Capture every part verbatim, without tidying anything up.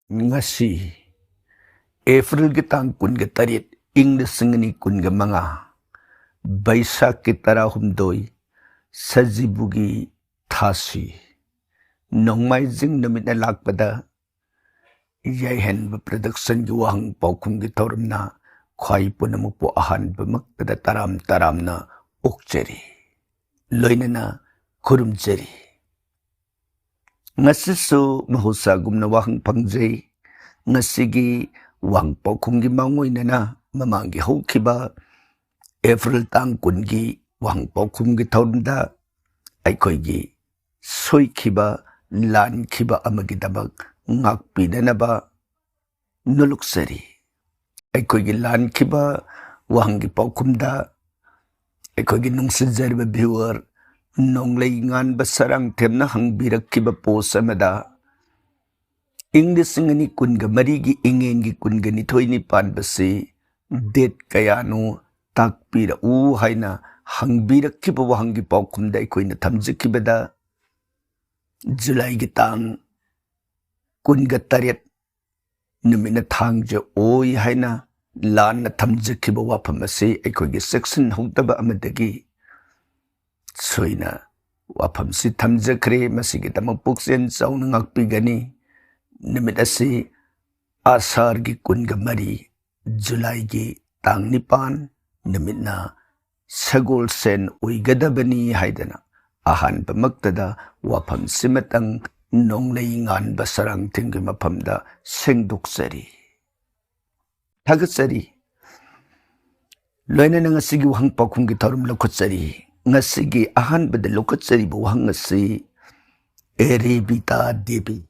ꯉꯁꯤ ꯑꯦꯄ꯭ꯔꯤꯜꯒꯤ ꯇꯥꯡ ꯀꯨꯟꯒ ꯇꯔꯦꯠ, ꯏꯪ ꯂꯤꯁꯤꯡ ꯑꯅꯤ ꯀꯨꯟꯒ ꯃꯉꯥ, ꯕꯩꯁꯥꯈꯀꯤ ꯇꯔꯥꯍꯨꯝꯗꯣꯏ, ꯁꯖꯤꯕꯨꯒꯤ ꯊꯥꯁꯤ, ꯅꯣꯡꯃꯥꯏꯖꯤꯡ ꯅꯨꯃꯤꯠꯅ ꯂꯥꯛꯄꯗ, ꯌꯥꯏꯍꯟꯕ ꯄ꯭ꯔꯗꯛꯁꯟꯒꯤ ꯋꯥꯍꯪ ꯄꯥꯎꯈꯨꯝꯒꯤ ꯊꯧꯔꯝꯅ ꯈ꯭ꯋꯥꯏ ꯄꯨꯝꯅꯃꯛꯄꯨ ꯑꯍꯥꯟꯕꯃꯛꯇꯗ ꯇꯔꯥꯝ ꯇꯔꯥꯝꯅ ꯑꯣꯛꯆꯔꯤ, ꯂꯣꯏꯅꯅ ꯈꯨꯔꯨꯝꯖꯔꯤ꯫ ꯉꯁꯤꯁꯨ ꯃꯍꯧꯁꯥꯒꯨꯝꯅ ꯋꯥꯍꯪ ꯐꯪꯖꯩ꯫ ꯉꯁꯤꯒꯤ ꯋꯥꯍꯪ ꯄꯥꯎꯈꯨꯝꯒꯤ ꯃꯥꯡꯑꯣꯏꯅꯅ ꯃꯃꯥꯡꯒꯤ ꯍꯧꯈꯤꯕ ꯑꯦꯄ꯭ꯔꯤꯜ ꯇꯥꯡ ꯀꯨꯟꯒꯤ ꯋꯥꯍꯪ ꯄꯥꯎꯈꯨꯝꯒꯤ ꯊꯧꯔꯝꯗ ꯑꯩꯈꯣꯏꯒꯤ ꯁꯣꯏꯈꯤꯕ, ꯂꯥꯟꯈꯤꯕ ꯑꯃꯒꯤꯗꯃꯛ ꯉꯥꯛꯄꯤꯅꯅꯕ ꯅꯣꯂꯨꯛꯆꯔꯤ꯫ ꯑꯩꯈꯣꯏꯒꯤ ꯂꯥꯟꯈꯤꯕ ꯋꯥꯍꯪꯒꯤ ꯄꯥꯎꯈꯨꯝꯗ ꯑꯩꯈꯣꯏꯒꯤ ꯅꯨꯡꯁꯤꯖꯔꯤꯕ ꯚ꯭ꯌꯨꯋꯔ ꯅꯣꯡꯂꯩ ꯉꯥꯟꯕ ꯁꯔꯥꯡꯊꯦꯝꯅ ꯍꯪꯕꯤꯔꯛꯈꯤꯕ ꯄꯣꯁ ꯑꯃꯗ, ꯏꯪ ꯂꯤꯁꯤꯡ ꯑꯅꯤ ꯀꯨꯟꯒ ꯃꯔꯤꯒꯤ ꯏꯉꯦꯟꯒꯤ ꯀꯨꯟꯒ ꯅꯤꯊꯣꯏꯅꯤ ꯄꯥꯟꯕꯁꯤ ꯗꯦꯠ ꯀꯌꯥꯅꯣ ꯇꯥꯛꯄꯤꯔꯛꯎ ꯍꯥꯏꯅ ꯍꯪꯕꯤꯔꯛꯈꯤꯕ ꯋꯥꯍꯪꯒꯤ ꯄꯥꯎꯈꯨꯝꯗ ꯑꯩꯈꯣꯏꯅ ꯊꯝꯖꯈꯤꯕꯗ, ꯖꯨꯂꯥꯏꯒꯤ ꯇꯥꯡ ꯀꯨꯟꯒ ꯇꯔꯦꯠ ꯅꯨꯃꯤꯠꯅ ꯊꯥꯡꯖ ꯑꯣꯏ ꯍꯥꯏꯅ ꯂꯥꯟꯅ ꯊꯝꯖꯈꯤꯕ ꯋꯥꯐꯝ ꯑꯁꯤ ꯑꯩꯈꯣꯏꯒꯤ ꯆꯦꯛꯁꯤꯟꯍꯧꯗꯕ ꯑꯃꯗꯒꯤ ꯁꯣꯏꯅ ꯋꯥꯐꯝꯁꯤ ꯊꯝꯖꯈ꯭ꯔꯦ꯫ ꯃꯁꯤꯒꯤꯗꯃꯛ ꯄꯨꯛꯆꯦꯜ ꯆꯥꯎꯅ ꯉꯥꯛꯄꯤꯒꯅꯤ꯫ ꯅꯨꯃꯤꯠ ꯑꯁꯤ ꯑꯁꯥꯔꯒꯤ ꯀꯨꯟꯒ ꯃꯔꯤ, ꯖꯨꯂꯥꯏꯒꯤ ꯇꯥꯡ ꯅꯤꯄꯥꯟ ꯅꯨꯃꯤꯠꯅ ꯁꯒꯣꯜꯁꯦꯟ ꯑꯣꯏꯒꯗꯕꯅꯤ ꯍꯥꯏꯗꯅ ꯑꯍꯥꯟꯕꯃꯛꯇꯗ ꯋꯥꯐꯝꯁꯤꯃꯇꯪ ꯅꯣꯡꯂꯩ ꯉꯥꯟꯕ ꯁꯔꯥꯡꯊꯦꯝꯒꯤ ꯃꯐꯝꯗ ꯁꯦꯡꯗꯣꯛꯆꯔꯤ꯫ ꯊꯥꯒꯠꯆꯔꯤ꯫ ꯂꯣꯏꯅꯅ ꯉꯁꯤꯒꯤ ꯋꯥꯍꯪ ꯄꯥꯎꯈꯨꯝꯒꯤ ꯊꯧꯔꯝ ꯂꯧꯈꯠꯆꯔꯤ꯫ ꯉꯁꯤꯒꯤ ꯑꯍꯥꯟꯕꯗ ꯂꯧꯈꯠꯆꯔꯤꯕ ꯋꯥꯍꯪ ꯑꯁꯤ ꯑꯦ ꯔꯦꯕꯤꯇꯥ ꯗꯦꯕꯤ꯫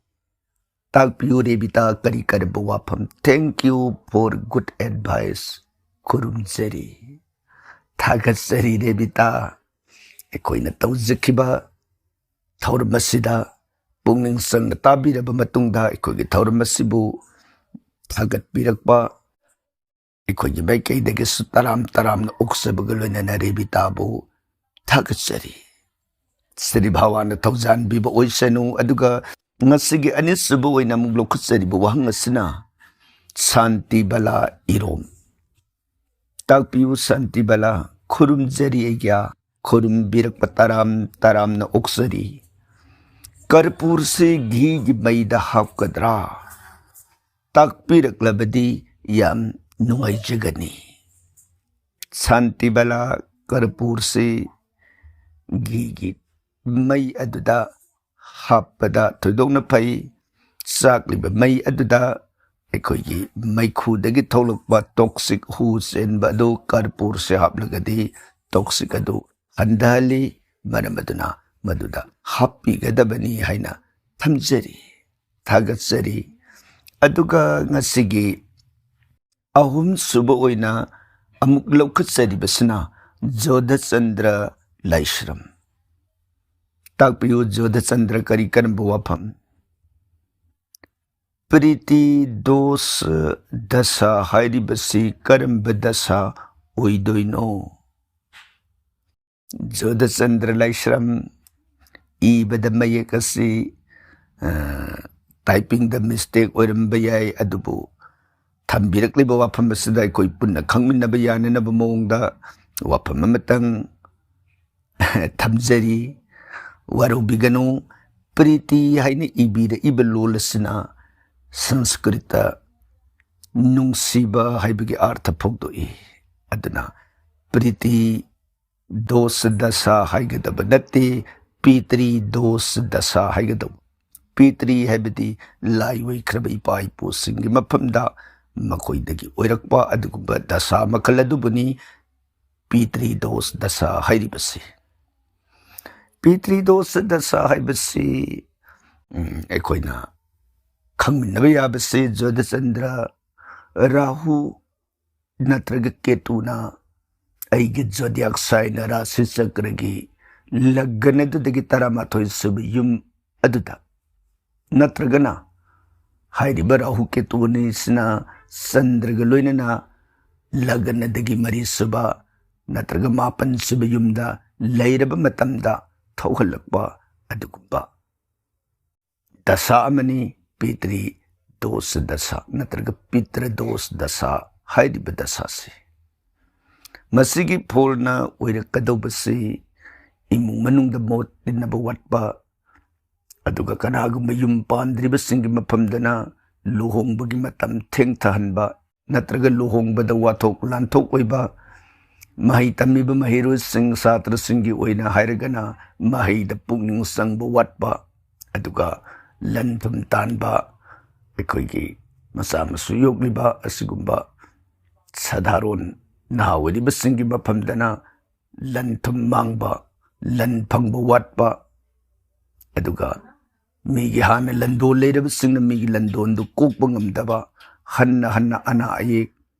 ꯇꯥꯛꯄꯤꯌꯨ ꯔꯦꯕꯤꯇꯥ, ꯀꯔꯤ ꯀꯔꯝꯕ ꯋꯥꯐꯝ? Thank you for good advice꯫ ꯈꯨꯔꯨꯝꯖꯔꯤ꯫ ꯊꯥꯒꯠꯆꯔꯤ ꯔꯦꯕꯤꯇꯥ꯫ ꯑꯩꯈꯣꯏꯅ ꯇꯧꯖꯈꯤꯕ ꯊꯧꯔꯝ ꯑꯁꯤꯗ ꯄꯨꯛꯅꯤꯡ ꯆꯪꯅ ꯇꯥꯕꯤꯔꯕ ꯃꯇꯨꯡꯗ ꯑꯩꯈꯣꯏꯒꯤ ꯊꯧꯔꯝ ꯑꯁꯤꯕꯨ ꯊꯥꯒꯠꯄꯤꯔꯛꯄ ꯑꯩꯈꯣꯏꯒꯤ ꯃꯥꯏꯀꯩꯗꯒꯤꯁꯨ ꯇꯔꯥꯝ ꯇꯔꯥꯝꯅ ꯑꯣꯛꯆꯕꯒ ꯂꯣꯏꯅꯅ ꯔꯦꯕꯤꯇꯥꯕꯨ ꯊꯥꯒꯠꯆꯔꯤ꯫ ꯁ꯭ꯔꯤ ꯚꯒꯋꯥꯟꯅ ꯊꯧꯖꯥꯟꯕꯤꯕ ꯑꯣꯏꯁꯅꯨ꯫ ꯑꯗꯨꯒ ꯉꯁꯤꯒꯤ ꯑꯅꯤꯁꯨꯕ ꯑꯣꯏꯅ ꯑꯃꯨꯛ ꯂꯧꯈꯠꯆꯔꯤꯕ ꯋꯥꯍꯪ ꯑꯁꯤꯅ ꯁꯥꯟꯇꯤ ꯕꯂꯥ ꯏꯔꯣꯝ꯫ ꯇꯥꯛꯄꯤꯌꯨ ꯁꯥꯟꯇꯤ ꯕꯂꯥ, ꯈꯨꯔꯨꯝꯖꯔꯤ ꯑꯩꯒ꯭ꯌꯥ, ꯈꯨꯔꯨꯝꯕꯤꯔꯛꯄ ꯇꯔꯥꯝ ꯇꯔꯥꯝꯅ ꯑꯣꯛꯆꯔꯤ꯫ ꯀꯔꯄꯨꯔꯁꯤ ꯘꯤꯒꯤ ꯃꯩꯗ ꯍꯥꯞꯀꯗ꯭ꯔꯥ? ꯇꯥꯛꯄꯤꯔꯛꯂꯕꯗꯤ ꯌꯥꯝ ꯅꯨꯡꯉꯥꯏꯖꯒꯅꯤ꯫ ꯁꯥꯟꯇꯤ ꯕꯂꯥ, ꯀꯔꯄꯨꯔꯁꯤ ꯘꯤꯒꯤ ꯃꯩ ꯑꯗꯨꯗ ꯍꯥꯞꯄꯗ ꯊꯣꯏꯗꯣꯛꯅ ꯐꯩ꯫ ꯆꯥꯛꯂꯤꯕ ꯃꯩ ꯑꯗꯨꯗ ꯑꯩꯈꯣꯏꯒꯤ ꯃꯩꯈꯨꯗꯒꯤ ꯊꯣꯛꯂꯛꯄ ꯇꯣꯛꯁꯤꯛ ꯍꯨ ꯆꯦꯟꯕ ꯑꯗꯨ ꯀꯔꯄꯨꯔꯁꯦ ꯍꯥꯞꯂꯒꯗꯤ ꯇꯣꯛꯁꯤꯛ ꯑꯗꯨ ꯍꯟꯊꯍꯜꯂꯤ꯫ ꯃꯔꯝ ꯑꯗꯨꯅ ꯃꯗꯨꯗ ꯍꯥꯞꯄꯤꯒꯗꯕꯅꯤ ꯍꯥꯏꯅ ꯊꯝꯖꯔꯤ, ꯊꯥꯒꯠꯆꯔꯤ꯫ ꯑꯗꯨꯒ ꯉꯁꯤꯒꯤ ꯑꯍꯨꯝꯁꯨꯕ ꯑꯣꯏꯅ ꯑꯃꯨꯛ ꯂꯧꯈꯠꯆꯔꯤꯕꯁꯤꯅ ꯖꯣꯙꯆꯟꯗ꯭ꯔ ꯂꯥꯏꯁ꯭ꯔꯝ꯫ ꯇꯥꯛꯄꯤꯌꯨ ꯖꯣꯙꯆꯟꯗ꯭ꯔ, ꯀꯔꯤ ꯀꯔꯝꯕ ꯋꯥꯐꯝ? ꯄ꯭ꯔꯤꯇꯤ ꯗꯣꯁ ꯗꯁꯥ ꯍꯥꯏꯔꯤꯕꯁꯤ ꯀꯔꯝꯕ ꯗꯁꯥ ꯑꯣꯏꯗꯣꯏꯅꯣ? ꯖꯣꯙꯆꯟꯗ꯭ꯔ ꯂꯥꯏꯁ꯭ꯔꯝ, ꯏꯕꯗ ꯃꯌꯦꯛ ꯑꯁꯤ, ꯑ, ꯇꯥꯏꯄꯤꯡꯗ ꯃꯤꯁꯇꯦꯛ ꯑꯣꯏꯔꯝꯕ ꯌꯥꯏ, ꯑꯗꯨꯕꯨ ꯊꯝꯕꯤꯔꯛꯂꯤꯕ ꯋꯥꯐꯝ ꯑꯁꯤꯗ ꯑꯩꯈꯣꯏ ꯄꯨꯟꯅ ꯈꯪꯃꯤꯟꯅꯕ ꯌꯥꯅꯅꯕ ꯃꯑꯣꯡꯗ ꯋꯥꯐꯝ ꯑꯃꯇꯪ ꯊꯝꯖꯔꯤ꯫ ꯋꯥꯔꯧꯕꯤꯒꯅꯨ꯫ ꯄ꯭ꯔꯤꯇꯤ ꯍꯥꯏꯅ ꯏꯕꯤꯔꯛꯏꯕ ꯂꯣꯜ ꯑꯁꯤꯅ ꯁꯪꯁꯀ꯭ꯔꯤꯠꯇ ꯅꯨꯡꯁꯤꯕ ꯍꯥꯏꯕꯒꯤ ꯑꯥꯔꯊ ꯐꯣꯡꯗꯣꯛꯏ꯫ ꯑꯗꯨꯅ ꯄ꯭ꯔꯤꯇꯤ ꯗꯣꯁ ꯗꯁꯥ ꯍꯥꯏꯒꯗꯕ ꯅꯠꯇꯦ, ꯄꯤꯇ꯭ꯔꯤ ꯗꯣꯁ ꯗꯁꯥ ꯍꯥꯏꯒꯗꯧꯕ꯫ ꯄꯤꯇ꯭ꯔꯤ ꯍꯥꯏꯕꯗꯤ ꯂꯥꯏ ꯑꯣꯏꯈ꯭ꯔꯕ ꯏꯄꯥ ꯏꯄꯨꯁꯤꯡꯒꯤ ꯃꯐꯝꯗ ꯃꯈꯣꯏꯗꯒꯤ ꯑꯣꯏꯔꯛꯄ ꯑꯗꯨꯒꯨꯝꯕ ꯗꯁꯥ ꯃꯈꯜ ꯑꯗꯨꯕꯨꯅꯤ ꯄꯤꯇ꯭ꯔꯤ ꯗꯣꯁ ꯗꯁꯥ ꯍꯥꯏꯔꯤꯕꯁꯤ꯫ ꯄꯤꯇ꯭ꯔꯤ ꯗꯣꯁ ꯗꯁꯥ ꯍꯥꯏꯕꯁꯤ, ꯎꯝ, ꯑꯩꯈꯣꯏꯅ ꯈꯪꯃꯤꯟꯅꯕ ꯌꯥꯕꯁꯤ ꯖꯣꯙꯆꯟꯗ꯭ꯔ, ꯔꯥꯍꯨ ꯅꯠꯇ꯭ꯔꯒ ꯀꯦꯇꯨꯅ ꯑꯩꯒꯤ zodiac sign, ꯔꯥꯁꯤ ꯆꯀ꯭ꯔꯒꯤ ꯂꯒꯟ ꯑꯗꯨꯗꯒꯤ ꯇꯔꯥꯃꯥꯊꯣꯏ ꯁꯨꯕ ꯌꯨꯝ ꯑꯗꯨꯗ, ꯅꯠꯇ꯭ꯔꯒꯅ ꯍꯥꯏꯔꯤꯕ ꯔꯥꯍꯨ ꯀꯦꯇꯨ ꯑꯅꯤꯁꯤꯅ ꯆꯟꯗ꯭ꯔꯒ ꯂꯣꯏꯅꯅ ꯂꯒꯟ ꯑꯗꯒꯤ ꯃꯔꯤ ꯁꯨꯕ ꯅꯠꯇ꯭ꯔꯒ ꯃꯥꯄꯟ ꯁꯨꯕ ꯌꯨꯝꯗ ꯂꯩꯔꯕ ꯃꯇꯝꯗ ꯊꯣꯛꯍꯜꯂꯛꯄ ꯑꯗꯨꯒꯨꯝꯕ ꯗꯁꯥ ꯑꯃꯅꯤ, ꯄꯤꯇ꯭ꯔꯤ ꯗꯣꯁ ꯗꯁꯥ ꯅꯠꯇ꯭ꯔꯒ ꯄꯤꯇ꯭ꯔ ꯗꯣꯁ ꯗꯁꯥ ꯍꯥꯏꯔꯤꯕ ꯗꯁꯥꯁꯤ꯫ ꯃꯁꯤꯒꯤ ꯐꯣꯜꯅ ꯑꯣꯏꯔꯛꯀꯗꯧꯕꯁꯤ ꯏꯃꯨꯡ ꯃꯅꯨꯡꯗ ꯃꯣꯠ ꯇꯤꯟꯅꯕ ꯋꯥꯠꯄ, ꯑꯗꯨꯒ ꯀꯅꯥꯒꯨꯝꯕ ꯌꯨꯝ ꯄꯥꯟꯗ꯭ꯔꯤꯕꯁꯤꯡꯒꯤ ꯃꯐꯝꯗꯅ ꯂꯨꯍꯣꯡꯕꯒꯤ ꯃꯇꯝ ꯊꯦꯡꯊꯍꯟꯕ, ꯅꯠꯇ꯭ꯔꯒ ꯂꯨꯍꯣꯡꯕꯗ ꯋꯥꯊꯣꯛ ꯂꯥꯟꯊꯣꯛ ꯑꯣꯏꯕ, ꯃꯍꯩ ꯇꯝꯃꯤꯕ ꯃꯍꯩꯔꯣꯏꯁꯤꯡ, ꯁꯥꯇ꯭ꯔꯁꯤꯡꯒꯤ ꯑꯣꯏꯅ ꯍꯥꯏꯔꯒꯅ ꯃꯍꯩꯗ ꯄꯨꯛꯅꯤꯡ ꯆꯪꯕ ꯋꯥꯠꯄ, ꯑꯗꯨꯒ ꯂꯟ ꯊꯨꯝ ꯇꯥꯟꯕ, ꯑꯩꯈꯣꯏꯒꯤ ꯃꯆꯥ ꯃꯁꯨ ꯌꯣꯛꯂꯤꯕ ꯑꯁꯤꯒꯨꯝꯕ ꯁꯥꯙꯥꯔꯣꯟ ꯅꯍꯥ ꯑꯣꯏꯔꯤꯕꯁꯤꯡꯒꯤ ꯃꯐꯝꯗꯅ ꯂꯟ ꯊꯨꯝ ꯃꯥꯡꯕ, ꯂꯟ ꯐꯪꯕ ꯋꯥꯠꯄ, ꯑꯗꯨꯒ ꯃꯤꯒꯤ ꯍꯥꯟꯅ ꯂꯟꯗꯣꯟ ꯂꯩꯔꯕꯁꯤꯡꯅ ꯃꯤꯒꯤ ꯂꯟꯗꯣꯟꯗꯨ ꯀꯣꯛꯄ ꯉꯝꯗꯕ, ꯍꯟꯅ ꯍꯟꯅ ꯑꯅꯥ ꯑꯌꯦꯛ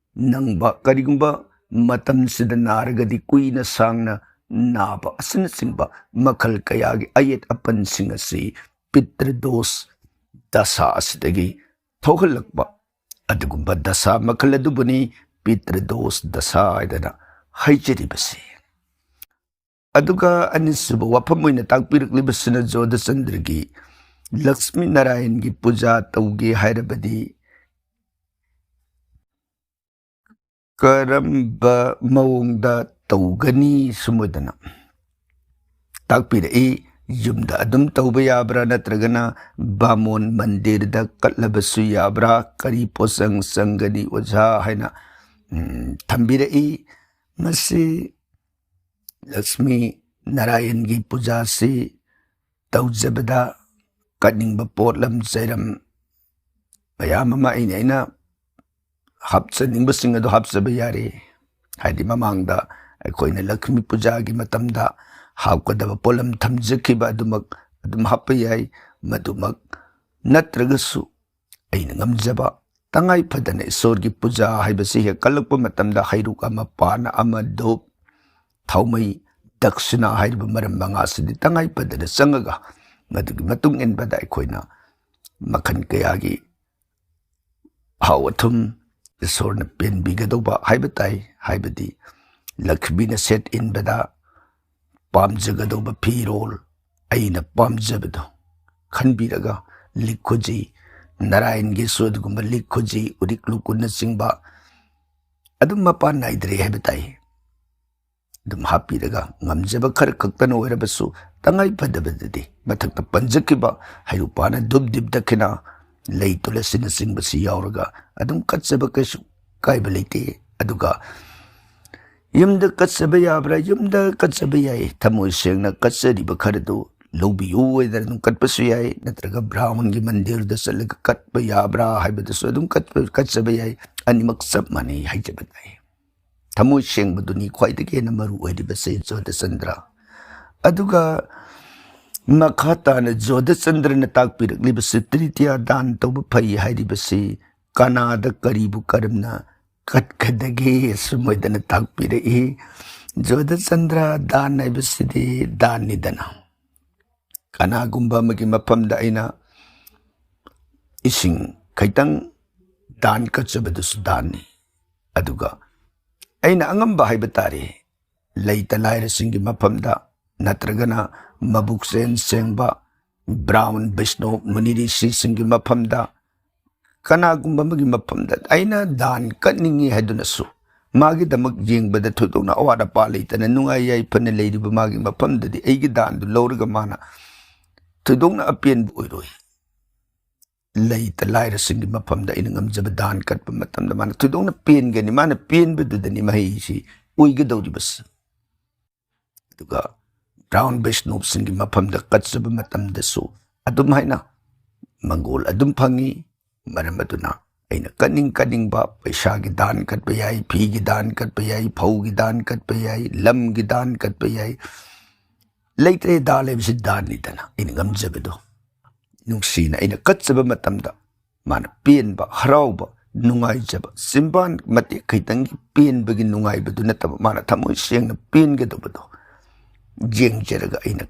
ꯅꯪꯕ, ꯀꯔꯤꯒꯨꯝꯕ ꯃꯇꯝꯁꯤꯗ ꯅꯥꯔꯒꯗꯤ ꯀꯨꯏꯅ ꯁꯥꯡꯅ ꯅꯥꯕ ꯑꯁꯤꯅꯆꯤꯡꯕ ꯃꯈꯜ ꯀꯌꯥꯒꯤ ꯑꯌꯦꯠ ꯑꯄꯟꯁꯤꯡ ꯑꯁꯤ ꯄꯤꯇ꯭ꯔꯗꯣꯁ ꯗꯁꯥ ꯑꯁꯤꯗꯒꯤ ꯊꯣꯛꯍꯜꯂꯛꯄ ꯑꯗꯨꯒꯨꯝꯕ ꯗꯁꯥ ꯃꯈꯜ ꯑꯗꯨꯕꯨꯅꯤ ꯄꯤꯇ꯭ꯔꯗꯣꯁ ꯗꯁꯥ ꯍꯥꯏꯗꯅ ꯍꯥꯏꯖꯔꯤꯕꯁꯤ꯫ ꯑꯗꯨꯒ ꯑꯅꯤꯁꯨꯕ ꯋꯥꯐꯝ ꯑꯣꯏꯅ ꯇꯥꯛꯄꯤꯔꯛꯂꯤꯕꯁꯤꯅ ꯖꯣꯙꯆꯟꯗ꯭ꯔꯒꯤ ꯂꯛꯁꯃꯤ ꯅꯥꯔꯥꯌꯟꯒꯤ ꯄꯨꯖꯥ ꯇꯧꯒꯦ ꯍꯥꯏꯔꯕꯗꯤ ꯀꯔꯝꯕ ꯃꯑꯣꯡꯗ ꯇꯧꯒꯅꯤ ꯁꯨꯃꯥꯏꯗꯅ ꯇꯥꯛꯄꯤꯔꯛꯏ꯫ ꯌꯨꯝꯗ ꯑꯗꯨꯝ ꯇꯧꯕ ꯌꯥꯕ꯭ꯔꯥ, ꯅꯠꯇ꯭ꯔꯒꯅ ꯕꯥꯃꯣꯟ ꯃꯟꯗꯤꯔꯗ ꯀꯠꯂꯕꯁꯨ ꯌꯥꯕ꯭ꯔꯥ, ꯀꯔꯤ ꯄꯣꯠꯆꯪ ꯆꯪꯒꯅꯤ ꯑꯣꯖꯥ ꯍꯥꯏꯅ, ꯎꯝ, ꯊꯝꯕꯤꯔꯛꯏ꯫ ꯃꯁꯤ ꯂꯛꯁꯃꯤ ꯅꯥꯔꯥꯌꯟꯒꯤ ꯄꯨꯖꯥꯁꯤ ꯇꯧꯖꯕꯗ ꯀꯠꯅꯤꯡꯕ ꯄꯣꯠꯂꯝ ꯆꯩꯔꯝ ꯃꯌꯥꯝ ꯑꯃ ꯑꯩꯅ, ꯑꯩꯅ ꯍꯥꯞꯆꯅꯤꯡꯕꯁꯤꯡ ꯑꯗꯨ ꯍꯥꯞꯆꯕ ꯌꯥꯔꯦ꯫ ꯍꯥꯏꯗꯤ ꯃꯃꯥꯡꯗ ꯑꯩꯈꯣꯏꯅ ꯂꯛꯁꯃꯤ ꯄꯨꯖꯥꯒꯤ ꯃꯇꯝꯗ ꯍꯥꯞꯀꯗꯕ ꯄꯣꯠꯂꯝ ꯊꯝꯖꯈꯤꯕ ꯑꯗꯨꯃꯛ ꯑꯗꯨꯝ ꯍꯥꯞꯄ ꯌꯥꯏ꯫ ꯃꯗꯨꯃꯛ ꯅꯠꯇ꯭ꯔꯒꯁꯨ ꯑꯩꯅ ꯉꯝꯖꯕ ꯇꯉꯥꯏ ꯐꯗꯅ ꯏꯁꯣꯔꯒꯤ ꯄꯨꯖꯥ ꯍꯥꯏꯕꯁꯤ ꯍꯦꯛ ꯀꯠꯂꯛꯄ ꯃꯇꯝꯗ ꯍꯩꯔꯨꯛ ꯑꯃ, ꯄꯥꯟ ꯑꯃ, ꯙꯨꯞ, ꯊꯥꯎꯃꯩ, ꯗꯛꯁꯤꯅꯥ ꯍꯥꯏꯔꯤꯕ ꯃꯔꯝ ꯃꯉꯥꯁꯤꯗꯤ ꯇꯉꯥꯏ ꯐꯗꯅ ꯆꯪꯉꯒ ꯃꯗꯨꯒꯤ ꯃꯇꯨꯡ ꯏꯟꯕꯗ ꯑꯩꯈꯣꯏꯅ ꯃꯈꯜ ꯀꯌꯥꯒꯤ ꯑꯍꯥꯎ ꯑꯊꯨꯝ ꯏꯁꯣꯔꯅ ꯄꯦꯟꯕꯤꯒꯗꯧꯕ ꯍꯥꯏꯕ ꯇꯥꯏ꯫ ꯍꯥꯏꯕꯗꯤ ꯂꯛꯁꯃꯤꯅ ꯁꯦꯠ ꯏꯟꯕꯗ ꯄꯥꯝꯖꯒꯗꯧꯕ ꯐꯤꯔꯣꯜ, ꯑꯩꯅ ꯄꯥꯝꯖꯕꯗꯣ ꯈꯟꯕꯤꯔꯒ ꯂꯤꯛ ꯈꯨꯖꯤ, ꯅꯥꯔꯥꯌꯟꯒꯤꯁꯨ ꯑꯗꯨꯒꯨꯝꯕ ꯂꯤꯛ ꯈꯨꯖꯤ, ꯎꯔꯤꯛ ꯂꯨꯀꯨꯟꯅꯆꯤꯡꯕ ꯑꯗꯨꯝ ꯃꯄꯥꯟ ꯅꯥꯏꯗ꯭ꯔꯦ ꯍꯥꯏꯕ ꯇꯥꯏ꯫ ꯑꯗꯨꯝ ꯍꯥꯞꯄꯤꯔꯒ ꯉꯝꯖꯕ ꯈꯔ ꯈꯛꯇꯅ ꯑꯣꯏꯔꯕꯁꯨ, ꯇꯉꯥꯏ ꯐꯗꯕꯗꯗꯤ ꯃꯊꯛꯇ ꯄꯟꯖꯈꯤꯕ ꯍꯩꯔꯨꯛꯄꯥꯅ ꯙꯨꯞ ꯗꯤꯞ ꯗꯈꯤꯅꯥ, ꯂꯩ ꯇꯨꯂꯁꯤꯅꯆꯤꯡꯕꯁꯤ ꯌꯥꯎꯔꯒ ꯑꯗꯨꯝ ꯀꯠꯆꯕ ꯀꯩꯁꯨ ꯀꯥꯏꯕ ꯂꯩꯇꯦ꯫ ꯑꯗꯨꯒ ꯌꯨꯝꯗ ꯀꯠꯆꯕ ꯌꯥꯕ꯭ꯔꯥ? ꯌꯨꯝꯗ ꯀꯠꯆꯕ ꯌꯥꯏ꯫ ꯊꯃꯣꯏ ꯁꯦꯡꯅ ꯀꯠꯆꯔꯤꯕ ꯈꯔꯗꯨ ꯂꯧꯕꯤꯌꯨ ꯍꯥꯏꯗꯅ ꯑꯗꯨꯝ ꯀꯠꯄꯁꯨ ꯌꯥꯏ, ꯅꯠꯇ꯭ꯔꯒ ꯕ꯭ꯔꯥꯍꯃꯟꯒꯤ ꯃꯟꯗꯤꯔꯗ ꯆꯠꯂꯒ ꯀꯠꯄ ꯌꯥꯕ꯭ꯔꯥ ꯍꯥꯏꯕꯗꯨꯁꯨ ꯑꯗꯨꯝ ꯀꯠꯄ, ꯀꯠꯆꯕ ꯌꯥꯏ꯫ ꯑꯅꯤꯃꯛ ꯆꯞ ꯃꯥꯟꯅꯩ ꯍꯥꯏꯖꯕ ꯇꯥꯏ꯫ ꯊꯃꯣꯏ ꯁꯦꯡꯕꯗꯨꯅꯤ ꯈ꯭ꯋꯥꯏꯗꯒꯤ ꯍꯦꯟꯅ ꯃꯔꯨ ꯑꯣꯏꯔꯤꯕꯁꯦ, ꯖꯣꯙꯆꯟꯗ꯭ꯔ꯫ ꯑꯗꯨꯒ ꯃꯈꯥ ꯇꯥꯅ ꯖꯣꯙꯆꯟꯗ꯭ꯔꯅ ꯇꯥꯛꯄꯤꯔꯛꯂꯤꯕꯁꯤ, ꯇ꯭ꯔꯤꯇꯤꯌꯥ ꯗꯥꯟ ꯇꯧꯕ ꯐꯩ ꯍꯥꯏꯔꯤꯕꯁꯤ ꯀꯅꯥꯗ ꯀꯔꯤꯕꯨ ꯀꯔꯝꯅ ꯀꯠꯀꯗꯒꯦ ꯑꯁꯨꯝ ꯑꯣꯏꯗꯅ ꯇꯥꯛꯄꯤꯔꯛꯏ꯫ ꯖꯣꯙꯆꯟꯗ꯭ꯔ ꯗꯥꯟ ꯍꯥꯏꯕꯁꯤꯗꯤ ꯗꯥꯟꯅꯤꯗꯅ꯫ ꯀꯅꯥꯒꯨꯝꯕ ꯑꯃꯒꯤ ꯃꯐꯝꯗ ꯑꯩꯅ ꯏꯁꯤꯡ ꯈꯤꯇꯪ ꯗꯥꯟ ꯀꯠꯆꯕꯗꯨꯁꯨ ꯗꯥꯟꯅꯤ꯫ ꯑꯗꯨꯒ ꯑꯩꯅ ꯑꯉꯝꯕ ꯍꯥꯏꯕ ꯇꯥꯔꯦ, ꯂꯩꯇ ꯂꯥꯏꯔꯁꯤꯡꯒꯤ ꯃꯐꯝꯗ, ꯅꯠꯇ꯭ꯔꯒꯅ ꯃꯕꯨꯛ ꯆꯦꯟ ꯁꯦꯡꯕ ꯕ꯭ꯔꯥꯍꯃꯟ ꯕꯩꯁꯅꯣꯞ ꯃꯨꯅꯤ ꯔꯤꯁꯤꯁꯤꯡꯒꯤ ꯃꯐꯝꯗ, ꯀꯅꯥꯒꯨꯝꯕ ꯑꯃꯒꯤ ꯃꯐꯝꯗ ꯑꯩꯅ ꯗꯥꯟ ꯀꯠꯅꯤꯡꯉꯤ ꯍꯥꯏꯗꯨꯅꯁꯨ, ꯃꯥꯒꯤꯗꯃꯛ ꯌꯦꯡꯕꯗ ꯊꯣꯏꯗꯣꯛꯅ ꯑꯋꯥꯠ ꯑꯄꯥ ꯂꯩꯇꯅ ꯅꯨꯡꯉꯥꯏ ꯌꯥꯏꯐꯅ ꯂꯩꯔꯤꯕ ꯃꯥꯒꯤ ꯃꯐꯝꯗꯗꯤ ꯑꯩꯒꯤ ꯗꯥꯟꯗꯨ ꯂꯧꯔꯒ ꯃꯥꯅ ꯊꯣꯏꯗꯣꯛꯅ ꯑꯄꯦꯟꯕ ꯑꯣꯏꯔꯣꯏ꯫ ꯂꯩꯇ ꯂꯥꯏꯔꯁꯤꯡꯒꯤ ꯃꯐꯝꯗ ꯑꯩꯅ ꯉꯝꯖꯕ ꯗꯥꯟ ꯀꯠꯄ ꯃꯇꯝꯗ ꯃꯥꯅ ꯊꯣꯏꯗꯣꯛꯅ ꯄꯦꯟꯒꯅꯤ꯫ ꯃꯥꯅ ꯄꯦꯟꯕꯗꯨꯗꯅꯤ ꯃꯍꯩꯁꯤ ꯑꯣꯏꯒꯗꯧꯔꯤꯕꯁꯤ꯫ ꯑꯗꯨꯒ ꯕ꯭ꯔꯥꯍꯃꯟ ꯕꯩꯁꯅꯣꯞꯁꯤꯡꯒꯤ ꯃꯐꯝꯗ ꯀꯠꯆꯕ ꯃꯇꯝꯗꯁꯨ ꯑꯗꯨꯝ ꯍꯥꯏꯅ ꯃꯪꯒꯣꯜ ꯑꯗꯨꯝ ꯐꯪꯉꯤ꯫ ꯃꯔꯝ ꯑꯗꯨꯅ ꯑꯩꯅ ꯀꯠꯅꯤꯡ ꯀꯠꯅꯤꯡꯕ ꯄꯩꯁꯥꯒꯤ ꯗꯥꯟ ꯀꯠꯄ ꯌꯥꯏ, ꯐꯤꯒꯤ ꯗꯥꯟ ꯀꯠꯄ ꯌꯥꯏ, ꯐꯧꯒꯤ ꯗꯥꯟ ꯀꯠꯄ ꯌꯥꯏ, ꯂꯝꯒꯤ ꯗꯥꯟ ꯀꯠꯄ ꯌꯥꯏ꯫ ꯂꯩꯇ꯭ꯔꯦ ꯗꯥꯟ ꯍꯥꯏꯕꯁꯤ ꯗꯥꯟꯅꯤꯗꯅ, ꯑꯩꯅ ꯉꯝꯖꯕꯗꯣ꯫ ꯅꯨꯡꯁꯤꯅ ꯑꯩꯅ ꯀꯠꯆꯕ ꯃꯇꯝꯗ ꯃꯥꯅ ꯄꯦꯟꯕ, ꯍꯔꯥꯎꯕ, ꯅꯨꯡꯉꯥꯏꯖꯕ, ꯆꯤꯟꯕꯥꯟ ꯃꯇꯦꯛ ꯈꯤꯇꯪꯒꯤ ꯄꯦꯟꯕꯒꯤ ꯅꯨꯡꯉꯥꯏꯕꯗꯨ ꯅꯠꯇꯕ, ꯃꯥꯅ ꯊꯃꯣꯏ ꯁꯦꯡꯅ ꯄꯦꯟꯒꯗꯧꯕꯗꯣ ꯌꯦꯡꯖꯔꯒ ꯑꯩꯅ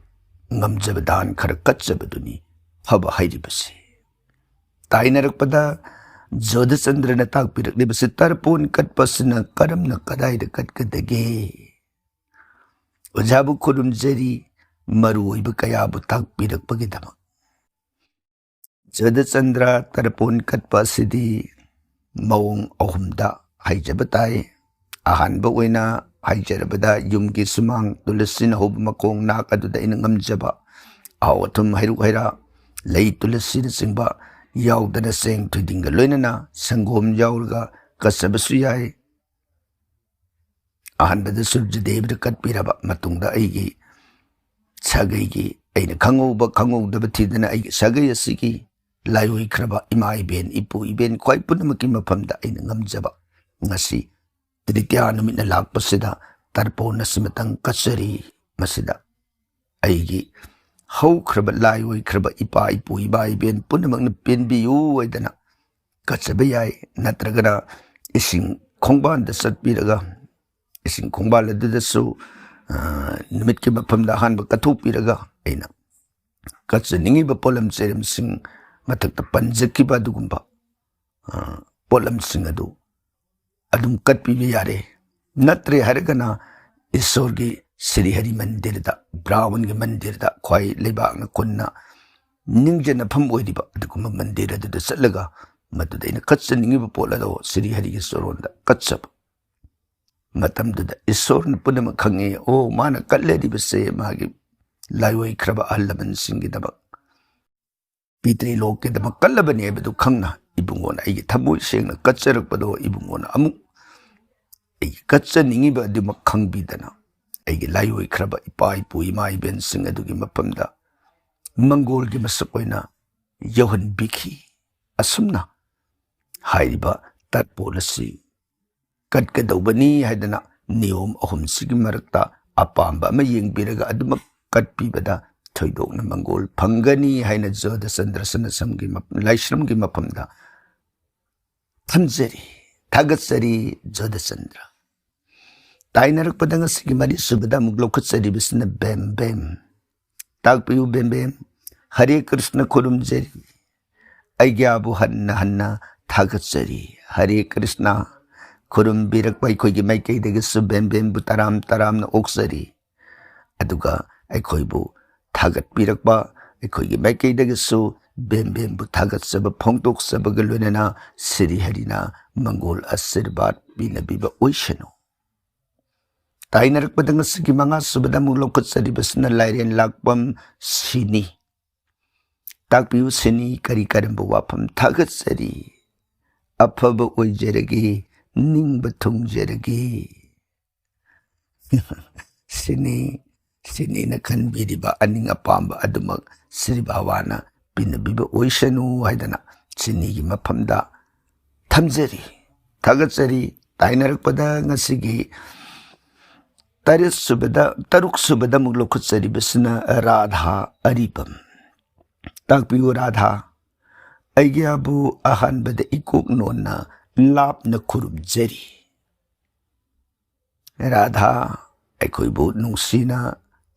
ꯉꯝꯖꯕ ꯗꯥꯟ ꯈꯔ ꯀꯠꯆꯕꯗꯨꯅꯤ ꯐꯕ ꯍꯥꯏꯔꯤꯕꯁꯤ꯫ ꯇꯥꯏꯅꯔꯛꯄꯗ ꯖꯣꯙꯆꯟꯗ꯭ꯔꯅ ꯇꯥꯛꯄꯤꯔꯛꯂꯤꯕꯁꯤ ꯇꯔꯄꯣꯟ ꯀꯠꯄꯁꯤꯅ ꯀꯔꯝꯅ ꯀꯗꯥꯏꯗ ꯀꯠꯀꯗꯒꯦ? ꯑꯣꯖꯥꯕꯨ ꯈꯨꯔꯨꯝꯖꯔꯤ, ꯃꯔꯨꯑꯣꯏꯕ ꯀꯌꯥꯕꯨ ꯇꯥꯛꯄꯤꯔꯛꯄꯒꯤꯗꯃꯛ꯫ ꯖꯣꯙꯆꯟꯗ꯭ꯔ ꯇꯔꯄꯣꯟ ꯀꯠꯄ ꯑꯁꯤꯗꯤ ꯃꯑꯣꯡ ꯑꯍꯨꯝꯗ ꯍꯩꯖꯕ ꯇꯥꯏ꯫ ꯑꯍꯥꯟꯕ ꯑꯣꯏꯅ ꯍꯥꯏꯖꯔꯕꯗ, ꯌꯨꯝꯒꯤ ꯁꯨꯃꯥꯡ ꯇꯨꯂꯁꯤꯅ ꯍꯧꯕ ꯃꯈꯣꯡ ꯅꯥꯛ ꯑꯗꯨꯗ ꯑꯩꯅ ꯉꯝꯖꯕ ꯑꯍꯥꯎ ꯑꯊꯨꯝ, ꯍꯩꯔꯨꯛ ꯍꯩꯔꯥ, ꯂꯩ ꯇꯨꯂꯁꯤꯅꯆꯤꯡꯕ ꯌꯥꯎꯗꯅ, ꯆꯦꯡ ꯊꯣꯏꯗꯤꯡꯒ ꯂꯣꯏꯅꯅ ꯁꯪꯒꯣꯝ ꯌꯥꯎꯔꯒ ꯀꯠꯆꯕꯁꯨ ꯌꯥꯏ꯫ ꯑꯍꯥꯟꯕꯗ ꯁꯨꯔꯖꯗꯦꯕꯗ ꯀꯠꯄꯤꯔꯕ ꯃꯇꯨꯡꯗ, ꯑꯩꯒꯤ ꯁꯥꯒꯩꯒꯤ, ꯑꯩꯅ ꯈꯪꯍꯧꯕ ꯈꯪꯍꯧꯗꯕ ꯊꯤꯗꯅ, ꯑꯩꯒꯤ ꯁꯥꯒꯩ ꯑꯁꯤꯒꯤ ꯂꯥꯏꯑꯣꯏꯈ꯭ꯔꯕ ꯏꯃꯥ ꯏꯕꯦꯟ, ꯏꯄꯨ ꯏꯕꯦꯟ, ꯈ꯭ꯋꯥꯏ ꯄꯨꯝꯅꯃꯛꯀꯤ ꯃꯐꯝꯗ ꯑꯩꯅ ꯉꯝꯖꯕ ꯉꯁꯤ ꯇ꯭ꯔꯤꯇꯤꯌꯥ ꯅꯨꯃꯤꯠꯅ ꯂꯥꯛꯄꯁꯤꯗ ꯇꯔꯄꯣꯟ ꯑꯁꯤꯃꯇꯪ ꯀꯠꯆꯔꯤ꯫ ꯃꯁꯤꯗ ꯑꯩꯒꯤ ꯍꯧꯈ꯭ꯔꯕ, ꯂꯥꯏꯑꯣꯏꯈ꯭ꯔꯕ ꯏꯄꯥ ꯏꯄꯨ, ꯏꯃꯥ ꯏꯕꯦꯟ ꯄꯨꯝꯅꯃꯛꯅ ꯄꯦꯟꯕꯤꯌꯨ ꯍꯥꯏꯗꯅ ꯀꯠꯆꯕ ꯌꯥꯏ꯫ ꯅꯠꯇ꯭ꯔꯒꯅ ꯏꯁꯤꯡ ꯈꯣꯡꯕꯥꯟꯗ ꯆꯠꯄꯤꯔꯒ, ꯏꯁꯤꯡ ꯈꯣꯡꯕꯥꯟ ꯑꯗꯨꯗꯁꯨ, ꯑ, ꯅꯨꯃꯤꯠꯀꯤ ꯃꯐꯝꯗ ꯑꯍꯥꯟꯕ ꯀꯠꯊꯣꯛꯄꯤꯔꯒ, ꯑꯩꯅ ꯀꯠꯆꯅꯤꯡꯉꯤꯕ ꯄꯣꯠꯂꯝ ꯆꯩꯔꯝꯁꯤꯡ ꯃꯊꯛꯇ ꯄꯟꯖꯈꯤꯕ ꯑꯗꯨꯒꯨꯝꯕ, ꯑ, ꯄꯣꯠꯂꯝꯁꯤꯡ ꯑꯗꯨ ꯑꯗꯨꯝ ꯀꯠꯄꯤꯕ ꯌꯥꯔꯦ꯫ ꯅꯠꯇ꯭ꯔꯦ ꯍꯥꯏꯔꯒꯅ ꯏꯁꯣꯔꯒꯤ ꯁ꯭ꯔꯤ ꯍꯔꯤ ꯃꯟꯗꯤꯔꯗ, ꯕ꯭ꯔꯥꯍꯃꯟꯒꯤ ꯃꯟꯗꯤꯔꯗ, ꯈ꯭ꯋꯥꯏ ꯂꯩꯕꯥꯛꯅ ꯈꯨꯟꯅ ꯅꯤꯡꯖꯅꯐꯝ ꯑꯣꯏꯔꯤꯕ ꯑꯗꯨꯒꯨꯝꯕ ꯃꯟꯗꯤꯔ ꯑꯗꯨꯗ ꯆꯠꯂꯒ, ꯃꯗꯨꯗ ꯑꯩꯅ ꯀꯠꯆꯅꯤꯡꯉꯤꯕ ꯄꯣꯠ ꯑꯗꯣ ꯁ꯭ꯔꯤ ꯍꯔꯤꯒꯤ ꯆꯣꯔꯣꯟꯗ ꯀꯠꯆꯕ꯫ ꯃꯇꯝꯗꯨꯗ ꯏꯁꯣꯔꯅ ꯄꯨꯝꯅꯃꯛ ꯈꯪꯉꯤ꯫ ꯑꯣ, ꯃꯥꯅ ꯀꯠꯂꯤꯕꯁꯦ ꯃꯥꯒꯤ ꯂꯥꯏꯑꯣꯏꯈ꯭ꯔꯕ ꯑꯍꯜ ꯂꯃꯟꯁꯤꯡꯒꯤꯗꯃꯛ, ꯄꯤꯇ꯭ꯔꯤꯂꯣꯛꯀꯤꯗꯃꯛ ꯀꯠꯂꯕꯅꯤ ꯍꯥꯏꯕꯗꯨ ꯈꯪꯅ, ꯏꯕꯨꯡꯉꯣꯅ ꯑꯩꯒꯤ ꯊꯃꯣꯏ ꯁꯦꯡꯅ ꯀꯠꯆꯔꯛꯄꯗꯣ, ꯏꯕꯨꯡꯉꯣꯅ ꯑꯃꯨꯛ ꯑꯩꯒꯤ ꯀꯠꯆꯅꯤꯡꯉꯤꯕ ꯑꯗꯨꯃꯛ ꯈꯪꯕꯤꯗꯅ, ꯑꯩꯒꯤ ꯂꯥꯏꯑꯣꯏꯈ꯭ꯔꯕ ꯏꯄꯥ ꯏꯄꯨ, ꯏꯃꯥ ꯏꯕꯦꯟꯁꯤꯡ ꯑꯗꯨꯒꯤ ꯃꯐꯝꯗ ꯃꯪꯒꯣꯜꯒꯤ ꯃꯁꯛ ꯑꯣꯏꯅ ꯌꯧꯍꯟꯕꯤꯈꯤ꯫ ꯑꯁꯨꯝꯅ ꯍꯥꯏꯔꯤꯕ ꯇꯔꯄꯣꯟ ꯑꯁꯤ ꯀꯠꯀꯗꯧꯕꯅꯤ ꯍꯥꯏꯗꯅ ꯅꯤꯌꯣꯝ ꯑꯍꯨꯝꯁꯤꯒꯤ ꯃꯔꯛꯇ ꯑꯄꯥꯝꯕ ꯑꯃ ꯌꯦꯡꯕꯤꯔꯒ ꯑꯗꯨꯃꯛ ꯀꯠꯄꯤꯕꯗ ꯊꯣꯏꯗꯣꯛꯅ ꯃꯪꯒꯣꯜ ꯐꯪꯒꯅꯤ ꯍꯥꯏꯅ ꯖꯣꯙꯆꯟꯗ꯭ꯔ ꯁꯅꯥꯁꯝꯒꯤ ꯃ-, ꯂꯥꯏꯁ꯭ꯔꯝꯒꯤ ꯃꯐꯝꯗ ꯊꯝꯖꯔꯤ, ꯊꯥꯒꯠꯆꯔꯤ꯫ ꯖꯣꯙꯆꯟꯗ꯭ꯔ꯫ ꯇꯥꯏꯅꯔꯛꯄꯗ ꯉꯁꯤꯒꯤ ꯃꯔꯤꯁꯨꯕꯗ ꯑꯃꯨꯛ ꯂꯧꯈꯠꯆꯔꯤꯕꯁꯤꯅ ꯕꯦꯝ ꯕꯦꯝ꯫ ꯇꯥꯛꯄꯤꯌꯨ ꯕꯦꯝ ꯕꯦꯝ꯫ ꯍꯔꯦ ꯀ꯭ꯔꯤꯁꯅ ꯈꯨꯔꯨꯝꯖꯔꯤ꯫ ꯑꯩꯒ꯭ꯌꯥꯕꯨ ꯍꯟꯅ ꯍꯟꯅ ꯊꯥꯒꯠꯆꯔꯤ꯫ ꯍꯔꯦ ꯀ꯭ꯔꯤꯁꯅ꯫ ꯈꯨꯔꯨꯝꯕꯤꯔꯛꯄ ꯑꯩꯈꯣꯏꯒꯤ ꯃꯥꯏꯀꯩꯗꯒꯤꯁꯨ ꯕꯦꯝ ꯕꯦꯝꯕꯨ ꯇꯔꯥꯝ ꯇꯔꯥꯝꯅ ꯑꯣꯛꯆꯔꯤ꯫ ꯑꯗꯨꯒ ꯑꯩꯈꯣꯏꯕꯨ ꯊꯥꯒꯠꯄꯤꯔꯛꯄ ꯑꯩꯈꯣꯏꯒꯤ ꯃꯥꯏꯀꯩꯗꯒꯤꯁꯨ ꯕꯦꯝ ꯕꯦꯝꯕꯨ ꯊꯥꯒꯠꯆꯕ ꯐꯣꯡꯗꯣꯛꯆꯕꯒ ꯂꯣꯏꯅꯅ ꯁ꯭ꯔꯤ ꯍꯔꯤꯅ ꯃꯪꯒꯣꯜ ꯑꯁꯤꯔꯕꯥꯗ ꯄꯤꯅꯕꯤꯕ ꯑꯣꯏꯁꯅꯨ꯫ ꯇꯥꯏꯅꯔꯛꯄꯗ ꯉꯁꯤꯒꯤ ꯃꯉꯥ ꯁꯨꯕꯗ ꯑꯃꯨꯛ ꯂꯧꯈꯠꯆꯔꯤꯕꯁꯤꯅ ꯂꯥꯏꯔꯦꯟ ꯂꯥꯛꯄꯝ ꯁꯤꯅꯤ꯫ ꯇꯥꯛꯄꯤꯌꯨ ꯁꯤꯅꯤ, ꯀꯔꯤ ꯀꯔꯝꯕ ꯋꯥꯐꯝ? ꯊꯥꯒꯠꯆꯔꯤ, ꯑꯐꯕ ꯑꯣꯏꯖꯔꯒꯦ, ꯅꯤꯡꯕ ꯊꯨꯡꯖꯔꯒꯦ꯫ ꯁꯤꯅꯤ, ꯁꯤꯅꯤꯅ ꯈꯟꯕꯤꯔꯤꯕ ꯑꯅꯤꯡ ꯑꯄꯥꯝꯕ ꯑꯗꯨꯃꯛ ꯁ꯭ꯔꯤ ꯕꯥꯕꯥꯅ ꯄꯤꯅꯕꯤꯕ ꯑꯣꯏꯁꯅꯨ ꯍꯥꯏꯗꯅ ꯁꯤꯅꯤꯒꯤ ꯃꯐꯝꯗ ꯊꯝꯖꯔꯤ, ꯊꯥꯒꯠꯆꯔꯤ꯫ ꯇꯥꯏꯅꯔꯛꯄꯗ ꯉꯁꯤꯒꯤ ꯇꯔꯦꯠ ꯁꯨꯕꯗ, ꯇꯔꯨꯛ ꯁꯨꯕꯗ ꯑꯃꯨꯛ ꯂꯧꯈꯠꯆꯔꯤꯕꯁꯤꯅ ꯔꯥꯙꯥ ꯑꯔꯤꯕꯝ꯫ ꯇꯥꯛꯄꯤꯌꯨ ꯔꯥꯙꯥ, ꯑꯩꯒꯤ ꯑꯕꯨ ꯑꯍꯥꯟꯕꯗ ꯏꯀꯣꯛ ꯅꯣꯟꯅ ꯂꯥꯞꯅ ꯈꯨꯔꯨꯝꯖꯔꯤ꯫ ꯔꯥꯙꯥ, ꯑꯩꯈꯣꯏꯕꯨ ꯅꯨꯡꯁꯤꯅ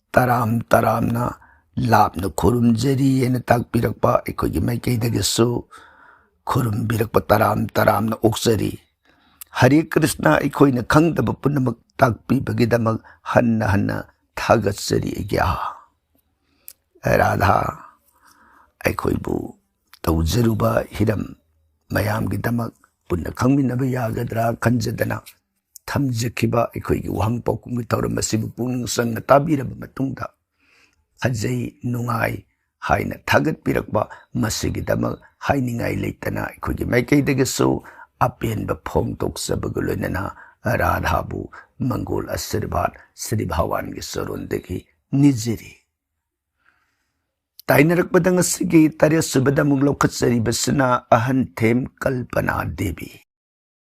ꯇꯔꯥꯝ ꯇꯔꯥꯝꯅ ꯂꯥꯞꯅ ꯈꯨꯔꯨꯝꯖꯔꯤ ꯍꯥꯏꯅ ꯇꯥꯛꯄꯤꯔꯛꯄ, ꯑꯩꯈꯣꯏꯒꯤ ꯃꯥꯏꯀꯩꯗꯒꯤꯁꯨ ꯈꯨꯔꯨꯝꯕꯤꯔꯛꯄ ꯇꯔꯥꯝ ꯇꯔꯥꯝꯅ ꯑꯣꯛꯆꯔꯤ꯫ ꯍꯔꯦ ꯀ꯭ꯔꯤꯁꯅ, ꯑꯩꯈꯣꯏꯅ ꯈꯪꯗꯕ ꯄꯨꯝꯅꯃꯛ ꯇꯥꯛꯄꯤꯕꯒꯤꯗꯃꯛ ꯍꯟꯅ ꯍꯟꯅ ꯊꯥꯒꯠꯆꯔꯤ ꯑꯩꯒꯤ ꯑꯍꯥ꯫ ꯔꯥꯙꯥ, ꯑꯩꯈꯣꯏꯕꯨ ꯇꯧꯖꯔꯨꯕ ꯍꯤꯔꯝ ꯃꯌꯥꯝꯒꯤꯗꯃꯛ ꯄꯨꯟꯅ ꯈꯪꯃꯤꯟꯅꯕ ꯌꯥꯒꯗ꯭ꯔꯥ ꯈꯟꯖꯗꯅ ꯊꯝꯖꯈꯤꯕ ꯑꯩꯈꯣꯏꯒꯤ ꯋꯥꯍꯪ ꯄꯥꯎꯈꯨꯝꯒꯤ ꯊꯧꯔꯝ ꯑꯁꯤꯕꯨ ꯄꯨꯛꯅꯤꯡ ꯆꯪꯅ ꯇꯥꯕꯤꯔꯕ ꯃꯇꯨꯡꯗ ꯐꯖꯩ, ꯅꯨꯡꯉꯥꯏ ꯍꯥꯏꯅ ꯊꯥꯒꯠꯄꯤꯔꯛꯄ, ꯃꯁꯤꯒꯤꯗꯃꯛ ꯍꯥꯏꯅꯤꯡꯉꯥꯏ ꯂꯩꯇꯅ ꯑꯩꯈꯣꯏꯒꯤ ꯃꯥꯏꯀꯩꯗꯒꯤꯁꯨ ꯑꯄꯦꯟꯕ ꯐꯣꯡꯗꯣꯛꯆꯕꯒ ꯂꯣꯏꯅꯅ ꯔꯥꯙꯥꯕꯨ ꯃꯪꯒꯣꯜ ꯑꯁꯤꯔꯕꯥꯗ ꯁ꯭ꯔꯤ ꯚꯒꯋꯥꯟꯒꯤ ꯆꯔꯣꯟꯗꯒꯤ ꯅꯤꯖꯔꯤ꯫ ꯇꯥꯏꯅꯔꯛꯄꯗ ꯉꯁꯤꯒꯤ ꯇꯔꯦꯠ ꯁꯨꯕꯗ ꯑꯃꯨꯛ ꯂꯧꯈꯠꯆꯔꯤꯕꯁꯤꯅ ꯑꯍꯟꯊꯦꯝ ꯀꯜꯄꯅꯥ ꯗꯦꯕꯤ꯫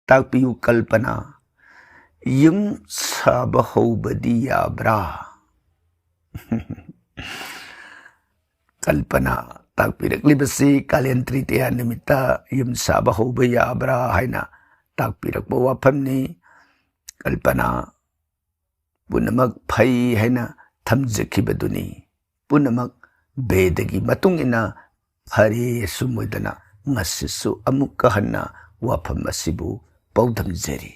ꯇꯥꯛꯄꯤꯌꯨ ꯀꯜꯄꯅꯥ, ꯌꯨꯝ ꯁꯥꯕ ꯍꯧꯕꯗꯤ ꯌꯥꯕ꯭ꯔꯥ? ꯀꯜꯄꯅꯥ ꯇꯥꯛꯄꯤꯔꯛꯂꯤꯕꯁꯤ ꯀꯥꯂꯦꯟ ꯇ꯭ꯔꯤꯇꯤꯌꯥ ꯅꯨꯃꯤꯠꯇ ꯌꯨꯝ ꯁꯥꯕ ꯍꯧꯕ ꯌꯥꯕ꯭ꯔꯥ ꯍꯥꯏꯅ ꯇꯥꯛꯄꯤꯔꯛꯄ ꯋꯥꯐꯝꯅꯤ꯫ ꯀꯜꯄꯅꯥ, ꯄꯨꯝꯅꯃꯛ ꯐꯩ ꯍꯥꯏꯅ ꯊꯝꯖꯈꯤꯕꯗꯨꯅꯤ꯫ ꯄꯨꯝꯅꯃꯛ ꯚꯦꯗꯒꯤ ꯃꯇꯨꯡ ꯏꯟꯅ ꯐꯔꯦ꯫ ꯑꯁꯨꯝ ꯑꯣꯏꯗꯅ ꯉꯁꯤꯁꯨ ꯑꯃꯨꯛꯀ ꯍꯟꯅ ꯋꯥꯐꯝ ꯑꯁꯤꯕꯨ ꯄꯥꯎꯗꯝꯖꯔꯤ꯫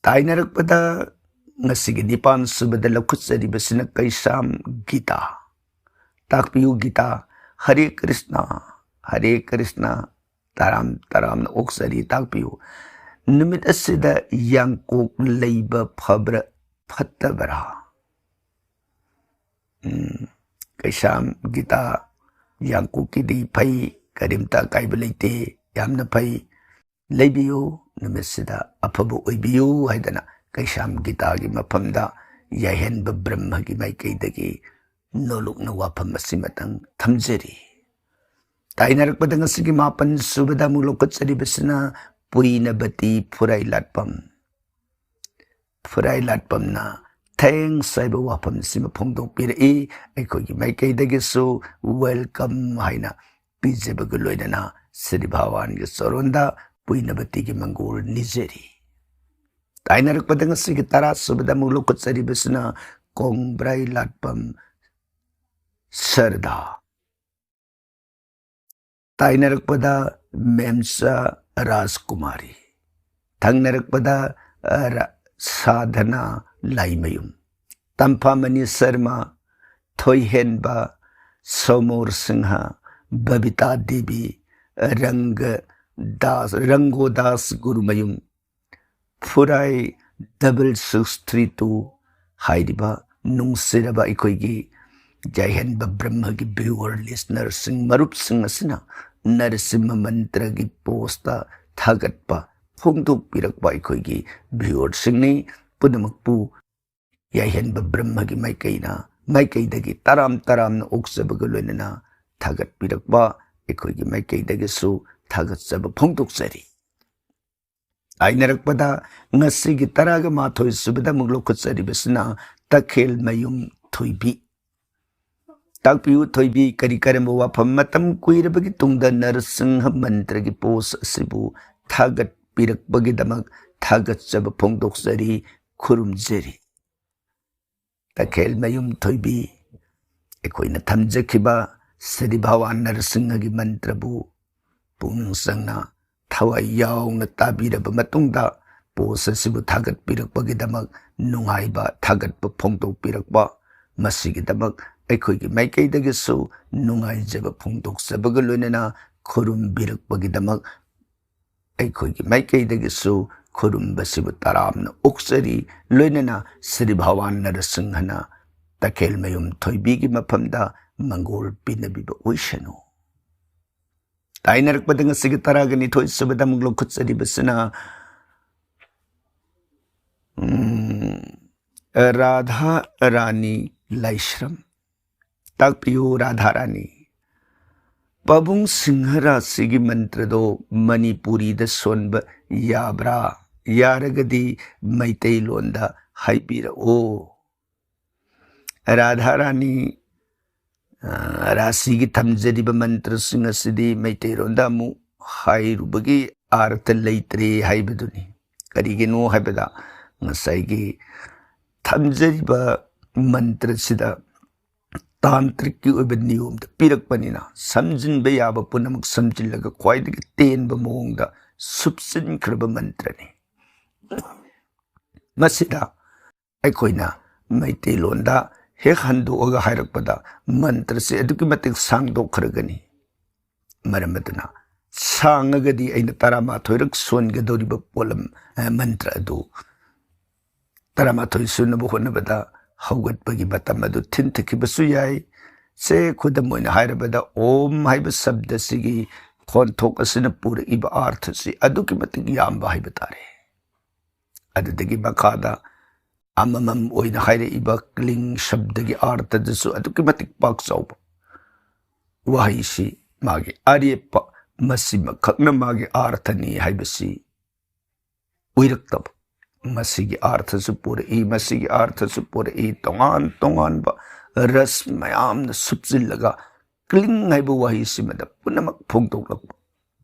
ꯇꯥꯏꯅꯔꯛꯄꯗ ꯉꯁꯤꯒꯤ ꯅꯤꯄꯥꯟ ꯁꯨꯕꯗ ꯂꯧꯈꯠꯆꯔꯤꯕꯁꯤꯅ ꯀꯩꯁꯥꯝ ꯒꯤꯇꯥ꯫ ꯇꯥꯛꯄꯤꯌꯨ ꯒꯤꯇꯥ, ꯍꯔꯦ ꯀ꯭ꯔꯤꯁꯅ, ꯍꯔꯦ ꯀ꯭ꯔꯤꯁꯅ꯫ ꯇꯔꯥꯝ ꯇꯔꯥꯝꯅ ꯑꯣꯛꯆꯔꯤ꯫ ꯇꯥꯛꯄꯤꯌꯨ, ꯅꯨꯃꯤꯠ ꯑꯁꯤꯗ ꯌꯥꯡꯀꯣꯛ ꯂꯩꯕ ꯐꯕ꯭ꯔꯥ ꯐꯠꯇꯕ꯭ꯔꯥ? ꯎꯝ, ꯀꯩꯁꯥꯝ ꯒꯤꯇꯥ, ꯌꯥꯡꯀꯣꯛꯀꯤꯗꯤ ꯐꯩ, ꯀꯔꯤꯝꯇ ꯑꯀꯥꯏꯕ ꯂꯩꯇꯦ, ꯌꯥꯝꯅ ꯐꯩ꯫ ꯂꯩꯕꯤꯌꯨ, ꯅꯨꯃꯤꯠꯁꯤꯗ ꯑꯐꯕ ꯑꯣꯏꯕꯤꯌꯨ ꯍꯥꯏꯗꯅ ꯀꯩꯁꯥꯝ ꯒꯤꯇꯥꯒꯤ ꯃꯐꯝꯗ ꯌꯥꯏꯍꯟꯕ ꯕ꯭ꯔꯍ꯭ꯃꯒꯤ ꯃꯥꯏꯀꯩꯗꯒꯤ ꯅꯣꯂꯨꯛꯅ ꯋꯥꯐꯝ ꯑꯁꯤꯃꯇꯪ ꯊꯝꯖꯔꯤ꯫ ꯇꯥꯏꯅꯔꯛꯄꯗ ꯉꯁꯤꯒꯤ ꯃꯥꯄꯟ ꯁꯨꯕꯗ ꯑꯃꯨꯛ ꯂꯧꯈꯠꯆꯔꯤꯕꯁꯤꯅ ꯄꯨꯏꯅꯕꯇꯤ ꯐꯨꯔꯥꯏ ꯂꯥꯠꯄꯝ꯫ ꯐꯨꯔꯥꯏ ꯂꯥꯠꯄꯝꯅ thanks ꯍꯥꯏꯕ ꯋꯥꯐꯝꯁꯤꯃ ꯐꯣꯡꯗꯣꯛꯄꯤꯔꯛꯏ꯫ ꯑꯩꯈꯣꯏꯒꯤ ꯃꯥꯏꯀꯩꯗꯒꯤꯁꯨ welcome ꯍꯥꯏꯅ ꯄꯤꯖꯕꯒ ꯂꯣꯏꯅꯅ ꯁ꯭ꯔꯤ ꯚꯒꯋꯥꯟꯒꯤ ꯆꯔꯣꯟꯗ ꯄꯨꯏꯅꯕꯇꯤꯒꯤ ꯃꯪꯒꯣꯜ ꯅꯤꯖꯔꯤ꯫ ꯇꯥꯏꯅꯔꯛꯄꯗ ꯉꯁꯤꯒꯤ ꯇꯔꯥ ꯁꯨꯕꯗ ꯑꯃꯨꯛ ꯂꯧꯈꯠꯆꯔꯤꯕꯁꯤꯅ ꯀꯣꯡꯕ꯭ꯔꯥꯏ ꯂꯥꯠꯄꯝ ꯁꯔꯗꯥ꯫ ꯇꯥꯏꯅꯔꯛꯄꯗ ꯃꯦꯝꯆꯥ ꯔꯥꯖꯀꯨꯃꯥꯔꯤ, ꯊꯪꯅꯔꯛꯄꯗ, ꯑ, ꯔ-, ꯁꯥꯙꯅꯥ Laimayum, ꯇꯝꯐꯥꯃꯅꯤ Sharma, ꯊꯣꯏꯍꯦꯟꯕ, ꯁꯣꯃꯣꯔ Singh, Babita Devi, ꯔꯪꯒ Das, ꯔꯪꯒꯣꯗꯥꯁ Gurumayum, ꯐꯨꯔꯥꯏ double six three two ꯍꯥꯏꯔꯤꯕ ꯅꯨꯡꯁꯤꯔꯕ ꯑꯩꯈꯣꯏꯒꯤ ꯌꯥꯏꯍꯟꯕ ꯕ꯭ꯔꯍ꯭ꯃꯒꯤ viewer listenerꯁꯤꯡ, ꯃꯔꯨꯞꯁꯤꯡ ꯑꯁꯤꯅ ꯅꯔꯁꯤꯝꯍ ꯃꯟꯇ꯭ꯔꯒꯤ postꯇ ꯊꯥꯒꯠꯄ ꯐꯣꯡꯗꯣꯛꯄꯤꯔꯛꯄ ꯑꯩꯈꯣꯏꯒꯤ viewerꯁꯤꯡꯅꯤ꯫ ꯄꯨꯝꯅꯃꯛꯄꯨ ꯌꯥꯏꯍꯟꯕ ꯕ꯭ꯔꯍ꯭ꯃꯒꯤ ꯃꯥꯏꯀꯩꯅ, ꯃꯥꯏꯀꯩꯗꯒꯤ ꯇꯔꯥꯝ ꯇꯔꯥꯝꯅ ꯑꯣꯛꯆꯕꯒ ꯂꯣꯏꯅꯅ ꯊꯥꯒꯠꯄꯤꯔꯛꯄ ꯑꯩꯈꯣꯏꯒꯤ ꯃꯥꯏꯀꯩꯗꯒꯤꯁꯨ ꯊꯥꯒꯠꯆꯕ ꯐꯣꯡꯗꯣꯛꯆꯔꯤ꯫ ꯇꯥꯏꯅꯔꯛꯄꯗ ꯉꯁꯤꯒꯤ ꯇꯔꯥꯒ ꯃꯥꯊꯣꯏ ꯁꯨꯕꯗ ꯑꯃꯨꯛ ꯂꯧꯈꯠꯆꯔꯤꯕꯁꯤꯅ ꯇꯈꯦꯜꯃꯌꯨꯝ ꯊꯣꯏꯕꯤ꯫ ꯇꯥꯛꯄꯤꯌꯨ ꯊꯣꯏꯕꯤ, ꯀꯔꯤ ꯀꯔꯝꯕ ꯋꯥꯐꯝ? ꯃꯇꯝ ꯀꯨꯏꯔꯕꯒꯤ ꯇꯨꯡꯗ ꯅꯔꯁꯤꯡꯍ ꯃꯟꯇ꯭ꯔꯒꯤ post ꯑꯁꯤꯕꯨ ꯊꯥꯒꯠꯄꯤꯔꯛꯄꯒꯤꯗꯃꯛ ꯊꯥꯒꯠꯆꯕ ꯐꯣꯡꯗꯣꯛꯆꯔꯤ, ꯈꯨꯔꯨꯝꯖꯔꯤ꯫ ꯇꯈꯦꯜꯃꯌꯨꯝ ꯊꯣꯏꯕꯤ, ꯑꯩꯈꯣꯏꯅ ꯊꯝꯖꯈꯤꯕ ꯁ꯭ꯔꯤ ꯚꯒꯋꯥꯟ ꯅꯔꯁꯤꯡꯍꯒꯤ ꯃꯟꯇ꯭ꯔꯕꯨ ꯄꯨꯛꯅꯤꯡ ꯆꯪꯅ, ꯊꯋꯥꯏ ꯌꯥꯎꯅ ꯇꯥꯕꯤꯔꯕ ꯃꯇꯨꯡꯗ post ꯑꯁꯤꯕꯨ ꯊꯥꯒꯠꯄꯤꯔꯛꯄꯒꯤꯗꯃꯛ ꯅꯨꯡꯉꯥꯏꯕ ꯊꯥꯒꯠꯄ ꯐꯣꯡꯗꯣꯛꯄꯤꯔꯛꯄ, ꯃꯁꯤꯒꯤꯗꯃꯛ ꯑꯩꯈꯣꯏꯒꯤ ꯃꯥꯏꯀꯩꯗꯒꯤꯁꯨ ꯅꯨꯡꯉꯥꯏꯖꯕ ꯐꯣꯡꯗꯣꯛꯆꯕꯒ ꯂꯣꯏꯅꯅ ꯈꯨꯔꯨꯝꯕꯤꯔꯛꯄꯒꯤꯗꯃꯛ ꯑꯩꯈꯣꯏꯒꯤ ꯃꯥꯏꯀꯩꯗꯒꯤꯁꯨ ꯈꯨꯔꯨꯝꯕꯁꯤꯕꯨ ꯇꯔꯥꯝꯅ ꯑꯣꯛꯆꯔꯤ꯫ ꯂꯣꯏꯅꯅ ꯁ꯭ꯔꯤ ꯚꯒꯋꯥꯟ ꯅꯔꯁꯤꯡꯍꯅ ꯇꯈꯦꯜꯃꯌꯨꯝ ꯊꯣꯏꯕꯤꯒꯤ ꯃꯐꯝꯗ ꯃꯪꯒꯣꯜ ꯄꯤꯅꯕꯤꯕ ꯑꯣꯏꯁꯅꯨ꯫ ꯇꯥꯏꯅꯔꯛꯄꯗ ꯉꯁꯤꯒꯤ ꯇꯔꯥꯒ ꯅꯤꯊꯣꯏ ꯁꯨꯕꯗ ꯑꯃꯨꯛ ꯂꯧꯈꯠꯆꯔꯤꯕꯁꯤꯅ, ꯎꯝ, ꯔꯥꯙꯥ ꯔꯥꯅꯤ ꯂꯥꯏꯁ꯭ꯔꯝ꯫ ꯇꯥꯛꯄꯤꯌꯨ ꯔꯥꯙꯥ ꯔꯥꯅꯤ꯫ ꯄꯥꯕꯨꯡ ꯁꯤꯡꯍ ꯔꯥꯁꯤꯒꯤ ꯃꯟꯇ꯭ꯔꯗꯣ ꯃꯅꯤꯄꯨꯔꯤꯗ ꯁꯣꯟꯕ ꯌꯥꯕ꯭ꯔꯥ? ꯌꯥꯔꯒꯗꯤ ꯃꯩꯇꯩꯂꯣꯟꯗ ꯍꯥꯏꯕꯤꯔꯛꯑꯣ꯫ ꯔꯥꯙꯥ ꯔꯥꯅꯤ, ꯑ, ꯔꯥꯁꯤꯒꯤ ꯊꯝꯖꯔꯤꯕ ꯃꯟꯇ꯭ꯔꯁꯤꯡ ꯑꯁꯤꯗꯤ ꯃꯩꯇꯩꯂꯣꯟꯗ ꯑꯃꯨꯛ ꯍꯥꯏꯔꯨꯕꯒꯤ ꯑꯥꯔꯊ ꯂꯩꯇ꯭ꯔꯦ ꯍꯥꯏꯕꯗꯨꯅꯤ꯫ ꯀꯔꯤꯒꯤꯅꯣ ꯍꯥꯏꯕꯗ ꯉꯁꯥꯏꯒꯤ ꯊꯝꯖꯔꯤꯕ ꯃꯟꯇ꯭ꯔꯁꯤꯗ ꯇꯥꯟꯇ꯭ꯔꯤꯛꯀꯤ ꯑꯣꯏꯕ ꯅꯤꯌꯣꯝꯗ ꯄꯤꯔꯛꯄꯅꯤꯅ ꯁꯝꯖꯤꯟꯕ ꯌꯥꯕ ꯄꯨꯝꯅꯃꯛ ꯁꯝꯖꯤꯜꯂꯒ ꯈ꯭ꯋꯥꯏꯗꯒꯤ ꯇꯦꯟꯕ ꯃꯑꯣꯡꯗ ꯁꯨꯞꯆꯤꯟꯈ꯭ꯔꯕ ꯃꯟꯇ꯭ꯔꯅꯤ꯫ ꯃꯁꯤꯗ ꯑꯩꯈꯣꯏꯅ ꯃꯩꯇꯩꯂꯣꯟꯗ ꯍꯦꯛ ꯍꯟꯗꯣꯛꯑꯒ ꯍꯥꯏꯔꯛꯄꯗ ꯃꯟꯇ꯭ꯔꯁꯦ ꯑꯗꯨꯛꯀꯤ ꯃꯇꯤꯛ ꯁꯥꯡꯗꯣꯛꯈ꯭ꯔꯒꯅꯤ꯫ ꯃꯔꯝ ꯑꯗꯨꯅ ꯁꯥꯡꯉꯒꯗꯤ ꯑꯩꯅ ꯇꯔꯥꯃꯥꯊꯣꯏꯔꯛ ꯁꯣꯟꯒꯗꯧꯔꯤꯕ ꯄꯣꯠꯂꯝ, ꯑ, ꯃꯟꯇ꯭ꯔ ꯑꯗꯨ ꯇꯔꯥꯃꯥꯊꯣꯏ ꯁꯨꯅꯕ ꯍꯣꯠꯅꯕꯗ ꯍꯧꯒꯠꯄꯒꯤ ꯃꯇꯝ ꯑꯗꯨ ꯊꯤꯟꯊꯈꯤꯕꯁꯨ ꯌꯥꯏ꯫ ꯁꯦ, ꯈꯨꯗꯝ ꯑꯣꯏꯅ ꯍꯥꯏꯔꯕꯗ, ꯑꯣꯝ ꯍꯥꯏꯕ ꯁꯕꯗꯁꯤꯒꯤ ꯈꯣꯟꯊꯣꯛ ꯑꯁꯤꯅ ꯄꯨꯔꯛꯏꯕ ꯑꯥꯔꯊꯁꯤ ꯑꯗꯨꯛꯀꯤ ꯃꯇꯤꯛ ꯌꯥꯝꯕ ꯍꯥꯏꯕ ꯇꯥꯔꯦ꯫ ꯑꯗꯨꯗꯒꯤ ꯃꯈꯥꯗ ꯑꯃꯃꯝ ꯑꯣꯏꯅ ꯍꯥꯏꯔꯛꯏꯕ ꯀ꯭ꯂꯤꯡ ꯁꯕꯗꯒꯤ ꯑꯥꯔꯊꯗꯁꯨ ꯑꯗꯨꯛꯀꯤ ꯃꯇꯤꯛ ꯄꯥꯛ ꯆꯥꯎꯕ꯫ ꯋꯥꯍꯩꯁꯤ ꯃꯥꯒꯤ ꯑꯔꯦꯞꯄ, ꯃꯁꯤꯃꯈꯛꯅ ꯃꯥꯒꯤ ꯑꯥꯔꯊꯅꯤ ꯍꯥꯏꯕꯁꯤ ꯑꯣꯏꯔꯛꯇꯕ꯫ ꯃꯁꯤꯒꯤ ꯑꯥꯔꯊꯁꯨ ꯄꯨꯔꯛꯏ, ꯃꯁꯤꯒꯤ ꯑꯥꯔꯊꯁꯨ ꯄꯨꯔꯛꯏ, ꯇꯣꯉꯥꯟ ꯇꯣꯉꯥꯟꯕ ꯔꯁ ꯃꯌꯥꯝꯅ ꯁꯨꯞꯆꯤꯜꯂꯒ ꯀ꯭ꯂꯤꯡ ꯍꯥꯏꯕ ꯋꯥꯍꯩꯁꯤꯃꯗ ꯄꯨꯝꯅꯃꯛ ꯐꯣꯡꯗꯣꯛꯂꯛꯄ꯫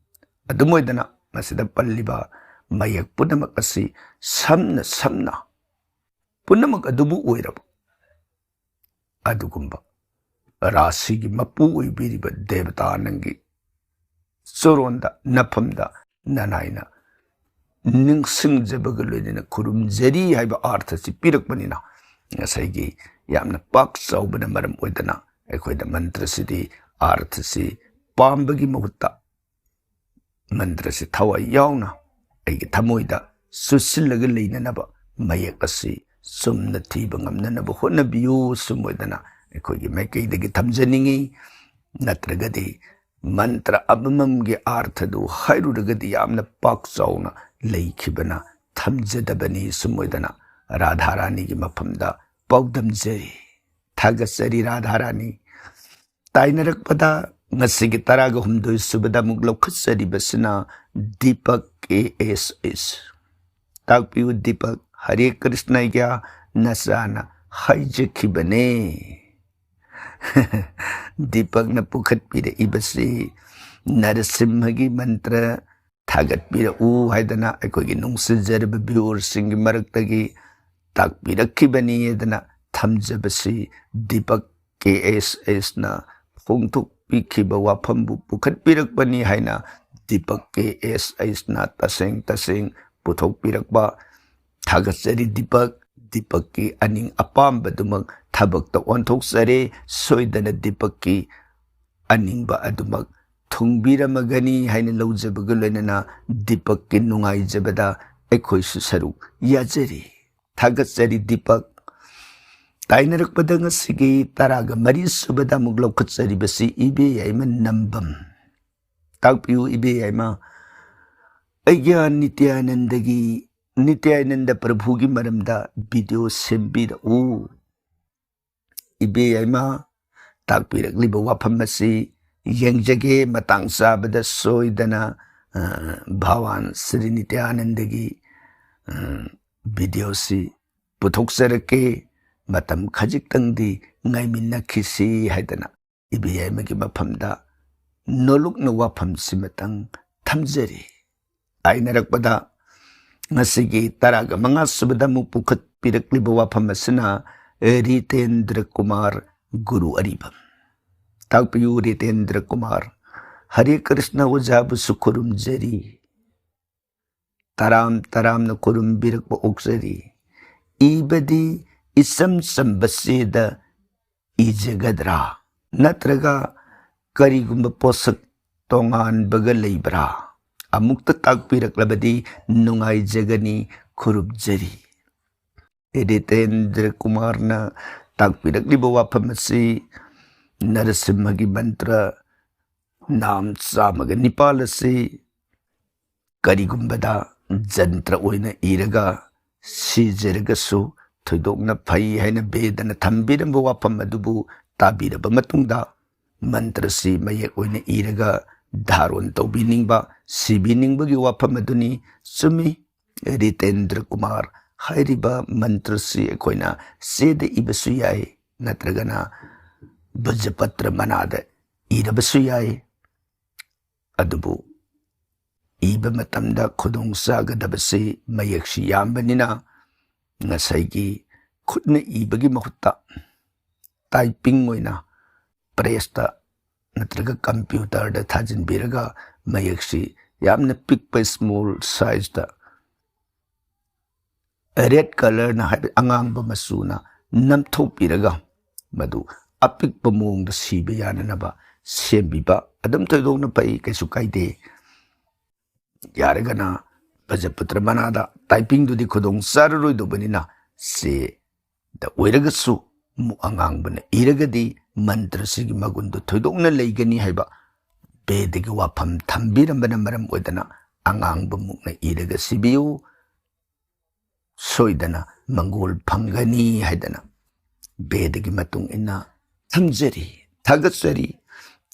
ꯑꯗꯨꯝ ꯑꯣꯏꯗꯅ ꯃꯁꯤꯗ ꯄꯜꯂꯤꯕ ꯃꯌꯦꯛ ꯄꯨꯝꯅꯃꯛ ꯑꯁꯤ ꯁꯝꯅ ꯁꯝꯅ ꯄꯨꯝꯅꯃꯛ ꯑꯗꯨꯕꯨ ꯑꯣꯏꯔꯕ ꯑꯗꯨꯒꯨꯝꯕ ꯔꯥꯁꯤꯒꯤ ꯃꯄꯨ ꯑꯣꯏꯕꯤꯔꯤꯕ ꯗꯦꯕꯇꯥ ꯅꯪꯒꯤ ꯆꯨꯔꯣꯟꯗ, ꯅꯐꯝꯗ ꯅꯅꯥꯏꯅ ꯅꯤꯡꯁꯤꯡꯖꯕꯒ ꯂꯣꯏꯅꯅ ꯈꯨꯔꯨꯝꯖꯔꯤ ꯍꯥꯏꯕ ꯑꯥꯔꯊꯁꯤ ꯄꯤꯔꯛꯄꯅꯤꯅ, ꯉꯁꯥꯏꯒꯤ ꯌꯥꯝꯅ ꯄꯥꯛ ꯆꯥꯎꯕꯅ ꯃꯔꯝ ꯑꯣꯏꯗꯅ ꯑꯩꯈꯣꯏꯗ ꯃꯟꯇ꯭ꯔꯁꯤꯗꯤ ꯑꯥꯔꯊꯁꯤ ꯄꯥꯝꯕꯒꯤ ꯃꯍꯨꯠꯇ ꯃꯟꯇ꯭ꯔꯁꯤ ꯊꯋꯥꯏ ꯌꯥꯎꯅ ꯑꯩꯒꯤ ꯊꯃꯣꯏꯗ ꯆꯨꯁꯤꯜꯂꯒ ꯂꯩꯅꯅꯕ ꯃꯌꯦꯛ ꯑꯁꯤ ꯆꯨꯝꯅ ꯊꯤꯕ ꯉꯝꯅꯅꯕ ꯍꯣꯠꯅꯕꯤꯌꯨ꯫ ꯁꯨꯝ ꯑꯣꯏꯗꯅ ꯑꯩꯈꯣꯏꯒꯤ ꯃꯥꯏꯀꯩꯗꯒꯤ ꯊꯝꯖꯅꯤꯡꯏ꯫ ꯅꯠꯇ꯭ꯔꯒꯗꯤ ꯃꯟꯇ꯭ꯔ ꯑꯃꯃꯝꯒꯤ ꯑꯥꯔꯊꯗꯨ ꯍꯥꯏꯔꯨꯔꯒꯗꯤ ꯌꯥꯝꯅ ꯄꯥꯛ ꯆꯥꯎꯅ ꯂꯩꯈꯤꯕꯅ ꯊꯝꯖꯗꯕꯅꯤ꯫ ꯁꯨꯝ ꯑꯣꯏꯗꯅ ꯔꯥꯙꯥ ꯔꯥꯅꯤꯒꯤ ꯃꯐꯝꯗ ꯄꯥꯎꯗꯝꯖꯔꯤ꯫ ꯊꯥꯒꯠꯆꯔꯤ ꯔꯥꯙꯥ ꯔꯥꯅꯤ꯫ ꯇꯥꯏꯅꯔꯛꯄꯗ ꯉꯁꯤꯒꯤ ꯇꯔꯥꯒ ꯍꯨꯝꯗꯣꯏ ꯁꯨꯕꯗ ꯑꯃꯨꯛ ꯂꯧꯈꯠꯆꯔꯤꯕꯁꯤꯅ ꯗꯤꯄꯛ ꯀꯦ ꯑꯦꯁ ꯑꯦꯁ꯫ ꯇꯥꯛꯄꯤꯌꯨ ꯗꯤꯄꯛ, ꯍꯔꯦ ꯀ꯭ꯔꯤꯁꯅ ꯀ꯭ꯌꯥ ꯅꯆꯥꯅ ꯍꯥꯏꯖꯈꯤꯕꯅꯦ꯫ ꯗꯤꯄꯛꯅ ꯄꯨꯈꯠꯄꯤꯔꯛꯏꯕꯁꯤ ꯅꯔꯁꯤꯝꯍꯒꯤ ꯃꯟꯇ꯭ꯔ ꯊꯥꯒꯠꯄꯤꯔꯛꯎ ꯍꯥꯏꯗꯅ ꯑꯩꯈꯣꯏꯒꯤ ꯅꯨꯡꯁꯤꯖꯔꯕ ꯚ꯭ꯌꯨꯋꯔꯁꯤꯡꯒꯤ ꯃꯔꯛꯇꯒꯤ ꯇꯥꯛꯄꯤꯔꯛꯈꯤꯕꯅꯤ ꯍꯥꯏꯗꯅ ꯊꯝꯖꯕꯁꯤ ꯗꯤꯄꯛ ꯀꯦ ꯑꯦꯁ ꯑꯦꯁꯅ ꯐꯣꯡꯗꯣꯛꯄꯤꯈꯤꯕ ꯋꯥꯐꯝꯕꯨ ꯄꯨꯈꯠꯄꯤꯔꯛꯄꯅꯤ ꯍꯥꯏꯅ ꯗꯤꯄꯛ ꯀꯦ ꯑꯦꯁ ꯑꯦꯁꯅ ꯇꯁꯦꯡ ꯇꯁꯦꯡ ꯄꯨꯊꯣꯛꯄꯤꯔꯛꯄ ꯊꯥꯒꯠꯆꯔꯤ ꯗꯤꯄꯛ꯫ ꯗꯤꯄꯛꯀꯤ ꯑꯅꯤꯡ ꯑꯄꯥꯝꯕꯗꯨꯃꯛ ꯊꯕꯛꯇ ꯑꯣꯟꯊꯣꯛꯆꯔꯦ꯫ ꯁꯣꯏꯗꯅ ꯗꯤꯄꯛꯀꯤ ꯑꯅꯤꯡꯕ ꯑꯗꯨꯃꯛ ꯊꯨꯡꯕꯤꯔꯝꯃꯒꯅꯤ ꯍꯥꯏꯅ ꯂꯧꯖꯕꯒ ꯂꯣꯏꯅꯅ ꯗꯤꯄꯛꯀꯤ ꯅꯨꯡꯉꯥꯏꯖꯕꯗ ꯑꯩꯈꯣꯏꯁꯨ ꯁꯔꯨꯛ ꯌꯥꯖꯔꯤ꯫ ꯊꯥꯒꯠꯆꯔꯤ ꯗꯤꯄꯛ꯫ ꯇꯥꯏꯅꯔꯛꯄꯗ ꯉꯁꯤꯒꯤ ꯇꯔꯥꯒ ꯃꯔꯤ ꯁꯨꯕꯗ ꯑꯃꯨꯛ ꯂꯧꯈꯠꯆꯔꯤꯕꯁꯤ ꯏꯕꯦ ꯌꯥꯏꯃ ꯅꯝꯕꯝ꯫ ꯇꯥꯛꯄꯤꯌꯨ ꯏꯕꯦ ꯌꯥꯏꯃ꯫ ꯑꯩꯒꯤ ꯅꯤꯇ꯭ꯌꯥꯅꯟꯗꯒꯤ, ꯅꯤꯇ꯭ꯌꯥꯅꯟꯗ ꯄ꯭ꯔꯚꯨꯒꯤ ꯃꯔꯝꯗ ꯚꯤꯗꯤꯑꯣ ꯁꯦꯝꯕꯤꯔꯛꯎ꯫ ꯏꯕꯦ ꯌꯥꯏꯃ, ꯇꯥꯛꯄꯤꯔꯛꯂꯤꯕ ꯋꯥꯐꯝ ꯑꯁꯤ ꯌꯦꯡꯖꯒꯦ꯫ ꯃꯇꯥꯡ ꯆꯥꯕꯗ ꯁꯣꯏꯗꯅ, ꯑ, ꯚꯒꯋꯥꯟ ꯁ꯭ꯔꯤ ꯅꯤꯇ꯭ꯌꯥꯅꯟꯗꯒꯤ, ꯑ, ꯚꯤꯗꯤꯑꯣꯁꯤ ꯄꯨꯊꯣꯛꯆꯔꯛꯀꯦ꯫ ꯃꯇꯝ ꯈꯖꯤꯛꯇꯪꯗꯤ ꯉꯥꯏꯃꯤꯟꯅꯈꯤꯁꯤ ꯍꯥꯏꯗꯅ ꯏꯕꯦ ꯌꯥꯏꯃꯒꯤ ꯃꯐꯝꯗ ꯅꯣꯂꯨꯛꯅ ꯋꯥꯐꯝꯁꯤꯃꯇꯪ ꯊꯝꯖꯔꯤ꯫ ꯇꯥꯏꯅꯔꯛꯄꯗ ꯉꯁꯤꯒꯤ ꯇꯔꯥꯒ ꯃꯉꯥ ꯁꯨꯕꯗ ꯑꯃꯨꯛ ꯄꯨꯈꯠꯄꯤꯔꯛꯂꯤꯕ ꯋꯥꯐꯝ ꯑꯁꯤꯅ ꯔꯤꯇꯦꯟꯗ꯭ꯔ ꯀꯨꯃꯥꯔ ꯒꯨꯔꯨ ꯑꯔꯤꯕꯝ꯫ ꯇꯥꯛꯄꯤꯌꯨ ꯔꯤꯇꯦꯟꯗ꯭ꯔ ꯀꯨꯃꯥꯔ꯫ ꯍꯔꯦ ꯀ꯭ꯔꯤꯁꯅ ꯑꯣꯖꯥꯕꯨꯁꯨ ꯈꯨꯔꯨꯝꯖꯔꯤ꯫ ꯇꯔꯥꯝ ꯇꯔꯥꯝꯅ ꯈꯨꯔꯨꯝꯕꯤꯔꯛꯄ ꯑꯣꯛꯆꯔꯤ꯫ ꯏꯕꯗꯤ ꯏꯆꯝ ꯆꯝꯕ ꯆꯦꯗ ꯏꯖꯒꯗ꯭ꯔꯥ? ꯅꯠꯇ꯭ꯔꯒ ꯀꯔꯤꯒꯨꯝꯕ ꯄꯣꯠꯁꯛ ꯇꯣꯉꯥꯟꯕꯒ ꯂꯩꯕ꯭ꯔꯥ? ꯑꯃꯨꯛꯇ ꯇꯥꯛꯄꯤꯔꯛꯂꯕꯗꯤ ꯅꯨꯡꯉꯥꯏꯖꯒꯅꯤ꯫ ꯈꯨꯔꯨꯝꯖꯔꯤ꯫ ꯔꯤꯇꯦꯟꯗ꯭ꯔ ꯀꯨꯃꯥꯔꯅ ꯇꯥꯛꯄꯤꯔꯛꯂꯤꯕ ꯋꯥꯐꯝ ꯑꯁꯤ ꯅꯔꯁꯤꯝꯍꯒꯤ ꯃꯟꯇ꯭ꯔ ꯅꯥꯝ ꯆꯥꯝꯃꯒ ꯅꯤꯄꯥꯜ ꯑꯁꯤ ꯀꯔꯤꯒꯨꯝꯕꯗ ꯖꯟꯇ꯭ꯔ ꯑꯣꯏꯅ ꯏꯔꯒ ꯁꯤꯖꯔꯒꯁꯨ ꯊꯣꯏꯗꯣꯛꯅ ꯐꯩ ꯍꯥꯏꯅ ꯕꯦꯗꯅ ꯊꯝꯕꯤꯔꯝꯕ ꯋꯥꯐꯝ ꯑꯗꯨꯕꯨ ꯇꯥꯕꯤꯔꯕ ꯃꯇꯨꯡꯗ, ꯃꯟꯇ꯭ꯔꯁꯤ ꯃꯌꯦꯛ ꯑꯣꯏꯅ ꯏꯔꯒ ꯙꯥꯔꯣꯟ ꯇꯧꯕꯤꯅꯤꯡꯕ, ꯁꯤꯕꯤꯅꯤꯡꯕꯒꯤ ꯋꯥꯐꯝ ꯑꯗꯨꯅꯤ꯫ ꯆꯨꯝꯃꯤ, ꯔꯤꯇꯦꯟꯗ꯭ꯔ ꯀꯨꯃꯥꯔ, ꯍꯥꯏꯔꯤꯕ ꯃꯟꯇ꯭ꯔꯁꯤ ꯑꯩꯈꯣꯏꯅ ꯆꯦꯗ ꯏꯕꯁꯨ ꯌꯥꯏ, ꯅꯠꯇ꯭ꯔꯒꯅ ꯚꯨꯖꯄꯇ꯭ꯔ ꯃꯅꯥꯗ ꯏꯔꯕꯁꯨ ꯌꯥꯏ꯫ ꯑꯗꯨꯕꯨ ꯏꯕ ꯃꯇꯝꯗ ꯈꯨꯗꯣꯡ ꯆꯥꯒꯗꯕꯁꯤ ꯃꯌꯦꯛꯁꯤ ꯌꯥꯝꯕꯅꯤꯅ, ꯉꯁꯥꯏꯒꯤ ꯈꯨꯠꯅ ꯏꯕꯒꯤ ꯃꯍꯨꯠꯇ ꯇꯥꯏꯄꯤꯡ ꯑꯣꯏꯅ ꯄ꯭ꯔꯦꯁꯇ ꯅꯠꯇ꯭ꯔꯒ ꯀꯝꯄ꯭ꯌꯨꯇꯔꯗ ꯊꯥꯖꯤꯟꯕꯤꯔꯒ ꯃꯌꯦꯛꯁꯤ ꯌꯥꯝꯅ ꯄꯤꯛꯄ, ꯁ꯭ꯃꯣꯜ ꯁꯥꯏꯖꯇ ꯔꯦꯗ ꯀꯂꯔꯅ, ꯍꯥꯏꯕꯗꯤ ꯑꯉꯥꯡꯕ ꯃꯆꯨꯅ ꯅꯝꯊꯣꯛꯄꯤꯔꯒ ꯃꯗꯨ ꯑꯄꯤꯛꯄ ꯃꯑꯣꯡꯗ ꯁꯤꯕ ꯌꯥꯅꯅꯕ ꯁꯦꯝꯕꯤꯕ ꯑꯗꯨꯝ ꯊꯣꯏꯗꯣꯛꯅ ꯐꯩ, ꯀꯩꯁꯨ ꯀꯥꯏꯗꯦ꯫ ꯌꯥꯔꯒꯅ ꯚꯨꯖꯄꯇ꯭ꯔ ꯃꯅꯥꯗ, ꯇꯥꯏꯄꯤꯡꯗꯨꯗꯤ ꯈꯨꯗꯣꯡ ꯆꯥꯔꯔꯣꯏꯗꯧꯕꯅꯤꯅ, ꯆꯦꯗ ꯑꯣꯏꯔꯒꯁꯨ ꯃꯨꯛ ꯑꯉꯥꯡꯕꯅ ꯏꯔꯒꯗꯤ ꯃꯟꯇ꯭ꯔꯁꯤꯒꯤ ꯃꯒꯨꯟꯗꯨ ꯊꯣꯏꯗꯣꯛꯅ ꯂꯩꯒꯅꯤ ꯍꯥꯏꯕ ꯕꯦꯗꯒꯤ ꯋꯥꯐꯝ ꯊꯝꯕꯤꯔꯝꯕꯅ ꯃꯔꯝ ꯑꯣꯏꯗꯅ, ꯑꯉꯥꯡꯕ ꯃꯨꯛꯅ ꯏꯔꯒ ꯁꯤꯕꯤꯌꯨ, ꯁꯣꯏꯗꯅ ꯃꯪꯒꯣꯜ ꯐꯪꯒꯅꯤ ꯍꯥꯏꯗꯅ ꯕꯦꯗꯒꯤ ꯃꯇꯨꯡ ꯏꯟꯅ ꯊꯝꯖꯔꯤ꯫ ꯊꯥꯒꯠꯆꯔꯤ꯫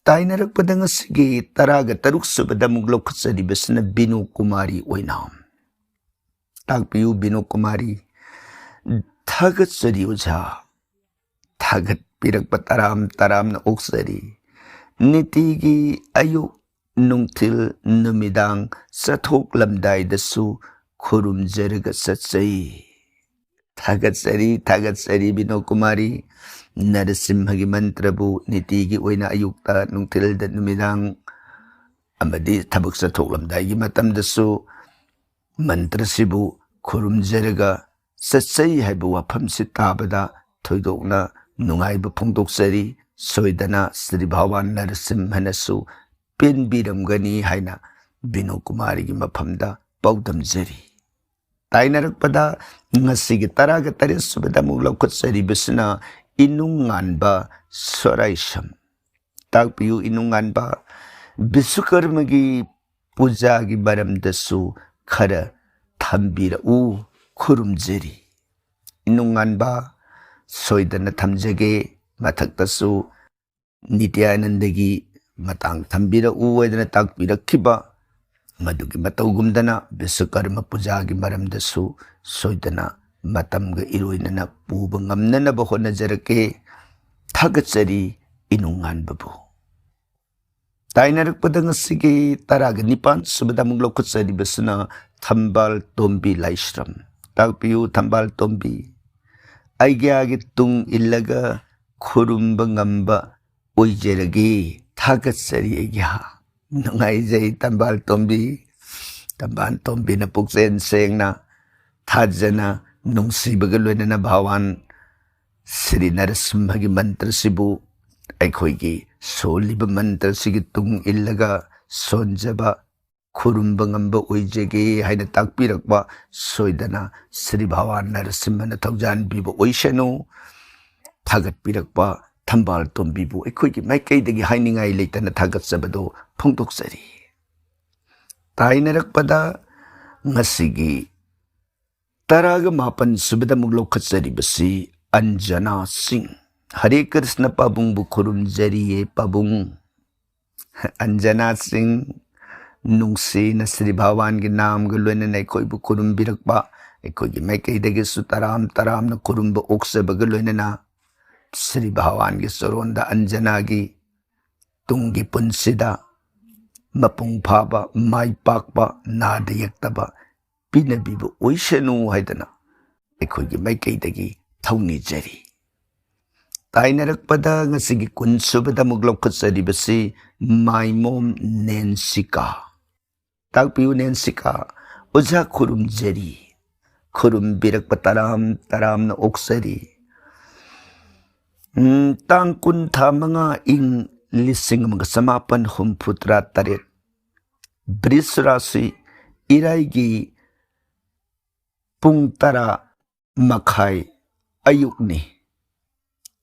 ꯇꯥꯏꯅꯔꯛꯄꯗ ꯉꯁꯤꯒꯤ ꯇꯔꯥꯒ ꯇꯔꯨꯛ ꯁꯨꯕꯗ ꯑꯃꯨꯛ ꯂꯧꯈꯠꯆꯔꯤꯕꯁꯤꯅ ꯕꯤꯅꯨ ꯀꯨꯃꯥꯔꯤ ꯑꯣꯏꯅ꯫ ꯇꯥꯛꯄꯤꯌꯨ ꯕꯤꯅꯨ ꯀꯨꯃꯥꯔꯤ꯫ ꯊꯥꯒꯠꯆꯔꯤ ꯑꯣꯖꯥ꯫ ꯊꯥꯒꯠꯄꯤꯔꯛꯄ ꯇꯔꯥꯝ ꯇꯔꯥꯝꯅ ꯑꯣꯛꯆꯔꯤ꯫ ꯅꯤꯇꯤꯒꯤ ꯑꯌꯨꯛ, ꯅꯨꯡꯊꯤꯜ, ꯅꯨꯃꯤꯗꯥꯡ ꯆꯠꯊꯣꯛꯂꯝꯗꯥꯏꯗꯁꯨ ꯈꯨꯔꯨꯝꯖꯔꯒ ꯆꯠꯆꯩ꯫ ꯊꯥꯒꯠꯆꯔꯤ, ꯊꯥꯒꯠꯆꯔꯤ ꯕꯤꯅꯣ ꯀꯨꯃꯥꯔꯤ꯫ ꯅꯔꯁꯤꯝꯍꯒꯤ ꯃꯟꯇ꯭ꯔꯕꯨ ꯅꯤꯇꯤꯒꯤ ꯑꯣꯏꯅ ꯑꯌꯨꯛꯇ, ꯅꯨꯡꯊꯤꯜꯗ, ꯅꯨꯃꯤꯗꯥꯡ ꯑꯃꯗꯤ ꯊꯕꯛ ꯆꯠꯊꯣꯛꯂꯝꯗꯥꯏꯒꯤ ꯃꯇꯝꯗꯁꯨ ꯃꯟꯇ꯭ꯔꯁꯤꯕꯨ ꯈꯨꯔꯨꯝꯖꯔꯒ ꯆꯠꯆꯩ ꯍꯥꯏꯕ ꯋꯥꯐꯝꯁꯤ ꯇꯥꯕꯗ ꯊꯣꯏꯗꯣꯛꯅ ꯅꯨꯡꯉꯥꯏꯕ ꯐꯣꯡꯗꯣꯛꯆꯔꯤ꯫ ꯁꯣꯏꯗꯅ ꯁ꯭ꯔꯤ ꯚꯒꯋꯥꯟ ꯅꯔꯁꯤꯝꯍꯅꯁꯨ ꯄꯦꯟꯕꯤꯔꯝꯒꯅꯤ ꯍꯥꯏꯅ ꯕꯤꯅꯣ ꯀꯨꯃꯥꯔꯤꯒꯤ ꯃꯐꯝꯗ ꯄꯥꯎꯗꯝꯖꯔꯤ꯫ ꯇꯥꯏꯅꯔꯛꯄꯗ ꯉꯁꯤꯒꯤ ꯇꯔꯥꯒ ꯇꯔꯦꯠ ꯁꯨꯕꯗ ꯑꯃꯨꯛ ꯂꯧꯈꯠꯆꯔꯤꯕꯁꯤꯅ ꯏꯅꯨꯡ ꯉꯥꯟꯕ ꯁꯣꯔꯥꯏꯁꯝ꯫ ꯇꯥꯛꯄꯤꯌꯨ ꯏꯅꯨꯡ ꯉꯥꯟꯕ, ꯕꯤꯁꯨꯀꯔꯃꯒꯤ ꯄꯨꯖꯥꯒꯤ ꯃꯔꯝꯗꯁꯨ ꯈꯔ ꯊꯝꯕꯤꯔꯛꯎ, ꯈꯨꯔꯨꯝꯖꯔꯤ꯫ ꯏꯅꯨꯡ ꯉꯥꯟꯕ, ꯁꯣꯏꯗꯅ ꯊꯝꯖꯒꯦ꯫ ꯃꯊꯛꯇꯁꯨ ꯅꯤꯇ꯭ꯌꯥꯅꯟꯗꯒꯤ ꯃꯇꯥꯡ ꯊꯝꯕꯤꯔꯛꯎ ꯍꯥꯏꯗꯅ ꯇꯥꯛꯄꯤꯔꯛꯈꯤꯕ, ꯃꯗꯨꯒꯤ ꯃꯇꯧꯒꯨꯝꯗꯅ ꯕꯤꯁ꯭ꯋꯀꯔꯃ ꯄꯨꯖꯥꯒꯤ ꯃꯔꯝꯗꯁꯨ ꯁꯣꯏꯗꯅ ꯃꯇꯝꯒ ꯏꯔꯣꯏꯅꯅ ꯄꯨꯕ ꯉꯝꯅꯅꯕ ꯍꯣꯠꯅꯖꯔꯛꯀꯦ꯫ ꯊꯥꯒꯠꯆꯔꯤ ꯏꯅꯨꯡꯉꯥꯟꯕꯕꯨ꯫ ꯇꯥꯏꯅꯔꯛꯄꯗ ꯉꯁꯤꯒꯤ ꯇꯔꯥꯒ ꯅꯤꯄꯥꯟ ꯁꯨꯕꯗ ꯑꯃꯨꯛ ꯂꯧꯈꯠꯆꯔꯤꯕꯁꯤꯅ ꯊꯝꯕꯥꯜ ꯇꯣꯝꯕꯤ ꯂꯥꯏꯁ꯭ꯔꯝ꯫ ꯇꯥꯛꯄꯤꯌꯨ ꯊꯝꯕꯥꯜ ꯇꯣꯝꯕꯤ꯫ ꯑꯩꯒ꯭ꯌꯥꯒꯤ ꯇꯨꯡ ꯏꯜꯂꯒ ꯈꯨꯔꯨꯝꯕ ꯉꯝꯕ ꯑꯣꯏꯖꯔꯒꯦ꯫ ꯊꯥꯒꯠꯆꯔꯤ ꯑꯩꯒ꯭ꯌꯥ꯫ ꯅꯨꯡꯉꯥꯏꯖꯩ ꯊꯝꯕꯥꯜ ꯇꯣꯝꯕꯤ꯫ ꯊꯝꯕꯥꯜ ꯇꯣꯝꯕꯤꯅ ꯄꯨꯛꯆꯦꯜ ꯁꯦꯡꯅ, ꯊꯥꯖꯅ, ꯅꯨꯡꯁꯤꯕꯒ ꯂꯣꯏꯅꯅ ꯚꯒꯋꯥꯟ ꯁ꯭ꯔꯤ ꯅꯔꯁꯤꯝꯍꯒꯤ ꯃꯟꯇ꯭ꯔꯁꯤꯕꯨ ꯑꯩꯈꯣꯏꯒꯤ ꯁꯣꯜꯂꯤꯕ ꯃꯟꯇ꯭ꯔꯁꯤꯒꯤ ꯇꯨꯡ ꯏꯜꯂꯒ ꯁꯣꯟꯖꯕ, ꯈꯨꯔꯨꯝꯕ ꯉꯝꯕ ꯑꯣꯏꯖꯒꯦ ꯍꯥꯏꯅ ꯇꯥꯛꯄꯤꯔꯛꯄ, ꯁꯣꯏꯗꯅ ꯁ꯭ꯔꯤ ꯚꯒꯋꯥꯟ ꯅꯔꯁꯤꯝꯍꯅ ꯊꯧꯖꯥꯟꯕꯤꯕ ꯑꯣꯏꯁꯅꯨ꯫ ꯊꯥꯒꯠꯄꯤꯔꯛꯄ ꯊꯝꯕꯥꯜ ꯇꯣꯝꯕꯤꯕꯨ ꯑꯩꯈꯣꯏꯒꯤ ꯃꯥꯏꯀꯩꯗꯒꯤ ꯍꯥꯏꯅꯤꯡꯉꯥꯏ ꯂꯩꯇꯅ ꯊꯥꯒꯠꯆꯕꯗꯨ ꯐꯣꯡꯗꯣꯛꯆꯔꯤ꯫ ꯇꯥꯏꯅꯔꯛꯄꯗ ꯉꯁꯤꯒꯤ ꯇꯔꯥꯒ ꯃꯥꯄꯟ ꯁꯨꯕꯗ ꯑꯃꯨꯛ ꯂꯧꯈꯠꯆꯔꯤꯕꯁꯤ ꯑꯟꯖꯅꯥ ꯁꯤꯡ꯫ ꯍꯔꯦ ꯀ꯭ꯔꯤꯁꯅ ꯄꯥꯕꯨꯡꯕꯨ ꯈꯨꯔꯨꯝꯖꯔꯤꯌꯦ ꯄꯥꯕꯨꯡ꯫ ꯑꯟꯖꯅꯥ ꯁꯤꯡ, ꯅꯨꯡꯁꯤꯅ ꯁ꯭ꯔꯤ ꯚꯒꯋꯥꯟꯒꯤ ꯅꯥꯝꯒ ꯂꯣꯏꯅꯅ ꯑꯩꯈꯣꯏꯕꯨ ꯈꯨꯔꯨꯝꯕꯤꯔꯛꯄ, ꯑꯩꯈꯣꯏꯒꯤ ꯃꯥꯏꯀꯩꯗꯒꯤꯁꯨ ꯇꯔꯥꯝ ꯇꯔꯥꯝꯅ ꯈꯨꯔꯨꯝꯕ ꯑꯣꯛꯆꯕꯒ ꯂꯣꯏꯅꯅ ꯁ꯭ꯔꯤ ꯚꯒꯋꯥꯟꯒꯤ ꯆꯔꯣꯟꯗ ꯑꯟꯖꯅꯥꯒꯤ ꯇꯨꯡꯒꯤ ꯄꯨꯟꯁꯤꯗ ꯃꯄꯨꯡ ꯐꯥꯕ, ꯃꯥꯏ ꯄꯥꯛꯄ, ꯅꯥꯗ ꯌꯦꯛꯇꯕ ꯄꯤꯅꯕꯤꯕ ꯑꯣꯏꯁꯅꯨ ꯍꯥꯏꯗꯅ ꯑꯩꯈꯣꯏꯒꯤ ꯃꯥꯏꯀꯩꯗꯒꯤ ꯊꯧꯅꯤꯖꯔꯤ꯫ ꯇꯥꯏꯅꯔꯛꯄꯗ ꯉꯁꯤꯒꯤ ꯀꯨꯟ ꯁꯨꯕꯗ ꯑꯃꯨꯛ ꯂꯧꯈꯠꯆꯔꯤꯕꯁꯤ ꯃꯥꯏꯃꯣꯝ ꯅꯦꯟꯁꯤꯀꯥ꯫ ꯇꯥꯛꯄꯤꯌꯨ ꯅꯦꯟꯁꯤꯀꯥ꯫ ꯑꯣꯖꯥ ꯈꯨꯔꯨꯝꯖꯔꯤ꯫ ꯈꯨꯔꯨꯝꯕꯤꯔꯛꯄ ꯇꯔꯥꯝ ꯇꯔꯥꯝꯅ ꯑꯣꯛꯆꯔꯤ꯫ ꯎꯝ, ꯇꯥꯡ ꯀꯨꯟ ꯊꯥ ꯃꯉꯥ ꯏꯪ ꯂꯤꯁꯤꯡ ꯑꯃꯒ ꯆꯃꯥꯄꯟ ꯍꯨꯝꯐꯨ ꯇꯔꯥ ꯇꯔꯦꯠ, ꯕ꯭ꯔꯤꯁ ꯔꯥꯁꯤ, ꯏꯔꯥꯏꯒꯤ ꯄꯨꯡ ꯇꯔꯥ ꯃꯈꯥꯏ ꯑꯌꯨꯛꯅꯤ꯫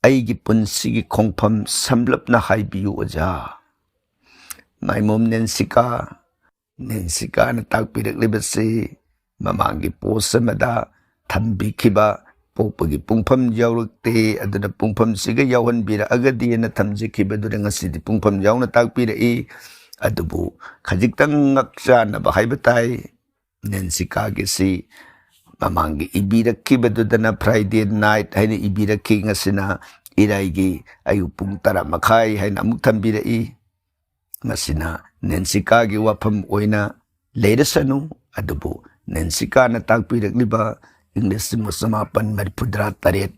ꯑꯩꯒꯤ ꯄꯨꯟꯁꯤꯒꯤ ꯈꯣꯡꯐꯝ ꯁꯝꯂꯞꯅ ꯍꯥꯏꯕꯤꯌꯨ, ꯑꯣꯖꯥ꯫ ꯃꯥꯏꯃꯣꯝ ꯅꯦꯟꯁꯤꯀꯥ, ꯅꯦꯟꯁꯤꯀꯥꯅ ꯇꯥꯛꯄꯤꯔꯛꯂꯤꯕꯁꯤ ꯃꯃꯥꯡꯒꯤ ꯄꯣꯁ ꯑꯃꯗ ꯊꯝꯕꯤꯈꯤꯕ, ꯄꯣꯛꯄꯒꯤ ꯄꯨꯡꯐꯝ ꯌꯥꯎꯔꯛꯇꯦ, ꯑꯗꯨꯅ ꯄꯨꯡꯐꯝꯁꯤꯒ ꯌꯥꯎꯍꯟꯕꯤꯔꯛꯑꯒꯗꯤꯅ ꯊꯝꯖꯈꯤꯕꯗꯨꯅ ꯉꯁꯤꯗꯤ ꯄꯨꯡꯐꯝ ꯌꯥꯎꯅ ꯇꯥꯛꯄꯤꯔꯛꯏ꯫ ꯑꯗꯨꯕꯨ ꯈꯖꯤꯛꯇꯪ ꯉꯛ ꯆꯥꯟꯅꯕ ꯍꯥꯏꯕ ꯇꯥꯏ, ꯅꯦꯟꯁꯤꯀꯥꯒꯤꯁꯤ ꯃꯃꯥꯡꯒꯤ ꯏꯕꯤꯔꯛꯈꯤꯕꯗꯨꯗꯅ Friday night ꯍꯥꯏꯅ ꯏꯕꯤꯔꯛꯈꯤ, ꯉꯁꯤꯅ ꯏꯔꯥꯏꯒꯤ ꯑꯌꯨꯛ ꯄꯨꯡ ꯇꯔꯥ ꯃꯈꯥꯏ ꯍꯥꯏꯅ ꯑꯃꯨꯛ ꯊꯝꯕꯤꯔꯛꯏ꯫ ꯃꯁꯤꯅ ꯅꯦꯟꯁꯤꯀꯥꯒꯤ ꯋꯥꯐꯝ ꯑꯣꯏꯅ ꯂꯩꯔꯁꯅꯨ, ꯑꯗꯨꯕꯨ ꯅꯦꯟꯁꯤꯀꯥꯅ ꯇꯥꯛꯄꯤꯔꯛꯂꯤꯕ ꯏꯪ ꯂꯤꯁꯤꯡ ꯑꯃ ꯆꯃꯥꯄꯟ ꯃꯔꯤꯐꯨꯇꯔꯥ ꯇꯔꯦꯠ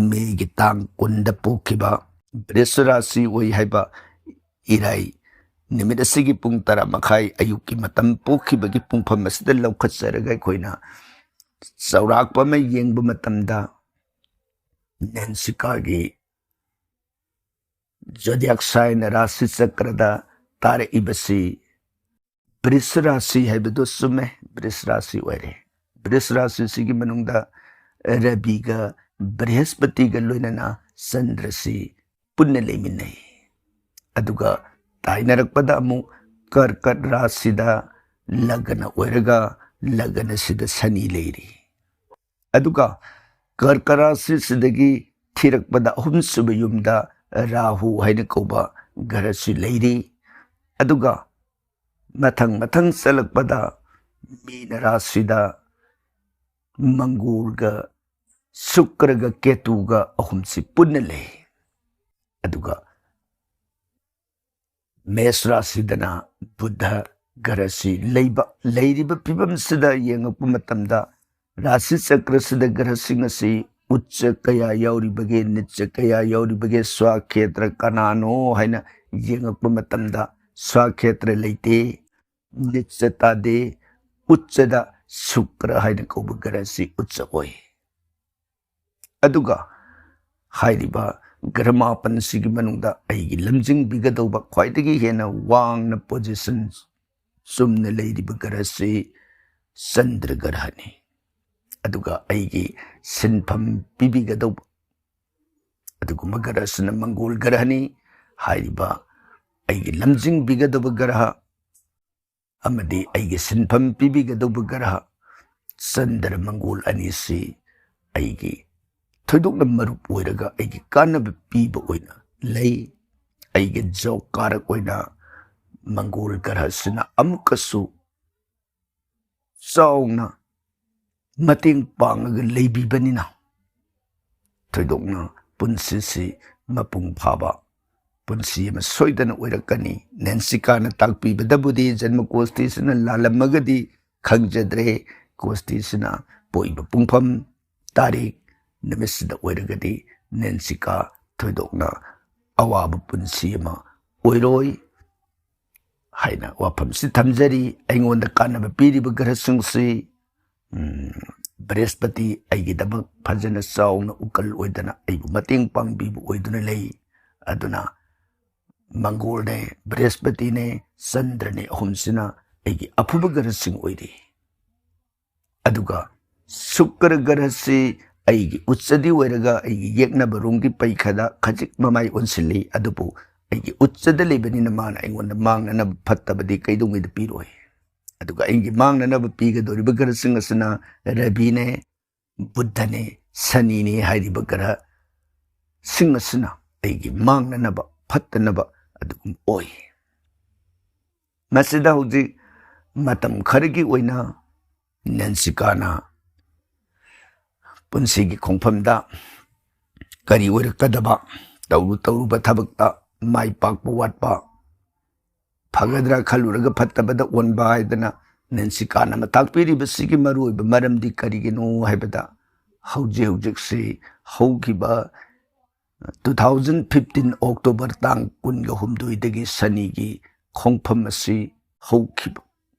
ꯃꯦꯒꯤ ꯇꯥꯡ ꯀꯨꯟꯗ ꯄꯣꯛꯈꯤꯕ ꯕ꯭ꯔꯤꯁ ꯔꯥꯁꯤ ꯑꯣꯏ ꯍꯥꯏꯕ ꯏꯔꯥꯏ ꯅꯨꯃꯤꯠ ꯑꯁꯤꯒꯤ ꯄꯨꯡ ꯇꯔꯥ ꯃꯈꯥꯏ ꯑꯌꯨꯛꯀꯤ ꯃꯇꯝ ꯄꯣꯛꯈꯤꯕꯒꯤ ꯄꯨꯡꯐꯝ ꯑꯁꯤꯗ ꯂꯧꯈꯠꯆꯔꯒ ꯑꯩꯈꯣꯏꯅ ꯆꯥꯎꯔꯥꯛꯄ ꯑꯃ ꯌꯦꯡꯕ ꯃꯇꯝꯗ ꯅꯦꯟꯁꯤꯀꯥꯒꯤ ꯖꯣꯗꯤꯌꯥꯛ ꯁꯥꯏꯟ ꯔꯥꯁꯤ ꯆꯀ꯭ꯔꯗ ꯇꯥꯔꯛꯏꯕꯁꯤ ꯕ꯭ꯔꯤꯁ ꯔꯥꯁꯤ ꯍꯥꯏꯕꯗꯨ ꯆꯨꯝꯃꯦ, ꯕ꯭ꯔꯤꯁ ꯔꯥꯁꯤ ꯑꯣꯏꯔꯦ꯫ ꯕ꯭ꯔꯤꯁ ꯔꯥꯁꯤꯁꯤꯒꯤ ꯃꯅꯨꯡꯗ ꯔꯕꯤꯒ ꯕ꯭ꯔꯤꯍꯁꯄꯇꯤꯒ ꯂꯣꯏꯅꯅ ꯆꯟꯗ꯭ꯔꯁꯤ ꯄꯨꯟꯅ ꯂꯩꯃꯤꯟꯅꯩ꯫ ꯑꯗꯨꯒ ꯇꯥꯏꯅꯔꯛꯄꯗ ꯑꯃꯨꯛ ꯀꯔꯀꯠ ꯔꯥꯁꯤꯗ ꯂꯒꯅ ꯑꯣꯏꯔꯒ, ꯂꯒꯅꯁꯤꯗ ꯁꯅꯤ ꯂꯩꯔꯤ꯫ ꯑꯗꯨꯒ ꯀꯔꯀꯠ ꯔꯥꯁꯤꯁꯤꯗꯒꯤ ꯊꯤꯔꯛꯄꯗ ꯑꯍꯨꯝꯁꯨꯕ ꯌꯨꯝꯗ ꯔꯥꯍꯨ ꯍꯥꯏꯅ ꯀꯧꯕ ꯒ꯭ꯔꯍꯁꯤ ꯂꯩꯔꯤ꯫ ꯑꯗꯨꯒ ꯃꯊꯪ ꯃꯊꯪ ꯆꯠꯂꯛꯄꯗ ꯃꯤꯅ ꯔꯥꯁꯤꯗ ꯃꯪꯒꯣꯔꯒ ꯁꯨꯀ꯭ꯔꯒ ꯀꯦꯇꯨꯒ ꯑꯍꯨꯝꯁꯤ ꯄꯨꯟꯅ ꯂꯩ꯫ ꯑꯗꯨꯒ ꯃꯦꯁ ꯔꯥꯁꯤꯗꯅ ꯕꯨꯙ ꯒ꯭ꯔꯍꯁꯤ ꯂꯩꯕ꯫ ꯂꯩꯔꯤꯕ ꯐꯤꯕꯝꯁꯤꯗ ꯌꯦꯡꯉꯛꯄ ꯃꯇꯝꯗ ꯔꯥꯁꯤ ꯆꯀ꯭ꯔꯁꯤꯗ ꯒ꯭ꯔꯍꯁꯤꯡ ꯑꯁꯤ ꯎꯠꯆ ꯀꯌꯥ ꯌꯥꯎꯔꯤꯕꯒꯦ, ꯅꯤꯠꯆ ꯀꯌꯥ ꯌꯥꯎꯔꯤꯕꯒꯦ, ꯁ꯭ꯋꯥꯈꯦꯇ꯭ꯔ ꯀꯅꯥꯅꯣ ꯍꯥꯏꯅ ꯌꯦꯡꯉꯛꯄ ꯃꯇꯝꯗ ꯁ꯭ꯋꯥꯈꯦꯇ꯭ꯔ ꯂꯩꯇꯦ, ꯅꯤꯠꯆ ꯇꯥꯗꯦ, ꯎꯠꯆꯗ ꯁꯨꯀ꯭ꯔ ꯍꯥꯏꯅ ꯀꯧꯕ ꯒ꯭ꯔꯍꯁꯤ ꯎꯠꯆ ꯑꯣꯏ꯫ ꯑꯗꯨꯒ ꯍꯥꯏꯔꯤꯕ ꯒ꯭ꯔꯍ ꯃꯥꯄꯟꯁꯤꯒꯤ ꯃꯅꯨꯡꯗ ꯑꯩꯒꯤ ꯂꯝꯖꯤꯡꯕꯤꯒꯗꯧꯕ ꯈ꯭ꯋꯥꯏꯗꯒꯤ ꯍꯦꯟꯅ ꯋꯥꯡꯅ position ꯆꯨꯝꯅ ꯂꯩꯔꯤꯕ ꯒ꯭ꯔꯍꯁꯤ ꯆꯟꯗ꯭ꯔ ꯒ꯭ꯔꯍꯅꯤ꯫ ꯑꯗꯨꯒ ꯑꯩꯒꯤ ꯁꯤꯟꯐꯝ ꯄꯤꯕꯤꯒꯗꯧꯕ ꯑꯗꯨꯒꯨꯝꯕ ꯒ꯭ꯔꯍꯁꯤꯅ ꯃꯪꯒꯣꯜ ꯒ꯭ꯔꯍꯅꯤ꯫ ꯍꯥꯏꯔꯤꯕ ꯑꯩꯒꯤ ꯂꯝꯖꯤꯡꯕꯤꯒꯗꯧꯕ ꯒ꯭ꯔꯍ ꯑꯃꯗꯤ ꯑꯩꯒꯤ ꯁꯤꯟꯐꯝ ꯄꯤꯕꯤꯒꯗꯧꯕ ꯒ꯭ꯔꯍ ꯆꯟꯗ꯭ꯔ ꯃꯪꯒꯣꯜ ꯑꯅꯤꯁꯤ ꯑꯩꯒꯤ ꯊꯣꯏꯗꯣꯛꯅ ꯃꯔꯨꯞ ꯑꯣꯏꯔꯒ ꯑꯩꯒꯤ ꯀꯥꯟꯅꯕ ꯄꯤꯕ ꯑꯣꯏꯅ ꯂꯩ꯫ ꯑꯩꯒꯤ ꯖꯣꯕ ꯀꯥꯔꯛ ꯑꯣꯏꯅ ꯃꯪꯒꯣꯜ ꯒ꯭ꯔꯍꯁꯤꯅ ꯑꯃꯨꯛꯀꯁꯨ ꯆꯥꯎꯅ ꯃꯇꯦꯡ ꯄꯥꯡꯉꯒ ꯂꯩꯕꯤꯕꯅꯤꯅ ꯊꯣꯏꯗꯣꯛꯅ ꯄꯨꯟꯁꯤꯁꯤ ꯃꯄꯨꯡ ꯐꯥꯕ ꯄꯨꯟꯁꯤ ꯑꯃ ꯁꯣꯏꯗꯅ ꯑꯣꯏꯔꯛꯀꯅꯤ꯫ ꯅꯦꯟꯁꯤꯀꯥꯅ ꯇꯥꯛꯄꯤꯕꯗꯕꯨꯗꯤ ꯖꯟꯃ ꯀꯣꯁꯇꯤꯁꯤꯅ ꯂꯥꯜꯂꯝꯃꯒꯗꯤ ꯈꯪꯖꯗ꯭ꯔꯦ꯫ ꯀꯣꯁꯇꯤꯁꯤꯅ ꯄꯣꯛꯏꯕ ꯄꯨꯡꯐꯝ ꯇꯥꯔꯤꯛ ꯅꯨꯃꯤꯠꯁꯤꯗ ꯑꯣꯏꯔꯒꯗꯤ ꯅꯦꯟꯁꯤꯀꯥ ꯊꯣꯏꯗꯣꯛꯅ ꯑꯋꯥꯕ ꯄꯨꯟꯁꯤ ꯑꯃ ꯑꯣꯏꯔꯣꯏ ꯍꯥꯏꯅ ꯋꯥꯐꯝꯁꯤ ꯊꯝꯖꯔꯤ꯫ ꯑꯩꯉꯣꯟꯗ ꯀꯥꯟꯅꯕ ꯄꯤꯔꯤꯕ ꯒ꯭ꯔꯍꯁꯤꯡꯁꯤ, ꯎꯝ, ꯕ꯭ꯔꯍꯁꯄꯇꯤ ꯑꯩꯒꯤꯗꯃꯛ ꯐꯖꯅ ꯆꯥꯎꯅ ꯎꯀꯜ ꯑꯣꯏꯗꯅ ꯑꯩꯕꯨ ꯃꯇꯦꯡ ꯄꯥꯡꯕꯤꯕ ꯑꯣꯏꯗꯨꯅ ꯂꯩ꯫ ꯑꯗꯨꯅ ꯃꯪꯒꯣꯜꯅꯦ, ꯕ꯭ꯔꯍꯁꯄꯇꯤꯅꯦ, ꯆꯟꯗ꯭ꯔꯅꯦ, ꯑꯍꯨꯝꯁꯤꯅ ꯑꯩꯒꯤ ꯑꯐꯕ ꯒ꯭ꯔꯍꯁꯤꯡ ꯑꯣꯏꯔꯤ꯫ ꯑꯗꯨꯒ ꯁꯨꯀ꯭ꯔ ꯒ꯭ꯔꯍꯁꯤ ꯑꯩꯒꯤ ꯎꯠꯁꯗꯤ ꯑꯣꯏꯔꯒ ꯑꯩꯒꯤ ꯌꯦꯛꯅꯕ ꯔꯣꯝꯒꯤ ꯄꯩꯈꯗ ꯈꯖꯤꯛ ꯃꯃꯥꯏ ꯑꯣꯟꯁꯤꯜꯂꯤ꯫ ꯑꯗꯨꯕꯨ ꯑꯩꯒꯤ ꯎꯠꯁꯗ ꯂꯩꯕꯅꯤꯅ ꯃꯥꯅ ꯑꯩꯉꯣꯟꯗ ꯃꯥꯡꯅꯅꯕ ꯐꯠꯇꯕꯗꯤ ꯀꯩꯗꯧꯉꯩꯗ ꯄꯤꯔꯣꯏ꯫ ꯑꯗꯨꯒ ꯑꯩꯒꯤ ꯃꯥꯡꯅꯅꯕ ꯄꯤꯒꯗꯧꯔꯤꯕ ꯒ꯭ꯔꯍꯁꯤꯡ ꯑꯁꯤꯅ ꯔꯕꯤꯅꯦ, ꯕꯨꯙꯅꯦ, ꯁꯅꯤꯅꯦ ꯍꯥꯏꯔꯤꯕ ꯒ꯭ꯔꯍꯁꯤꯡ ꯑꯁꯤꯅ ꯑꯩꯒꯤ ꯃꯥꯡꯅꯅꯕ, ꯐꯠꯇꯅꯕ ꯑꯗꯨꯒꯨꯝ ꯑꯣꯏ꯫ ꯃꯁꯤꯗ ꯍꯧꯖꯤꯛ ꯃꯇꯝ ꯈꯔꯒꯤ ꯑꯣꯏꯅ ꯅꯦꯟꯁꯤꯀꯥꯅ ꯄꯨꯟꯁꯤꯒꯤ ꯈꯣꯡꯐꯝꯗ ꯀꯔꯤ ꯑꯣꯏꯔꯛꯀꯗꯕ, ꯇꯧꯔꯨ ꯇꯧꯔꯨꯕ ꯊꯕꯛꯇ ꯃꯥꯏ ꯄꯥꯛꯄ ꯋꯥꯠꯄ, ꯐꯒꯗ꯭ꯔꯥ ꯈꯜꯂꯨꯔꯒ ꯐꯠꯇꯕꯗ ꯑꯣꯟꯕ ꯍꯥꯏꯗꯅ ꯅꯦꯟꯁꯤꯀꯥꯅ ꯑꯃ ꯇꯥꯛꯄꯤꯔꯤꯕꯁꯤꯒꯤ ꯃꯔꯨꯑꯣꯏꯕ ꯃꯔꯝꯗꯤ ꯀꯔꯤꯒꯤꯅꯣ ꯍꯥꯏꯕꯗ, ꯍꯧꯖꯤꯛ ꯍꯧꯖꯤꯛꯁꯤ ꯍꯧꯈꯤꯕ two thousand fifteen October ꯇꯥꯡ ꯀꯨꯟꯒ ꯍꯨꯝꯗꯣꯏꯗꯒꯤ ꯁꯅꯤꯒꯤ ꯈꯣꯡꯐꯝ ꯑꯁꯤ ꯍꯧꯈꯤꯕ,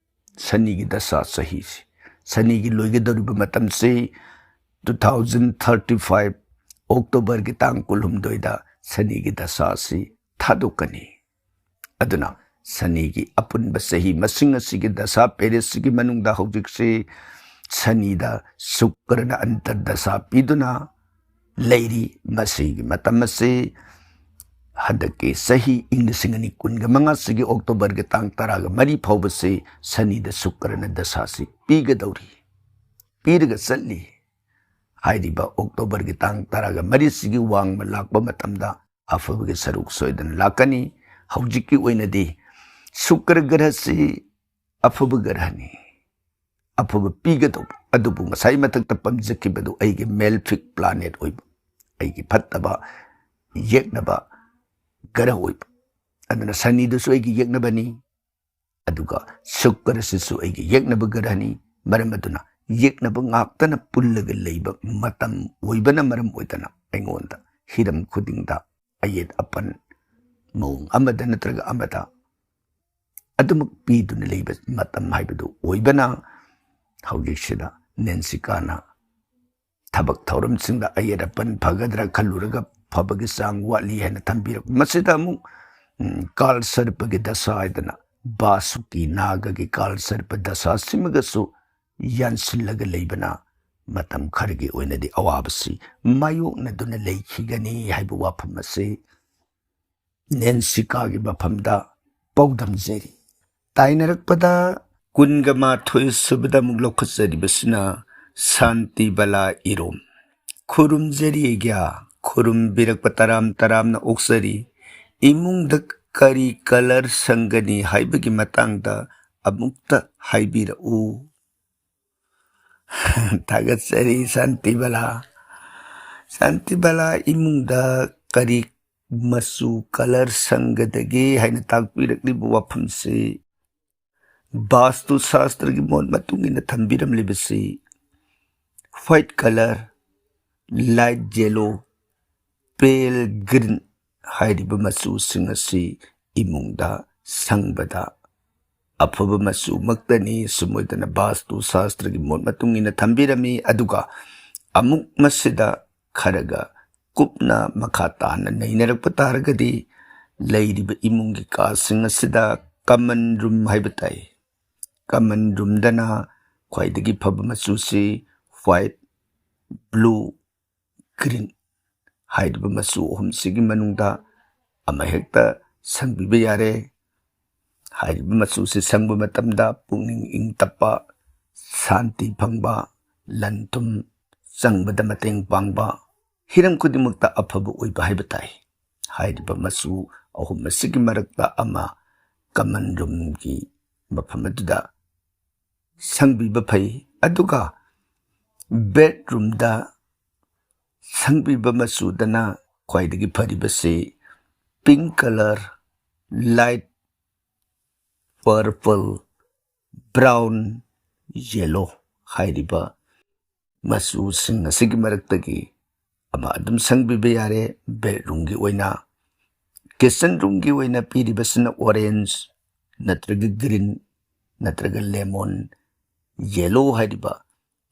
ꯁꯅꯤꯒꯤ ꯗꯁꯥ ꯆꯍꯤꯁꯤ ꯁꯅꯤꯒꯤ ꯂꯣꯏꯒꯗꯧꯔꯤꯕ ꯃꯇꯝꯁꯤ two thousand thirty five October ꯒꯤ ꯇꯥꯡ ꯀꯨꯟꯍꯨꯝꯗꯣꯏꯗ ꯁꯅꯤꯒꯤ ꯗꯁꯥ ꯑꯁꯤ ꯊꯥꯗꯣꯛꯀꯅꯤ꯫ ꯑꯗꯨꯅ ꯁꯅꯤꯒꯤ ꯑꯄꯨꯟꯕ ꯆꯍꯤ ꯃꯁꯤꯡ ꯑꯁꯤꯒꯤ ꯗꯁꯥ ꯄꯦꯔꯤꯌꯠꯁꯤꯒꯤ ꯃꯅꯨꯡꯗ ꯍꯧꯖꯤꯛꯁꯤ ꯁꯅꯤꯗ ꯁꯨꯀ꯭ꯔꯅ ꯑꯟꯇꯔꯗꯁꯥ ꯄꯤꯗꯨꯅ ꯂꯩꯔꯤ꯫ ꯃꯁꯤꯒꯤ ꯃꯇꯝ ꯑꯁꯤ ꯍꯟꯗꯛꯀꯤ ꯆꯍꯤ ꯏꯪ ꯂꯤꯁꯤꯡ ꯑꯅꯤ ꯀꯨꯟꯒ ꯃꯉꯥꯁꯤꯒꯤ October ꯒꯤ ꯇꯥꯡ ꯇꯔꯥꯒ ꯃꯔꯤ ꯐꯥꯎꯕꯁꯤ ꯁꯅꯤꯗ ꯁꯨꯀ꯭ꯔꯅ ꯗꯁꯥꯁꯤ ꯄꯤꯒꯗꯧꯔꯤ, ꯄꯤꯔꯒ ꯆꯠꯂꯤ꯫ ꯍꯥꯏꯔꯤꯕ October ꯒꯤ ꯇꯥꯡ ꯇꯔꯥꯒ ꯃꯔꯤꯁꯤꯒꯤ ꯋꯥꯡꯃ ꯂꯥꯛꯄ ꯃꯇꯝꯗ ꯑꯐꯕꯒꯤ ꯁꯔꯨꯛ ꯁꯣꯏꯗꯅ ꯂꯥꯛꯀꯅꯤ꯫ ꯍꯧꯖꯤꯛꯀꯤ ꯑꯣꯏꯅꯗꯤ ꯁꯨꯀ꯭ꯔ ꯒ꯭ꯔꯍꯁꯤ ꯑꯐꯕ ꯒ꯭ꯔꯍꯅꯤ, ꯑꯐꯕ ꯄꯤꯒꯗꯧꯕ꯫ ꯑꯗꯨꯕꯨ ꯉꯁꯥꯏ ꯃꯊꯛꯇ ꯄꯟꯖꯈꯤꯕꯗꯨ ꯑꯩꯒꯤ malefic planet ꯑꯣꯏꯕ, ꯑꯩꯒꯤ ꯐꯠꯇꯕ ꯌꯦꯛꯅꯕ ꯒ꯭ꯔꯍ ꯑꯣꯏꯕ꯫ ꯑꯗꯨꯅ ꯁꯅꯤꯗꯨꯁꯨ ꯑꯩꯒꯤ ꯌꯦꯛꯅꯕꯅꯤ, ꯑꯗꯨꯒ ꯁꯨꯀ꯭ꯔꯁꯤꯁꯨ ꯑꯩꯒꯤ ꯌꯦꯛꯅꯕ ꯒ꯭ꯔꯍꯅꯤ꯫ ꯃꯔꯝ ꯑꯗꯨꯅ ꯌꯦꯛꯅꯕ ꯉꯥꯛꯇꯅ ꯄꯨꯜꯂꯒ ꯂꯩꯕ ꯃꯇꯝ ꯑꯣꯏꯕꯅ ꯃꯔꯝ ꯑꯣꯏꯗꯅ ꯑꯩꯉꯣꯟꯗ ꯍꯤꯔꯝ ꯈꯨꯗꯤꯡꯗ ꯑꯌꯦꯠ ꯑꯄꯟ ꯃꯑꯣꯡ ꯑꯃꯗ ꯅꯠꯇ꯭ꯔꯒ ꯑꯃꯗ ꯑꯗꯨꯃꯛ ꯄꯤꯗꯨꯅ ꯂꯩꯕ ꯃꯇꯝ ꯍꯥꯏꯕꯗꯨ ꯑꯣꯏꯕꯅ ꯍꯧꯖꯤꯛꯁꯤꯗ ꯅꯦꯟꯁꯤꯀꯥꯅ ꯊꯕꯛ ꯊꯧꯔꯝꯁꯤꯡꯗ ꯑꯌꯦꯠ ꯑꯄꯟ ꯐꯒꯗ꯭ꯔꯥ ꯈꯜꯂꯨꯔꯒ ꯐꯕꯒꯤ ꯆꯥꯡ ꯋꯥꯠꯂꯤ ꯍꯥꯏꯅ ꯊꯝꯕꯤꯔꯛꯄ꯫ ꯃꯁꯤꯗ ꯑꯃꯨꯛ, ꯎꯝ, ꯀꯥꯜ ꯁꯔꯄꯒꯤ ꯗꯁꯥ ꯍꯥꯏꯗꯅ ꯕꯥꯁꯨꯀꯤ ꯅꯥꯒꯒꯤ ꯀꯥꯜ ꯁꯔꯄ ꯗꯁꯥꯁꯤꯃꯒꯁꯨ ꯌꯥꯟꯁꯤꯜꯂꯒ ꯂꯩꯕꯅ ꯃꯇꯝ ꯈꯔꯒꯤ ꯑꯣꯏꯅꯗꯤ ꯑꯋꯥꯕꯁꯤ ꯃꯥꯌꯣꯛꯅꯗꯨꯅ ꯂꯩꯈꯤꯒꯅꯤ ꯍꯥꯏꯕ ꯋꯥꯐꯝ ꯑꯁꯤ ꯅꯦꯟꯁꯤꯀꯥꯒꯤ ꯃꯐꯝꯗ ꯄꯥꯎꯗꯝꯖꯔꯤ꯫ ꯇꯥꯏꯅꯔꯛꯄꯗ ꯀꯨꯟꯒ ꯃꯥꯊꯣꯏ ꯁꯨꯕꯗ ꯑꯃꯨꯛ ꯂꯧꯈꯠꯆꯔꯤꯕꯁꯤꯅ ꯁꯥꯟꯇꯤ ꯕꯂꯥ ꯏꯔꯣꯝ꯫ ꯈꯨꯔꯨꯝꯖꯔꯤ ꯑꯩꯒ꯭ꯌꯥ, ꯈꯨꯔꯨꯝꯕꯤꯔꯛꯄ ꯇꯔꯥꯝ ꯇꯔꯥꯝꯅ ꯑꯣꯛꯆꯔꯤ꯫ ꯏꯃꯨꯡꯗ ꯀꯔꯤ colour ꯁꯪꯒꯅꯤ ꯍꯥꯏꯕꯒꯤ ꯃꯇꯥꯡꯗ ꯑꯃꯨꯛꯇ ꯍꯥꯏꯕꯤꯔꯛꯎ꯫ ꯊꯥꯒꯠꯆꯔꯤ ꯁꯥꯟꯇꯤꯕꯂꯥ꯫ ꯁꯥꯟꯇꯤꯕꯂꯥ ꯏꯃꯨꯡꯗ ꯀꯔꯤ ꯃꯆꯨ colour ꯁꯪꯒꯗꯒꯦ ꯍꯥꯏꯅ ꯇꯥꯛꯄꯤꯔꯛꯂꯤꯕ ꯋꯥꯐꯝꯁꯤ ꯕꯥꯁꯇꯨ ꯁꯥꯁꯇ꯭ꯔꯒꯤ ꯃꯣꯠ ꯃꯇꯨꯡ ꯏꯟꯅ ꯊꯝꯕꯤꯔꯝꯂꯤꯕꯁꯤ white colour, light yellow, pale green ꯍꯥꯏꯔꯤꯕ ꯃꯆꯨꯁꯤꯡ ꯑꯁꯤ ꯏꯃꯨꯡꯗ ꯁꯪꯕꯗ ꯑꯐꯕ ꯃꯆꯨꯃꯛꯇꯅꯤ꯫ ꯁꯨꯝ ꯑꯣꯏꯗꯅ ꯕꯥꯁꯇꯨ ꯁꯥꯁꯇ꯭ꯔꯒꯤ ꯃꯣꯠ ꯃꯇꯨꯡ ꯏꯟꯅ ꯊꯝꯕꯤꯔꯝꯃꯤ꯫ ꯑꯗꯨꯒ ꯑꯃꯨꯛ ꯃꯁꯤꯗ ꯈꯔꯒ ꯀꯨꯞꯅ ꯃꯈꯥ ꯇꯥꯅ ꯅꯩꯅꯔꯛꯄ ꯇꯥꯔꯒꯗꯤ, ꯂꯩꯔꯤꯕ ꯏꯃꯨꯡꯒꯤ ꯀꯥꯁꯤꯡ ꯑꯁꯤꯗ ꯀꯃꯟ ꯔꯨꯝ ꯍꯥꯏꯕ ꯇꯥꯏ꯫ ꯀꯃꯟ ꯔꯨꯝꯗꯅ ꯈ꯭ꯋꯥꯏꯗꯒꯤ ꯐꯕ ꯃꯆꯨꯁꯤ ꯋꯥꯏꯠ, ꯕ꯭ꯂꯨ, ꯒ꯭ꯔꯤꯟ ꯍꯥꯏꯔꯤꯕ ꯃꯆꯨ ꯑꯍꯨꯝꯁꯤꯒꯤ ꯃꯅꯨꯡꯗ ꯑꯃꯍꯦꯛꯇ ꯁꯪꯕꯤꯕ ꯌꯥꯔꯦ꯫ ꯍꯥꯏꯔꯤꯕ ꯃꯆꯨꯁꯤ ꯁꯪꯕ ꯃꯇꯝꯗ ꯄꯨꯛꯅꯤꯡ ꯏꯪ ꯇꯞꯄ, ꯁꯥꯟꯇꯤ ꯐꯪꯕ, ꯂꯟ ꯊꯨꯝ ꯆꯪꯕꯗ ꯃꯇꯦꯡ ꯄꯥꯡꯕ, ꯍꯤꯔꯝ ꯈꯨꯗꯤꯡꯃꯛꯇ ꯑꯐꯕ ꯑꯣꯏꯕ ꯍꯥꯏꯕ ꯇꯥꯏ꯫ ꯍꯥꯏꯔꯤꯕ ꯃꯆꯨ ꯑꯍꯨꯝ ꯑꯁꯤꯒꯤ ꯃꯔꯛꯇ ꯑꯃ ꯀꯃꯟ ꯔꯨꯝꯒꯤ ꯃꯐꯝ ꯑꯗꯨꯗ ꯁꯪꯕꯤꯕ ꯐꯩ꯫ ꯑꯗꯨꯒ ꯕꯦꯠꯔꯨꯝꯗ ꯁꯪꯕꯤꯕ ꯃꯆꯨꯗꯅ ꯈ꯭ꯋꯥꯏꯗꯒꯤ ꯐꯔꯤꯕꯁꯤ pink colour, light purple, brown, yellow ꯍꯥꯏꯔꯤꯕ ꯃꯆꯨꯁꯤꯡ ꯑꯁꯤꯒꯤ ꯃꯔꯛꯇꯒꯤ ꯑꯃ ꯑꯗꯨꯝ ꯁꯪꯕꯤꯕ ꯌꯥꯔꯦ꯫ ꯕꯦꯠꯔꯨꯝꯒꯤ ꯑꯣꯏꯅ, ꯀꯤꯆꯟ ꯔꯨꯝꯒꯤ ꯑꯣꯏꯅ ꯄꯤꯔꯤꯕꯁꯤꯅ ꯑꯣꯔꯦꯟꯖ ꯅꯠꯇ꯭ꯔꯒ ꯒ꯭ꯔꯤꯟ ꯅꯠꯇ꯭ꯔꯒ ꯂꯦꯃꯣꯟ ꯌꯦꯂꯣ ꯍꯥꯏꯔꯤꯕ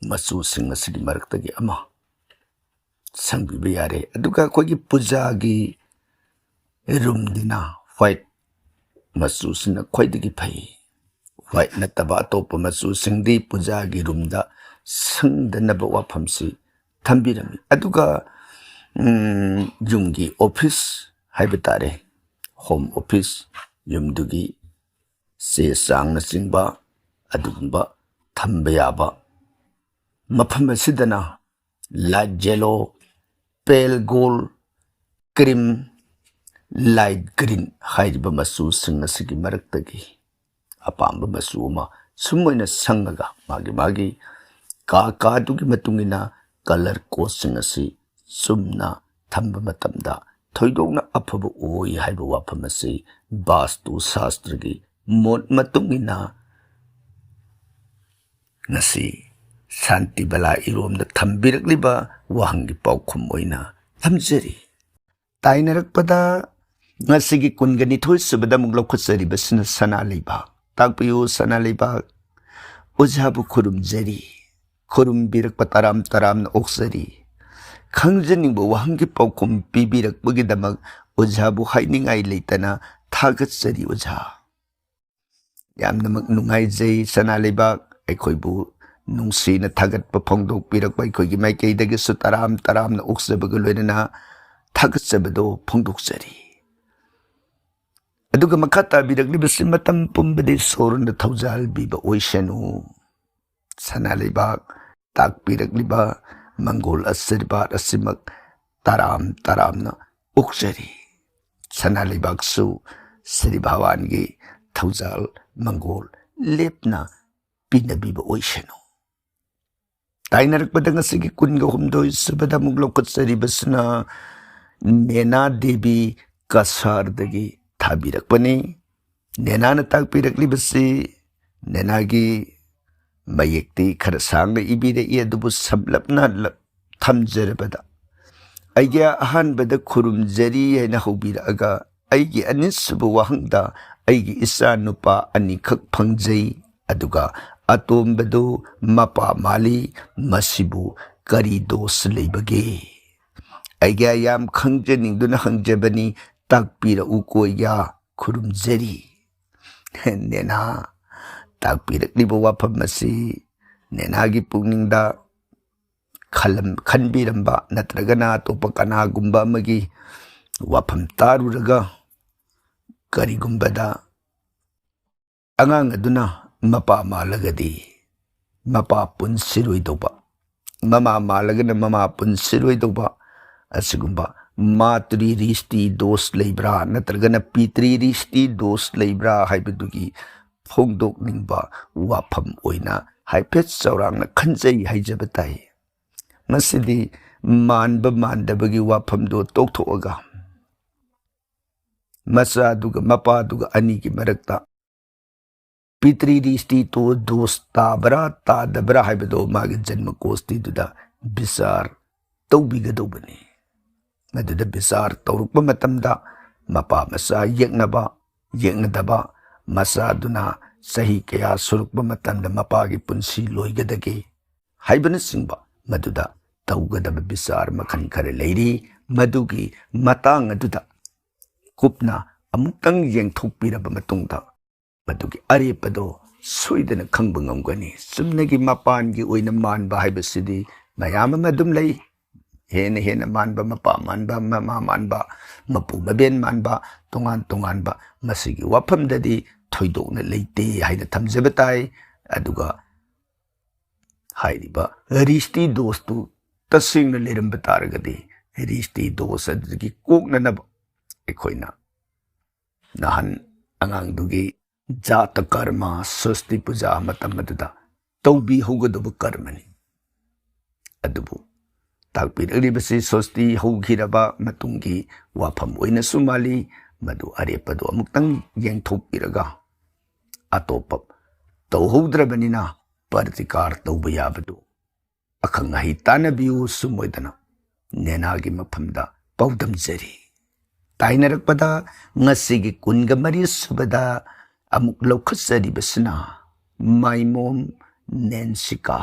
ꯃꯆꯨꯁꯤꯡ ꯑꯁꯤꯒꯤ ꯃꯔꯛꯇꯒꯤ ꯑꯃ ꯁꯪꯕꯤꯕ ꯌꯥꯔꯦ꯫ ꯑꯗꯨꯒ ꯑꯩꯈꯣꯏꯒꯤ ꯄꯨꯖꯥꯒꯤ ꯔꯨꯝꯗꯅ ꯋꯥꯏꯠ ꯃꯆꯨꯁꯤꯅ ꯈ꯭ꯋꯥꯏꯗꯒꯤ ꯐꯩ꯫ ꯋꯥꯏꯠ ꯅꯠꯇꯕ ꯑꯇꯣꯞꯄ ꯃꯆꯨꯁꯤꯡꯗꯤ ꯄꯨꯖꯥꯒꯤ ꯔꯨꯝꯗ ꯁꯪꯗꯅꯕ ꯋꯥꯐꯝꯁꯤ ꯊꯝꯕꯤꯔꯝꯃꯤ꯫ ꯑꯗꯨꯒ, ꯎꯝ, ꯌꯨꯝꯒꯤ ꯑꯣꯐꯤꯁ ꯍꯥꯏꯕ ꯇꯥꯔꯦ, ꯍꯣꯝ ꯑꯣꯐꯤꯁ, ꯌꯨꯝꯗꯨꯒꯤ ꯆꯦ ꯆꯥꯡꯅꯆꯤꯡꯕ ꯑꯗꯨꯒꯨꯝꯕ ꯊꯝꯕ ꯌꯥꯕ ꯃꯐꯝ ꯑꯁꯤꯗꯅ light yellow, pale gold, cream, light green ꯍꯥꯏꯔꯤꯕ ꯃꯆꯨꯁꯤꯡ ꯑꯁꯤꯒꯤ ꯃꯔꯛꯇꯒꯤ ꯑꯄꯥꯝꯕ ꯃꯆꯨ ꯑꯃ ꯁꯨꯝ ꯑꯣꯏꯅ ꯁꯪꯉꯒ ꯃꯥꯒꯤ ꯃꯥꯒꯤ ꯀꯥ ꯀꯥꯗꯨꯒꯤ ꯃꯇꯨꯡ ꯏꯟꯅ ꯀꯂꯔ ꯀꯣꯠꯁꯤꯡ ꯑꯁꯤ ꯆꯨꯝꯅ ꯊꯝꯕ ꯃꯇꯝꯗ ꯊꯣꯏꯗꯣꯛꯅ ꯑꯐꯕ ꯑꯣꯏ ꯍꯥꯏꯕ ꯋꯥꯐꯝ ꯑꯁꯤ ꯕꯥꯁꯇꯨ ꯁꯥꯁꯇ꯭ꯔꯒꯤ ꯃꯣꯠ ꯃꯇꯨꯡ ꯏꯟꯅ ꯉꯁꯤ ꯁꯥꯟꯇꯤꯕꯂꯥ ꯏꯔꯣꯝꯗ ꯊꯝꯕꯤꯔꯛꯂꯤꯕ ꯋꯥꯍꯪꯒꯤ ꯄꯥꯎꯈꯨꯝ ꯑꯣꯏꯅ ꯊꯝꯖꯔꯤ꯫ ꯇꯥꯏꯅꯔꯛꯄꯗ ꯉꯁꯤꯒꯤ ꯀꯨꯟꯒ ꯅꯤꯊꯣꯏ ꯁꯨꯕꯗ ꯑꯃꯨꯛ ꯂꯧꯈꯠꯆꯔꯤꯕꯁꯤꯅ ꯁꯅꯥ ꯂꯩꯕꯥꯛ꯫ ꯇꯥꯛꯄꯤꯌꯨ ꯁꯅꯥ ꯂꯩꯕꯥꯛ꯫ ꯑꯣꯖꯥꯕꯨ ꯈꯨꯔꯨꯝꯖꯔꯤ, ꯈꯨꯔꯨꯝꯕꯤꯔꯛꯄ ꯇꯔꯥꯝ ꯇꯔꯥꯝꯅ ꯑꯣꯛꯆꯔꯤ꯫ ꯈꯪꯖꯅꯤꯡꯕ ꯋꯥꯍꯪꯒꯤ ꯄꯥꯎꯈꯨꯝ ꯄꯤꯕꯤꯔꯛꯄꯒꯤꯗꯃꯛ ꯑꯣꯖꯥꯕꯨ ꯍꯥꯏꯅꯤꯡꯉꯥꯏ ꯂꯩꯇꯅ ꯊꯥꯒꯠꯆꯔꯤ ꯑꯣꯖꯥ꯫ ꯌꯥꯝꯅꯃꯛ ꯅꯨꯡꯉꯥꯏꯖꯩ ꯁꯅꯥ ꯂꯩꯕꯥꯛ, ꯑꯩꯈꯣꯏꯕꯨ ꯅꯨꯡꯁꯤꯅ ꯊꯥꯒꯠꯄ ꯐꯣꯡꯗꯣꯛꯄꯤꯔꯛꯄ ꯑꯩꯈꯣꯏꯒꯤ ꯃꯥꯏꯀꯩꯗꯒꯤꯁꯨ ꯇꯔꯥꯝ ꯇꯔꯥꯝꯅ ꯑꯣꯛꯆꯕꯒ ꯂꯣꯏꯅꯅ ꯊꯥꯒꯠꯆꯕꯗꯣ ꯐꯣꯡꯗꯣꯛꯆꯔꯤ꯫ ꯑꯗꯨꯒ ꯃꯈꯥ ꯇꯥꯕꯤꯔꯛꯂꯤꯕꯁꯤ ꯃꯇꯝ ꯄꯨꯝꯕꯗ ꯏꯁꯣꯔꯅ ꯊꯧꯖꯥꯜ ꯄꯤꯕ ꯑꯣꯏꯁꯅꯨ꯫ ꯁꯅꯥ ꯂꯩꯕꯥꯛ ꯇꯥꯛꯄꯤꯔꯛꯂꯤꯕ ꯃꯪꯒꯣꯜ ꯑꯁꯤꯔꯕꯥꯗ ꯑꯁꯤꯃꯛ ꯇꯔꯥꯝ ꯇꯔꯥꯝꯅ ꯑꯣꯛꯆꯔꯤ꯫ ꯁꯅꯥ ꯂꯩꯕꯥꯛꯁꯨ ꯁ꯭ꯔꯤ ꯚꯒꯋꯥꯟꯒꯤ ꯊꯧꯖꯥꯜ ꯃꯪꯒꯣꯜ ꯂꯦꯞꯅ ꯄꯤꯅꯕꯤꯕ ꯑꯣꯏꯁꯅꯨ꯫ ꯇꯥꯏꯅꯔꯛꯄꯗ ꯉꯁꯤꯒꯤ ꯀꯨꯟꯒ ꯍꯨꯝꯗꯣꯏ ꯁꯨꯕꯗ ꯑꯃꯨꯛ ꯂꯧꯈꯠꯆꯔꯤꯕꯁꯤꯅ ꯅꯦꯅꯥ ꯗꯦꯕꯤ ꯀꯁꯥꯔꯗꯒꯤ ꯊꯥꯕꯤꯔꯛꯄꯅꯤ꯫ ꯅꯦꯅꯥꯅ ꯇꯥꯛꯄꯤꯔꯛꯂꯤꯕꯁꯤ ꯅꯦꯅꯥꯒꯤ ꯃꯌꯦꯛꯇꯤ ꯈꯔ ꯁꯥꯡꯅ ꯏꯕꯤꯔꯛꯏ, ꯑꯗꯨꯕꯨ ꯁꯝꯂꯞꯅ ꯂꯞ-, ꯊꯝꯖꯔꯕꯗ, ꯑꯩꯒꯤ ꯑꯍꯥꯟꯕꯗ ꯈꯨꯔꯨꯝꯖꯔꯤ ꯍꯥꯏꯅ ꯍꯧꯕꯤꯔꯛꯑꯒ, ꯑꯩꯒꯤ ꯑꯅꯤꯁꯨꯕ ꯋꯥꯍꯪꯗ ꯑꯩꯒꯤ ꯏꯆꯥ ꯅꯨꯄꯥ ꯑꯅꯤꯈꯛ ꯐꯪꯖꯩ, ꯑꯗꯨꯒ ꯑꯇꯣꯝꯕꯗꯨ ꯃꯄꯥ ꯃꯥꯜꯂꯤ, ꯃꯁꯤꯕꯨ ꯀꯔꯤ ꯗꯣꯁ ꯂꯩꯕꯒꯦ? ꯑꯩꯒ ꯌꯥꯝ ꯈꯪꯖꯅꯤꯡꯗꯨꯅ ꯍꯪꯖꯕꯅꯤ, ꯇꯥꯛꯄꯤꯔꯛꯎ ꯀꯣ ꯑꯩꯒ ꯈꯨꯔꯨꯝꯖꯔꯤ꯫ ꯅꯦꯅꯥ ꯇꯥꯛꯄꯤꯔꯛꯂꯤꯕ ꯋꯥꯐꯝ ꯑꯁꯤ ꯅꯦꯅꯥꯒꯤ ꯄꯨꯛꯅꯤꯡꯗ ꯈꯜꯂꯝ-, ꯈꯟꯕꯤꯔꯝꯕ ꯅꯠꯇ꯭ꯔꯒꯅ ꯑꯇꯣꯞꯄ ꯀꯅꯥꯒꯨꯝꯕ ꯑꯃꯒꯤ ꯋꯥꯐꯝ ꯇꯥꯔꯨꯔꯒ ꯀꯔꯤꯒꯨꯝꯕꯗ ꯑꯉꯥꯡ ꯑꯗꯨꯅ ꯃꯄꯥ ꯃꯥꯜꯂꯒꯗꯤ ꯃꯄꯥ ꯄꯨꯟꯁꯤꯔꯣꯏꯗꯧꯕ, ꯃꯃꯥ ꯃꯥꯜꯂꯒꯅ ꯃꯃꯥ ꯄꯨꯟꯁꯤꯔꯣꯏꯗꯧꯕ, ꯑꯁꯤꯒꯨꯝꯕ ꯃꯥꯇ꯭ꯔꯤ ꯔꯤꯁꯇꯤ ꯗꯣꯁ ꯂꯩꯕ꯭ꯔꯥ ꯅꯠꯇ꯭ꯔꯒꯅ ꯄꯤꯇ꯭ꯔꯤ ꯔꯤꯁꯇꯤ ꯗꯣꯁ ꯂꯩꯕ꯭ꯔꯥ ꯍꯥꯏꯕꯗꯨꯒꯤ ꯐꯣꯡꯗꯣꯛꯅꯤꯡꯕ ꯋꯥꯐꯝ ꯑꯣꯏꯅ ꯍꯥꯏꯐꯦꯠ ꯆꯥꯎꯔꯥꯛꯅ ꯈꯟꯖꯩ ꯍꯥꯏꯖꯕ ꯇꯥꯏ꯫ ꯃꯁꯤꯗꯤ ꯃꯥꯟꯕ ꯃꯥꯟꯗꯕꯒꯤ ꯋꯥꯐꯝꯗꯣ ꯇꯣꯛꯊꯣꯛꯑꯒ ꯃꯆꯥꯗꯨꯒ ꯃꯄꯥꯗꯨꯒ ꯑꯅꯤꯒꯤ ꯃꯔꯛꯇ ꯄꯤꯇ꯭ꯔꯤ ꯔꯤꯁꯇꯤ ꯇꯣ ꯗꯣꯁ ꯇꯥꯕ꯭ꯔꯥ ꯇꯥꯗꯕ꯭ꯔꯥ ꯍꯥꯏꯕꯗꯣ ꯃꯥꯒꯤ ꯖꯟꯃ ꯀꯣꯁꯇꯤꯗꯨꯗ ꯕꯤꯆꯥꯔ ꯇꯧꯕꯤꯒꯗꯧꯕꯅꯤ꯫ ꯃꯗꯨꯗ ꯕꯤꯆꯥꯔ ꯇꯧꯔꯛꯄ ꯃꯇꯝꯗ ꯃꯄꯥ ꯃꯆꯥ ꯌꯦꯛꯅꯕ, ꯌꯦꯛꯅꯗꯕ, ꯃꯆꯥꯗꯨꯅ ꯆꯍꯤ ꯀꯌꯥ ꯁꯨꯔꯛꯄ ꯃꯇꯝꯗ ꯃꯄꯥꯒꯤ ꯄꯨꯟꯁꯤ ꯂꯣꯏꯒꯗꯒꯦ ꯍꯥꯏꯕꯅꯆꯤꯡꯕ ꯃꯗꯨꯗ ꯇꯧꯒꯗꯕ ꯕꯤꯆꯥꯔ ꯃꯈꯜ ꯈꯔ ꯂꯩꯔꯤ꯫ ꯃꯗꯨꯒꯤ ꯃꯇꯥꯡ ꯑꯗꯨꯗ ꯀꯨꯞꯅ ꯑꯃꯨꯛꯇꯪ ꯌꯦꯡꯊꯣꯛꯄꯤꯔꯕ ꯃꯇꯨꯡꯗ, ꯃꯗꯨꯒꯤ ꯑꯔꯦꯞꯄꯗꯣ ꯁꯣꯏꯗꯅ ꯈꯪꯕ ꯉꯝꯒꯅꯤ꯫ ꯆꯨꯝꯅꯒꯤ ꯃꯄꯥꯟꯒꯤ ꯑꯣꯏꯅ ꯃꯥꯟꯕ ꯍꯥꯏꯕꯁꯤꯗꯤ ꯃꯌꯥꯝ ꯑꯃ ꯑꯗꯨꯝ ꯂꯩ꯫ ꯍꯦꯟꯅ ꯍꯦꯟꯅ ꯃꯥꯟꯕ, ꯃꯄꯥ ꯃꯥꯟꯕ, ꯃꯃꯥ ꯃꯥꯟꯕ, ꯃꯄꯨ ꯃꯕꯦꯟ ꯃꯥꯟꯕ, ꯇꯣꯉꯥꯟ ꯇꯣꯉꯥꯟꯕ, ꯃꯁꯤꯒꯤ ꯋꯥꯐꯝꯗꯗꯤ ꯊꯣꯏꯗꯣꯛꯅ ꯂꯩꯇꯦ ꯍꯥꯏꯅ ꯊꯝꯖꯕ ꯇꯥꯏ꯫ ꯑꯗꯨꯒ ꯍꯥꯏꯔꯤꯕ ꯔꯤꯁꯇꯤ ꯗꯣꯁꯇꯨ ꯇꯁꯦꯡꯅ ꯂꯩꯔꯝꯕ ꯇꯥꯔꯒꯗꯤ, ꯔꯤꯁꯇꯤ ꯗꯣꯁ ꯑꯗꯨꯗꯒꯤ ꯀꯣꯛꯅꯅꯕ ꯑꯩꯈꯣꯏꯅ ꯅꯍꯥꯟ ꯑꯉꯥꯡꯗꯨꯒꯤ ꯖꯥꯇ ꯀꯔꯃ, ꯁꯣꯁꯇꯤ ꯄꯨꯖꯥ ꯃꯇꯝ ꯑꯗꯨꯗ ꯇꯧꯕꯤꯍꯧꯒꯗꯕ ꯀꯔꯃꯅꯤ꯫ ꯑꯗꯨꯕꯨ ꯇꯥꯛꯄꯤꯔꯛꯂꯤꯕꯁꯤ ꯁꯣꯁꯇꯤ ꯍꯧꯈꯤꯔꯕ ꯃꯇꯨꯡꯒꯤ ꯋꯥꯐꯝ ꯑꯣꯏꯅꯁꯨ ꯃꯥꯜꯂꯤ꯫ ꯃꯗꯨ ꯑꯔꯦꯞꯄꯗꯨ ꯑꯃꯨꯛꯇꯪ ꯌꯦꯡꯊꯣꯛꯄꯤꯔꯒ ꯑꯇꯣꯞꯄ ꯇꯧꯍꯧꯗ꯭ꯔꯕꯅꯤꯅ ꯄ꯭ꯔꯇꯤꯀꯥꯔ ꯇꯧꯕ ꯌꯥꯕꯗꯨ ꯑꯈꯪ ꯑꯍꯩ ꯇꯥꯟꯅꯕꯤꯌꯨ꯫ ꯁꯨꯝ ꯑꯣꯏꯗꯅ ꯅꯦꯅꯥꯒꯤ ꯃꯐꯝꯗ ꯄꯥꯎꯗꯝꯖꯔꯤ꯫ ꯇꯥꯏꯅꯔꯛꯄꯗ ꯉꯁꯤꯒꯤ ꯀꯨꯟꯒ ꯃꯔꯤ ꯁꯨꯕꯗ ꯑꯃꯨꯛ ꯂꯧꯈꯠꯆꯔꯤꯕꯁꯤꯅ ꯃꯥꯏꯃꯣꯝ ꯅꯦꯟꯁꯤꯀꯥ꯫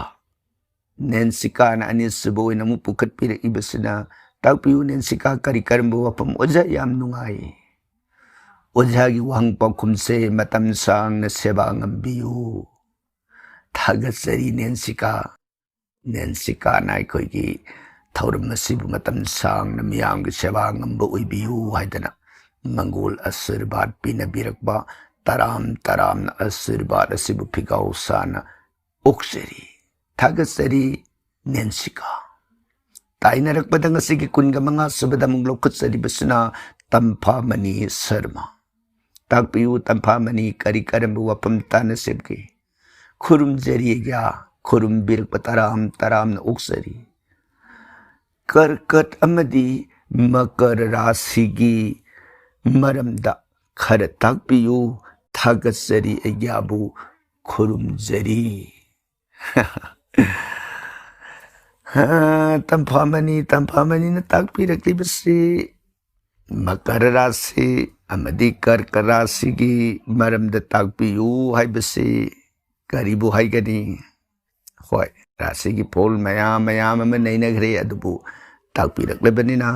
ꯅꯦꯟꯁꯤꯀꯥꯅ ꯑꯅꯤꯁꯨꯕ ꯑꯣꯏꯅ ꯑꯃꯨꯛ ꯄꯨꯈꯠꯄꯤꯔꯛꯏꯕꯁꯤꯅ, "ꯇꯥꯛꯄꯤꯌꯨ ꯅꯦꯟꯁꯤꯀꯥ, ꯀꯔꯤ ꯀꯔꯝꯕ ꯋꯥꯐꯝ?" "ꯑꯣꯖꯥ, ꯌꯥꯝ ꯅꯨꯡꯉꯥꯏ꯫ ꯑꯣꯖꯥꯒꯤ ꯋꯥꯍꯪ ꯄꯥꯎꯈꯨꯝꯁꯦ ꯃꯇꯝ ꯁꯥꯡꯅ ꯁꯦꯕꯥ ꯉꯝꯕꯤꯌꯨ꯫ ꯊꯥꯒꯠꯆꯔꯤ ꯅꯦꯟꯁꯤꯀꯥ꯫ ꯅꯦꯟꯁꯤꯀꯥꯅ ꯑꯩꯈꯣꯏꯒꯤ ꯊꯧꯔꯝ ꯑꯁꯤꯕꯨ ꯃꯇꯝ ꯁꯥꯡꯅ ꯃꯤꯌꯥꯝꯒꯤ ꯁꯦꯕꯥ ꯉꯝꯕ ꯑꯣꯏꯕꯤꯌꯨ" ꯍꯥꯏꯗꯅ ꯃꯪꯒꯣꯜ ꯑꯁꯤꯔꯕꯥꯗ ꯄꯤꯅꯕꯤꯔꯛꯄ, ꯇꯔꯥꯝ ꯇꯔꯥꯝꯅ ꯑꯁꯤꯔꯕꯥꯗ ꯑꯁꯤꯕꯨ ꯐꯤꯒꯥꯎ ꯁꯥꯅ ꯑꯣꯛꯆꯔꯤ꯫ ꯊꯥꯒꯠꯆꯔꯤ ꯅꯦꯟꯁꯤꯀꯥ꯫ ꯇꯥꯏꯅꯔꯛꯄꯗ ꯉꯁꯤꯒꯤ ꯀꯨꯟꯒ ꯃꯉꯥ ꯁꯨꯕꯗ ꯑꯃꯨꯛ ꯂꯧꯈꯠꯆꯔꯤꯕꯁꯤꯅ ꯇꯝꯐꯥꯃꯅꯤ ꯁꯔꯃ꯫ ꯇꯥꯛꯄꯤꯌꯨ ꯇꯝꯐꯥꯃꯅꯤ, ꯀꯔꯤ ꯀꯔꯝꯕ ꯋꯥꯐꯝ ꯇꯥꯟꯅꯁꯤꯒꯦ? ꯈꯨꯔꯨꯝꯖꯔꯤ ꯑꯩꯒ꯭ꯌꯥ, ꯈꯨꯔꯨꯝꯕꯤꯔꯛꯄ ꯇꯔꯥꯝ ꯇꯔꯥꯝꯅ ꯑꯣꯛꯆꯔꯤ꯫ ꯀꯔꯀꯠ ꯑꯃꯗꯤ ꯃꯀꯔ ꯔꯥꯁꯤꯒꯤ ꯃꯔꯝꯗ ꯈꯔ ꯇꯥꯛꯄꯤꯌꯨ꯫ ꯊꯥꯒꯠꯆꯔꯤ ꯑꯩꯒ꯭ꯌꯥꯕꯨ, ꯈꯨꯔꯨꯝꯖꯔꯤ꯫ ꯍꯥ, ꯇꯝꯐꯥꯃꯅꯤ, ꯇꯝꯐꯥꯃꯅꯤꯅ ꯇꯥꯛꯄꯤꯔꯛꯂꯤꯕꯁꯤ ꯃꯀꯔ ꯔꯥꯁꯤ ꯑꯃꯗꯤ ꯀꯔꯀ ꯔꯥꯁꯤꯒꯤ ꯃꯔꯝꯗ ꯇꯥꯛꯄꯤꯌꯨ ꯍꯥꯏꯕꯁꯤ ꯀꯔꯤꯕꯨ ꯍꯥꯏꯒꯅꯤ? ꯍꯣꯏ, ꯔꯥꯁꯤꯒꯤ ꯐꯣꯜ ꯃꯌꯥꯝ ꯃꯌꯥꯝ ꯑꯃ ꯅꯩꯅꯈ꯭ꯔꯦ, ꯑꯗꯨꯕꯨ ꯇꯥꯛꯄꯤꯔꯛꯂꯕꯅꯤꯅ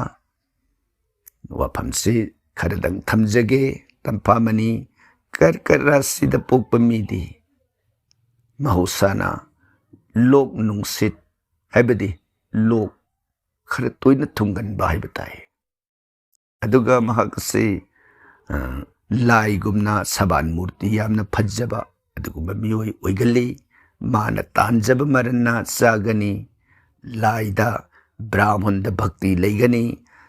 ꯋꯥꯐꯝꯁꯤ ꯈꯔꯗꯪ ꯊꯝꯖꯒꯦ꯫ ꯇꯝꯐꯥꯃꯅꯤ, ꯀꯔꯀ ꯔꯥꯁꯤꯗ ꯄꯣꯛꯄ ꯃꯤꯗꯤ ꯃꯍꯧꯁꯥꯅ ꯂꯣꯛ ꯅꯨꯡꯁꯤꯠ, ꯍꯥꯏꯕꯗꯤ ꯂꯣꯛ ꯈꯔ ꯇꯣꯏꯅ ꯊꯨꯡꯒꯟꯕ ꯍꯥꯏꯕ ꯇꯥꯏ꯫ ꯑꯗꯨꯒ ꯃꯍꯥꯛ ꯑꯁꯤ, ꯑ, ꯂꯥꯏꯒꯨꯝꯅ ꯁꯕꯥꯟ ꯃꯨꯔꯇꯤ ꯌꯥꯝꯅ ꯐꯖꯕ ꯑꯗꯨꯒꯨꯝꯕ ꯃꯤꯑꯣꯏ ꯑꯣꯏꯒꯜꯂꯤ꯫ ꯃꯥꯅ ꯇꯥꯟꯖꯕ ꯃꯔꯟꯅ ꯆꯥꯒꯅꯤ꯫ ꯂꯥꯏꯗ, ꯕ꯭ꯔꯥꯍꯃꯟꯗ ꯚꯛꯇꯤ ꯂꯩꯒꯅꯤ꯫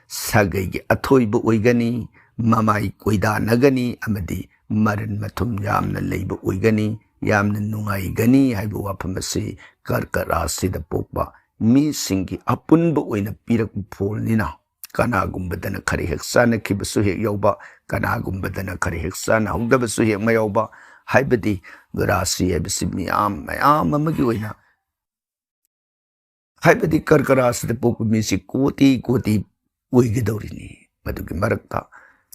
ꯁꯥꯒꯩꯒꯤ ꯑꯊꯣꯏꯕ ꯑꯣꯏꯒꯅꯤ꯫ ꯃꯃꯥꯏ ꯀꯣꯏꯗꯥꯅꯒꯅꯤ ꯑꯃꯗꯤ ꯃꯔꯟ ꯃꯊꯨꯝ ꯌꯥꯝꯅ ꯂꯩꯕ ꯑꯣꯏꯒꯅꯤ꯫ ꯌꯥꯝꯅ ꯅꯨꯡꯉꯥꯏꯒꯅꯤ ꯍꯥꯏꯕ ꯋꯥꯐꯝ ꯑꯁꯤ ꯀꯔꯀ ꯔꯥꯁꯤꯗ ꯄꯣꯛꯄ ꯃꯤꯁꯤꯡꯒꯤ ꯑꯄꯨꯟꯕ ꯑꯣꯏꯅ ꯄꯤꯔꯛꯄ ꯐꯣꯜꯅꯤꯅ, ꯀꯅꯥꯒꯨꯝꯕꯗꯅ ꯈꯔ ꯍꯦꯛ ꯆꯥꯟꯅꯈꯤꯕꯁꯨ ꯍꯦꯛ ꯌꯥꯎꯕ, ꯀꯅꯥꯒꯨꯝꯕꯗꯅ ꯈꯔ ꯍꯦꯛ ꯆꯥꯟꯅꯍꯧꯗꯕꯁꯨ ꯍꯦꯛ ꯃꯌꯥꯎꯕ, ꯍꯥꯏꯕꯗꯤ ꯔꯥꯁꯤ ꯍꯥꯏꯕꯁꯤ ꯃꯤꯌꯥꯝ ꯃꯌꯥꯝ ꯑꯃꯒꯤ ꯑꯣꯏꯅ, ꯍꯥꯏꯕꯗꯤ ꯀꯔꯀ ꯔꯥꯁꯤꯗ ꯄꯣꯛꯄ ꯃꯤꯁꯤ ꯀꯣꯇꯤ ꯀꯣꯇꯤ ꯑꯣꯏꯒꯗꯧꯔꯤꯅꯤ꯫ ꯃꯗꯨꯒꯤ ꯃꯔꯛꯇ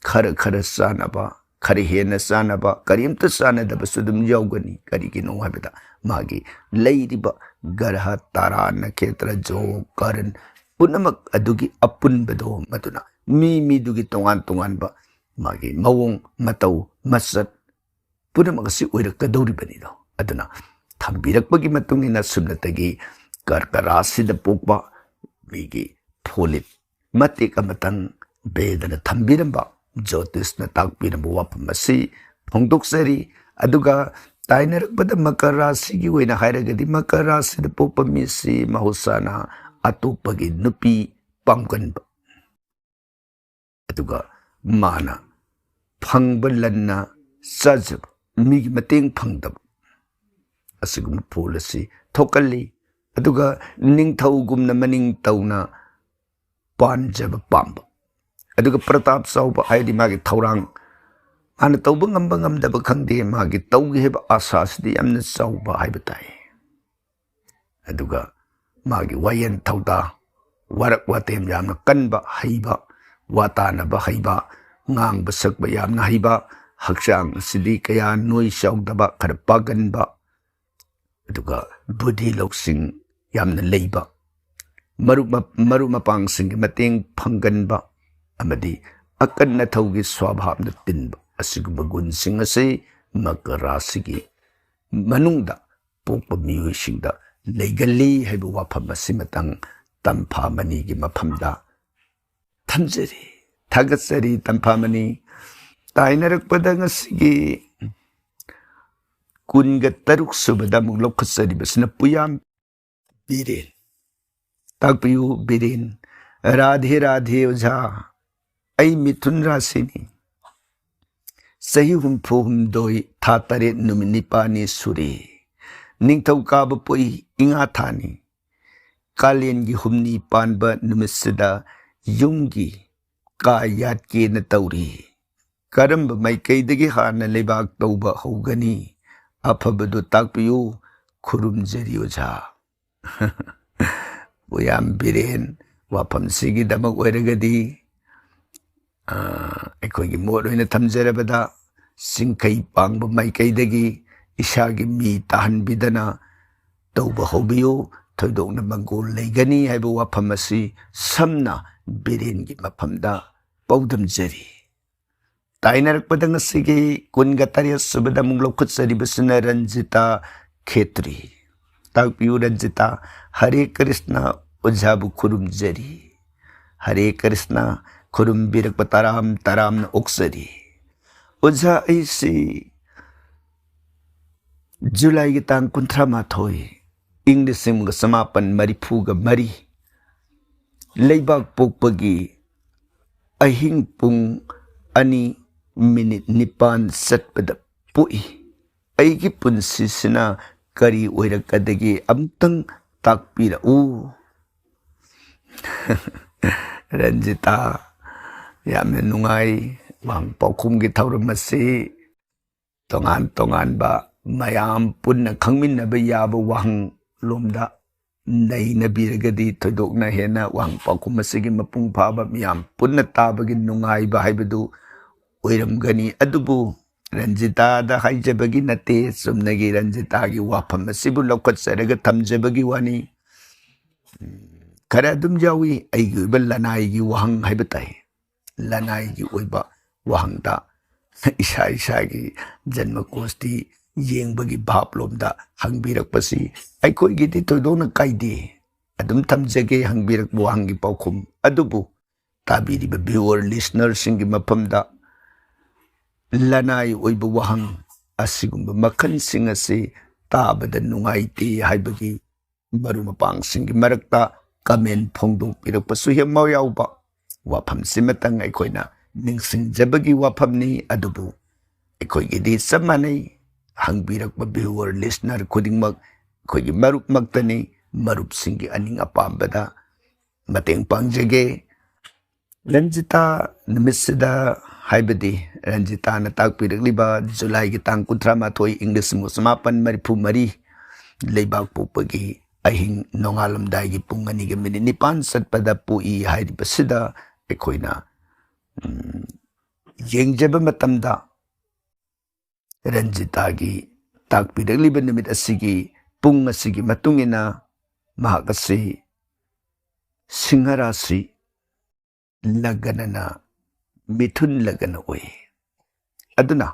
ꯈꯔ ꯈꯔ ꯆꯥꯟꯅꯕ, ꯈꯔ ꯍꯦꯟꯅ ꯆꯥꯟꯅꯕ, ꯀꯔꯤꯝꯇ ꯆꯥꯟꯅꯗꯕꯁꯨ ꯑꯗꯨꯝ ꯌꯥꯎꯒꯅꯤ꯫ ꯀꯔꯤꯒꯤꯅꯣ ꯍꯥꯏꯕꯗ ꯃꯥꯒꯤ ꯂꯩꯔꯤꯕ ꯒ꯭ꯔꯍ, ꯇꯥꯔꯥ, ꯅꯈꯦꯇ꯭ꯔ, ꯖꯣ, ꯀꯔꯟ ꯄꯨꯝꯅꯃꯛ ꯑꯗꯨꯒꯤ ꯑꯄꯨꯟꯕꯗꯣ, ꯃꯗꯨꯅ ꯃꯤ ꯃꯤꯗꯨꯒꯤ ꯇꯣꯉꯥꯟ ꯇꯣꯉꯥꯟꯕ ꯃꯥꯒꯤ ꯃꯑꯣꯡ ꯃꯇꯧ ꯃꯁꯛ ꯄꯨꯝꯅꯃꯛ ꯑꯁꯤ ꯑꯣꯏꯔꯛꯀꯗꯧꯔꯤꯕꯅꯤꯗꯣ꯫ ꯑꯗꯨꯅ ꯊꯝꯕꯤꯔꯛꯄꯒꯤ ꯃꯇꯨꯡ ꯏꯟꯅ ꯁꯨꯞꯅꯇꯒꯤ ꯀꯔꯀ ꯔꯥꯁꯤꯗ ꯄꯣꯛꯄ ꯃꯤꯒꯤ ꯐꯣꯂꯤꯠ ꯃꯇꯦꯛ ꯑꯃꯇꯪ ꯕꯦꯗꯅ ꯊꯝꯕꯤꯔꯝꯕ, ꯖꯣꯇꯤꯁꯅ ꯇꯥꯛꯄꯤꯔꯝꯕ ꯋꯥꯐꯝ ꯑꯁꯤ ꯐꯣꯡꯗꯣꯛꯆꯔꯤ꯫ ꯑꯗꯨꯒ ꯇꯥꯏꯅꯔꯛꯄꯗ ꯃꯀꯔ ꯔꯥꯁꯤꯒꯤ ꯑꯣꯏꯅ ꯍꯥꯏꯔꯒꯗꯤ, ꯃꯀꯔ ꯔꯥꯁꯤꯗ ꯄꯣꯛꯄ ꯃꯤꯁꯤ ꯃꯍꯧꯁꯥꯅ ꯑꯇꯣꯞꯄꯒꯤ ꯅꯨꯄꯤ ꯄꯥꯝꯒꯟꯕ, ꯑꯗꯨꯒ ꯃꯥꯅ ꯐꯪꯕ ꯂꯟꯅ ꯆꯥꯖꯕ, ꯃꯤꯒꯤ ꯃꯇꯦꯡ ꯐꯪꯗꯕ, ꯑꯁꯤꯒꯨꯝꯕ ꯐꯣꯜ ꯑꯁꯤ ꯊꯣꯛꯀꯜꯂꯤ꯫ ꯑꯗꯨꯒ ꯅꯤꯡꯊꯧꯒꯨꯝꯅ ꯃꯅꯤꯡ ꯇꯧꯅ ꯄꯥꯟꯖꯕ ꯄꯥꯝꯕ, ꯑꯗꯨꯒ ꯄ꯭ꯔꯇꯥꯞ ꯆꯥꯎꯕ, ꯍꯥꯏꯗꯤ ꯃꯥꯒꯤ ꯊꯧꯔꯥꯡ, ꯃꯥꯅ ꯇꯧꯕ ꯉꯝꯕ ꯉꯝꯗꯕ ꯈꯪꯗꯦ, ꯃꯥꯒꯤ ꯇꯧꯒꯦ ꯍꯥꯏꯕ ꯑꯥꯁꯥꯁꯤꯗꯤ ꯌꯥꯝꯅ ꯆꯥꯎꯕ ꯍꯥꯏꯕ ꯇꯥꯏ꯫ ꯑꯗꯨꯒ ꯃꯥꯒꯤ ꯋꯥꯌꯦꯜ ꯊꯧꯗꯥ, ꯋꯥꯔꯛ ꯋꯥꯇꯦꯝ ꯌꯥꯝꯅ ꯀꯟꯕ, ꯍꯩꯕ, ꯋꯥ ꯇꯥꯅꯕ ꯍꯩꯕ, ꯉꯥꯡꯕ ꯁꯛꯄ ꯌꯥꯝꯅ ꯍꯩꯕ, ꯍꯛꯆꯥꯡ ꯑꯁꯤꯗꯤ ꯀꯌꯥ ꯅꯣꯏ ꯆꯥꯎꯗꯕ, ꯈꯔ ꯄꯥꯒꯟꯕ, ꯑꯗꯨꯒ ꯕꯨꯙꯤ ꯂꯧꯁꯤꯡ ꯌꯥꯝꯅ ꯂꯩꯕ, ꯃꯔꯨꯞ ꯃ-, ꯃꯔꯨꯞ ꯃꯄꯥꯡꯁꯤꯡꯒꯤ ꯃꯇꯦꯡ ꯐꯪꯒꯟꯕ ꯑꯃꯗꯤ ꯑꯀꯟ ꯑꯊꯧꯒꯤ ꯁ꯭ꯋꯥꯚꯥꯕꯅ ꯇꯤꯟꯕ, ꯑꯁꯤꯒꯨꯝꯕ ꯒꯨꯟꯁꯤꯡ ꯑꯁꯤ ꯃꯀꯔ ꯔꯥꯁꯤꯒꯤ ꯃꯅꯨꯡꯗ ꯄꯣꯛꯄ ꯃꯤꯑꯣꯏꯁꯤꯡꯗ ꯂꯩꯒꯜꯂꯤ ꯍꯥꯏꯕ ꯋꯥꯐꯝ ꯑꯁꯤꯃꯇꯪ ꯇꯝꯐꯥ ꯃꯅꯤꯒꯤ ꯃꯐꯝꯗ ꯊꯝꯖꯔꯤ꯫ ꯊꯥꯒꯠꯆꯔꯤ ꯇꯝꯐꯥ ꯃꯅꯤ꯫ ꯇꯥꯏꯅꯔꯛꯄꯗ ꯉꯁꯤꯒꯤ ꯀꯨꯟꯒ ꯇꯔꯨꯛ ꯁꯨꯕꯗ ꯑꯃꯨꯛ ꯂꯧꯈꯠꯆꯔꯤꯕꯁꯤꯅ ꯄꯨꯌꯥꯝ ꯕꯤꯔꯦꯟ꯫ ꯇꯥꯛꯄꯤꯌꯨ ꯕꯤꯔꯦꯟ꯫ ꯔꯥꯙꯦ ꯔꯥꯙꯦ ꯑꯣꯖꯥ, ꯑꯩ ꯃꯤꯊꯨꯟ ꯔꯥꯁꯤꯅꯤ꯫ ꯆꯍꯤ ꯍꯨꯝꯐꯨ ꯍꯨꯝꯗꯣꯏ, ꯊꯥ ꯇꯔꯦꯠ, ꯅꯨꯃꯤꯠ ꯅꯤꯄꯥꯜꯅꯤ ꯁꯨꯔꯦ꯫ ꯅꯤꯡꯊꯧꯀꯥꯕ ꯄꯣꯛꯏ, ꯏꯉꯥ ꯊꯥꯅꯤ꯫ ꯀꯥꯂꯦꯟꯒꯤ ꯍꯨꯝꯅꯤ ꯄꯥꯟꯕ ꯅꯨꯃꯤꯠꯁꯤꯗ ꯌꯨꯝꯒꯤ ꯀꯥ ꯌꯥꯠꯀꯦꯅ ꯇꯧꯔꯤ꯫ ꯀꯔꯝꯕ ꯃꯥꯏꯀꯩꯗꯒꯤ ꯍꯥꯟꯅ ꯂꯩꯕꯥꯛ ꯇꯧꯕ ꯍꯧꯒꯅꯤ? ꯑꯐꯕꯗꯨ ꯇꯥꯛꯄꯤꯌꯨ꯫ ꯈꯨꯔꯨꯝꯖꯔꯤ ꯑꯣꯖꯥ꯫ ꯄꯨꯌꯥꯝ ꯕꯤꯔꯦꯟ, ꯋꯥꯐꯝꯁꯤꯒꯤꯗꯃꯛ ꯑꯣꯏꯔꯒꯗꯤ, ꯑ, ꯑꯩꯈꯣꯏꯒꯤ ꯃꯣꯠ ꯑꯣꯏꯅ ꯊꯝꯖꯔꯕꯗ, ꯆꯤꯡꯈꯩ ꯄꯥꯡꯕ ꯃꯥꯏꯀꯩꯗꯒꯤ ꯏꯁꯥꯒꯤ ꯃꯤ ꯇꯥꯍꯟꯕꯤꯗꯅ ꯇꯧꯕ ꯍꯧꯕꯤꯌꯨ꯫ ꯊꯣꯏꯗꯣꯛꯅ ꯃꯪꯒꯣꯜ ꯂꯩꯒꯅꯤ ꯍꯥꯏꯕ ꯋꯥꯐꯝ ꯑꯁꯤ ꯁꯝꯅ ꯕꯤꯔꯦꯟꯒꯤ ꯃꯐꯝꯗ ꯄꯥꯎꯗꯝꯖꯔꯤ꯫ ꯇꯥꯏꯅꯔꯛꯄꯗ ꯉꯁꯤꯒꯤ ꯀꯨꯟꯒ ꯇꯔꯦꯠ ꯁꯨꯕꯗ ꯑꯃꯨꯛ ꯂꯧꯈꯠꯆꯔꯤꯕꯁꯤꯅ ꯔꯟꯖꯤꯇꯥ ꯈꯦꯇ꯭ꯔꯤ꯫ ꯇꯥꯛꯄꯤꯌꯨ ꯔꯟꯖꯤꯇꯥ꯫ ꯍꯔꯦ ꯀ꯭ꯔꯤꯁꯅ ꯑꯣꯖꯥꯕꯨ ꯈꯨꯔꯨꯝꯖꯔꯤ꯫ ꯍꯔꯦ ꯀ꯭ꯔꯤꯁꯅ ꯈꯨꯔꯨꯝꯕꯤꯔꯛꯄ ꯇꯔꯥꯝ ꯇꯔꯥꯝꯅ ꯑꯣꯛꯆꯔꯤ꯫ ꯑꯣꯖꯥ, ꯑꯩꯁꯤ ꯖꯨꯂꯥꯏꯒꯤ ꯇꯥꯡ ꯀꯨꯟꯊ꯭ꯔꯥ ꯃꯥꯊꯣꯏ, ꯏꯪ ꯂꯤꯁꯤꯡ ꯑꯃꯒ ꯆꯃꯥꯄꯟ ꯃꯔꯤꯐꯨꯒ ꯃꯔꯤ, ꯂꯩꯕꯥꯛ ꯄꯣꯛꯄꯒꯤ ꯑꯍꯤꯡ ꯄꯨꯡ ꯑꯅꯤ ꯃꯤꯅꯤꯠ ꯅꯤꯄꯥꯟ ꯆꯠꯄꯗ ꯄꯣꯛꯏ꯫ ꯑꯩꯒꯤ ꯄꯨꯟꯁꯤꯁꯤꯅ ꯀꯔꯤ ꯑꯣꯏꯔꯛꯀꯗꯒꯦ ꯑꯃꯨꯛꯇꯪ ꯇꯥꯛꯄꯤꯔꯛꯎ꯫ ꯔꯟꯖꯤꯇꯥ, ꯌꯥꯝꯅ ꯅꯨꯡꯉꯥꯏ꯫ ꯋꯥꯍꯪ ꯄꯥꯎꯈꯨꯝꯒꯤ ꯊꯧꯔꯝ ꯑꯁꯤ ꯇꯣꯉꯥꯟ ꯇꯣꯉꯥꯟꯕ ꯃꯌꯥꯝ ꯄꯨꯟꯅ ꯈꯪꯃꯤꯟꯅꯕ ꯌꯥꯕ ꯋꯥꯍꯪ ꯂꯣꯝꯗ ꯅꯩꯅꯕꯤꯔꯒꯗꯤ ꯊꯣꯏꯗꯣꯛꯅ ꯍꯦꯟꯅ ꯋꯥꯍꯪ ꯄꯥꯎꯈꯨꯝ ꯑꯁꯤꯒꯤ ꯃꯄꯨꯡ ꯐꯥꯕ, ꯃꯤꯌꯥꯝ ꯄꯨꯟꯅ ꯇꯥꯕꯒꯤ ꯅꯨꯡꯉꯥꯏꯕ ꯍꯥꯏꯕꯗꯨ ꯑꯣꯏꯔꯝꯒꯅꯤ꯫ ꯑꯗꯨꯕꯨ ꯔꯟꯖꯤꯇꯥꯗ ꯍꯥꯏꯖꯕꯒꯤ ꯅꯠꯇꯦ, ꯆꯨꯝꯅꯒꯤ ꯔꯟꯖꯤꯇꯥꯒꯤ ꯋꯥꯐꯝ ꯑꯁꯤꯕꯨ ꯂꯧꯈꯠꯆꯔꯒ ꯊꯝꯖꯕꯒꯤ ꯋꯥꯅꯤ꯫ ꯈꯔ ꯑꯗꯨꯝ ꯌꯥꯎꯏ ꯑꯩꯒꯤ ꯑꯣꯏꯕ ꯂꯅꯥꯏꯒꯤ ꯋꯥꯍꯪ ꯍꯥꯏꯕ ꯇꯥꯏ꯫ ꯂꯅꯥꯏꯒꯤ ꯑꯣꯏꯕ ꯋꯥꯍꯪꯗ ꯏꯁꯥ ꯏꯁꯥꯒꯤ ꯖꯟꯃ ꯀꯣꯁꯇꯤ ꯌꯦꯡꯕꯒꯤ ꯚꯥꯞꯂꯣꯝꯗ ꯍꯪꯕꯤꯔꯛꯄꯁꯤ ꯑꯩꯈꯣꯏꯒꯤꯗꯤ ꯊꯣꯏꯗꯣꯛꯅ ꯀꯥꯏꯗꯦ꯫ ꯑꯗꯨꯝ ꯊꯝꯖꯒꯦ ꯍꯪꯕꯤꯔꯛꯄ ꯋꯥꯍꯪꯒꯤ ꯄꯥꯎꯈꯨꯝ꯫ ꯑꯗꯨꯕꯨ ꯇꯥꯕꯤꯔꯤꯕ viewer listenerꯁꯤꯡꯒꯤ ꯃꯐꯝꯗ ꯂꯅꯥꯏ ꯑꯣꯏꯕ ꯋꯥꯍꯪ ꯑꯁꯤꯒꯨꯝꯕ ꯃꯈꯜꯁꯤꯡ ꯑꯁꯤ ꯇꯥꯕꯗ ꯅꯨꯡꯉꯥꯏꯇꯦ ꯍꯥꯏꯕꯒꯤ ꯃꯔꯨꯞ ꯃꯄꯥꯡꯁꯤꯡꯒꯤ ꯃꯔꯛꯇ comment ꯐꯣꯡꯗꯣꯛꯄꯤꯔꯛꯄꯁꯨ ꯍꯦꯛ ꯌꯥꯎꯕ꯫ ꯋꯥꯐꯝꯁꯤꯃꯇꯪ ꯑꯩꯈꯣꯏꯅ ꯅꯤꯡꯁꯤꯡꯖꯕꯒꯤ ꯋꯥꯐꯝꯅꯤ꯫ ꯑꯗꯨꯕꯨ ꯑꯩꯈꯣꯏꯒꯤꯗꯤ ꯆꯞ ꯃꯥꯟꯅꯩ꯫ ꯍꯪꯕꯤꯔꯛꯄ viewer listener ꯈꯨꯗꯤꯡꯃꯛ ꯑꯩꯈꯣꯏꯒꯤ ꯃꯔꯨꯞꯃꯛꯇꯅꯤ꯫ ꯃꯔꯨꯞꯁꯤꯡꯒꯤ ꯑꯅꯤꯡ ꯑꯄꯥꯝꯕꯗ ꯃꯇꯦꯡ ꯄꯥꯡꯖꯒꯦ꯫ ꯔꯟꯖꯤꯇꯥ ꯅꯨꯃꯤꯠꯁꯤꯗ, ꯍꯥꯏꯕꯗꯤ ꯔꯟꯖꯤꯇꯥꯅ ꯇꯥꯛꯄꯤꯔꯛꯂꯤꯕ ꯖꯨꯂꯥꯏꯒꯤ ꯇꯥꯡ ꯀꯨꯟꯊ꯭ꯔꯥ ꯃꯥꯊꯣꯏ, ꯏꯪ ꯂꯤꯁꯤꯡ ꯑꯃ ꯆꯃꯥꯄꯟ ꯃꯔꯤꯐꯨ ꯃꯔꯤ, ꯂꯩꯕꯥꯛ ꯄꯣꯛꯄꯒꯤ ꯑꯍꯤꯡ ꯅꯣꯡꯉꯥꯜꯂꯝꯗꯥꯏꯒꯤ ꯄꯨꯡ ꯑꯅꯤꯒ ꯃꯤꯅꯤꯠ ꯅꯤꯄꯥꯟ ꯆꯠꯄꯗ ꯄꯣꯛꯏ ꯍꯥꯏꯔꯤꯕꯁꯤꯗ ꯑꯩꯈꯣꯏꯅ, ꯎꯝ, ꯌꯦꯡꯖꯕ ꯃꯇꯝꯗ ꯔꯟꯖꯤꯇꯥꯒꯤ ꯇꯥꯛꯄꯤꯔꯛꯂꯤꯕ ꯅꯨꯃꯤꯠ ꯑꯁꯤꯒꯤ ꯄꯨꯡ ꯑꯁꯤꯒꯤ ꯃꯇꯨꯡ ꯏꯟꯅ ꯃꯍꯥꯛ ꯑꯁꯤ ꯁꯤꯡꯍ ꯔꯥꯁꯤ, ꯂꯒꯅꯅ ꯃꯤꯊꯨꯟ ꯂꯒꯅ ꯑꯣꯏ꯫ ꯑꯗꯨꯅ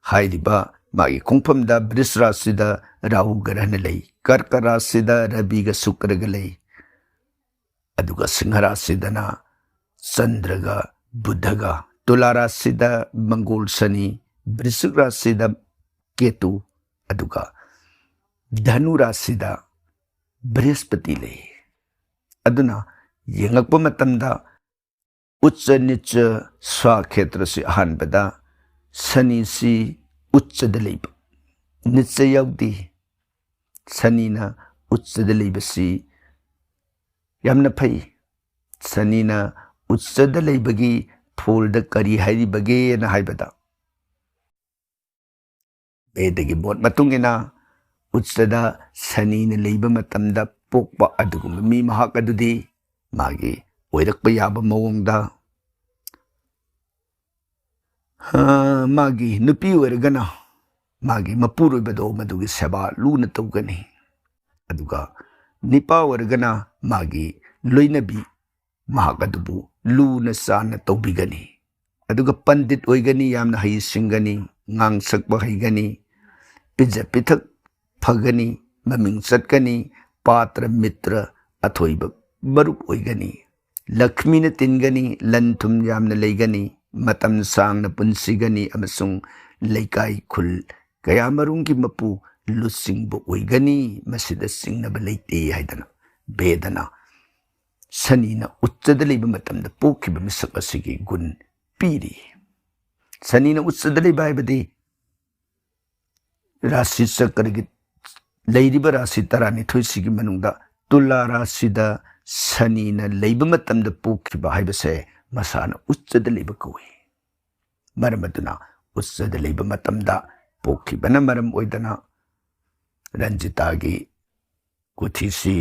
ꯍꯥꯏꯔꯤꯕ ꯃꯥꯒꯤ ꯈꯣꯡꯐꯝꯗ ꯕ꯭ꯔꯤꯁ ꯔꯥꯁꯤꯗ ꯔꯥꯍꯨ ꯒ꯭ꯔꯍꯅ ꯂꯩ, ꯀꯔꯀ ꯔꯥꯁꯤꯗ ꯔꯕꯤꯒ ꯁꯨꯀ꯭ꯔꯒ ꯂꯩ, ꯑꯗꯨꯒ ꯁꯤꯡꯍ ꯔꯥꯁꯤꯗꯅ ꯆꯟꯗ꯭ꯔꯒ ꯕꯨꯙꯒ, ꯇꯨꯂꯥ ꯔꯥꯁꯤꯗ ꯃꯪꯒꯣꯜ ꯁꯅꯤ, ꯕ꯭ꯔꯤꯁꯤꯛ ꯔꯥꯁꯤꯗ ꯀꯦꯇꯨ, ꯑꯗꯨꯒ ꯙꯅꯨ ꯔꯥꯁꯤꯗ ꯕ꯭ꯔꯤꯍꯁꯄꯇꯤ ꯂꯩ꯫ ꯑꯗꯨꯅ ꯌꯦꯡꯉꯛꯄ ꯃꯇꯝꯗ ꯎꯠꯆ ꯅꯤꯠꯆ ꯁ꯭ꯋꯥꯈꯦꯇ꯭ꯔꯁꯤ ꯑꯍꯥꯟꯕꯗ ꯁꯅꯤꯁꯤ ꯎꯠꯆꯗ ꯂꯩꯕ, ꯅꯤꯠꯆ ꯌꯥꯎꯗꯦ꯫ ꯁꯅꯤꯅ ꯎꯠꯆꯗ ꯂꯩꯕꯁꯤ ꯌꯥꯝꯅ ꯐꯩ꯫ ꯁꯅꯤꯅ ꯎꯠꯆꯗ ꯂꯩꯕꯒꯤ ꯐꯣꯜꯗ ꯀꯔꯤ ꯍꯥꯏꯔꯤꯕꯒꯦꯅ ꯍꯥꯏꯕꯗ, ꯚꯦꯗꯒꯤ ꯃꯣꯠ ꯃꯇꯨꯡ ꯏꯟꯅ ꯎꯠꯆꯗ ꯁꯅꯤꯅ ꯂꯩꯕ ꯃꯇꯝꯗ ꯄꯣꯛꯄ ꯑꯗꯨꯒꯨꯝꯕ ꯃꯤ ꯃꯍꯥꯛ ꯑꯗꯨꯗꯤ ꯃꯥꯒꯤ ꯑꯣꯏꯔꯛꯄ ꯌꯥꯕ ꯃꯑꯣꯡꯗ, ꯑ, ꯃꯥꯒꯤ ꯅꯨꯄꯤ ꯑꯣꯏꯔꯒꯅ ꯃꯥꯒꯤ ꯃꯄꯨꯔꯣꯏꯕꯗꯣ ꯃꯗꯨꯒꯤ ꯁꯦꯕꯥ ꯂꯨꯅ ꯇꯧꯒꯅꯤ꯫ ꯑꯗꯨꯒ ꯅꯤꯄꯥ ꯑꯣꯏꯔꯒꯅ ꯃꯥꯒꯤ ꯂꯣꯏꯅꯕꯤ ꯃꯍꯥꯛ ꯑꯗꯨꯕꯨ ꯂꯨꯅ ꯆꯥꯟꯅ ꯇꯧꯕꯤꯒꯅꯤ꯫ ꯑꯗꯨꯒ ꯄꯟꯗꯤꯠ ꯑꯣꯏꯒꯅꯤ, ꯌꯥꯝꯅ ꯍꯩꯁꯤꯡꯒꯅꯤ, ꯉꯥꯡꯁꯛꯄ ꯍꯩꯒꯅꯤ, ꯄꯤꯖ ꯄꯤꯊꯛ ꯐꯒꯅꯤ, ꯃꯃꯤꯡ ꯆꯠꯀꯅꯤ, ꯄꯥꯇ꯭ꯔ ꯃꯤꯇ꯭ꯔ ꯑꯊꯣꯏꯕ ꯃꯔꯨꯞ ꯑꯣꯏꯒꯅꯤ꯫ ꯂꯛꯁꯃꯤꯅ ꯇꯤꯟꯒꯅꯤ, ꯂꯟ ꯊꯨꯝ ꯌꯥꯝꯅ ꯂꯩꯒꯅꯤ, ꯃꯇꯝ ꯁꯥꯡꯅ ꯄꯨꯟꯁꯤꯒꯅꯤ ꯑꯃꯁꯨꯡ ꯂꯩꯀꯥꯏ ꯈꯨꯜ ꯀꯌꯥꯃꯔꯨꯝꯒꯤ ꯃꯄꯨ ꯂꯨꯆꯤꯡꯕ ꯑꯣꯏꯒꯅꯤ꯫ ꯃꯁꯤꯗ ꯆꯤꯡꯅꯕ ꯂꯩꯇꯦ ꯍꯥꯏꯗꯅ ꯚꯦꯗꯅ ꯁꯅꯤꯅ ꯎꯠꯆꯗ ꯂꯩꯕ ꯃꯇꯝꯗ ꯄꯣꯛꯈꯤꯕ ꯃꯤꯁꯛ ꯑꯁꯤꯒꯤ ꯒꯨꯟ ꯄꯤꯔꯤ꯫ ꯁꯅꯤꯅ ꯎꯠꯆꯗ ꯂꯩꯕ ꯍꯥꯏꯕꯗꯤ ꯔꯥꯁꯤ ꯆꯀ꯭ꯔꯒꯤ ꯂꯩꯔꯤꯕ ꯔꯥꯁꯤ ꯇꯔꯥꯅꯤꯊꯣꯏꯁꯤꯒꯤ ꯃꯅꯨꯡꯗ ꯇꯨꯂꯥ ꯔꯥꯁꯤꯗ ꯁꯅꯤꯅ ꯂꯩꯕ ꯃꯇꯝꯗ ꯄꯣꯛꯈꯤꯕ ꯍꯥꯏꯕꯁꯦ ꯃꯁꯥꯅ ꯎꯠꯆꯗ ꯂꯩꯕ ꯀꯧꯏ꯫ ꯃꯔꯝ ꯑꯗꯨꯅ ꯎꯠꯆꯗ ꯂꯩꯕ ꯃꯇꯝꯗ ꯄꯣꯛꯈꯤꯕꯅ ꯃꯔꯝ ꯑꯣꯏꯗꯅ ꯔꯟꯖꯤꯇꯥꯒꯤ ꯀꯨꯊꯤꯁꯤ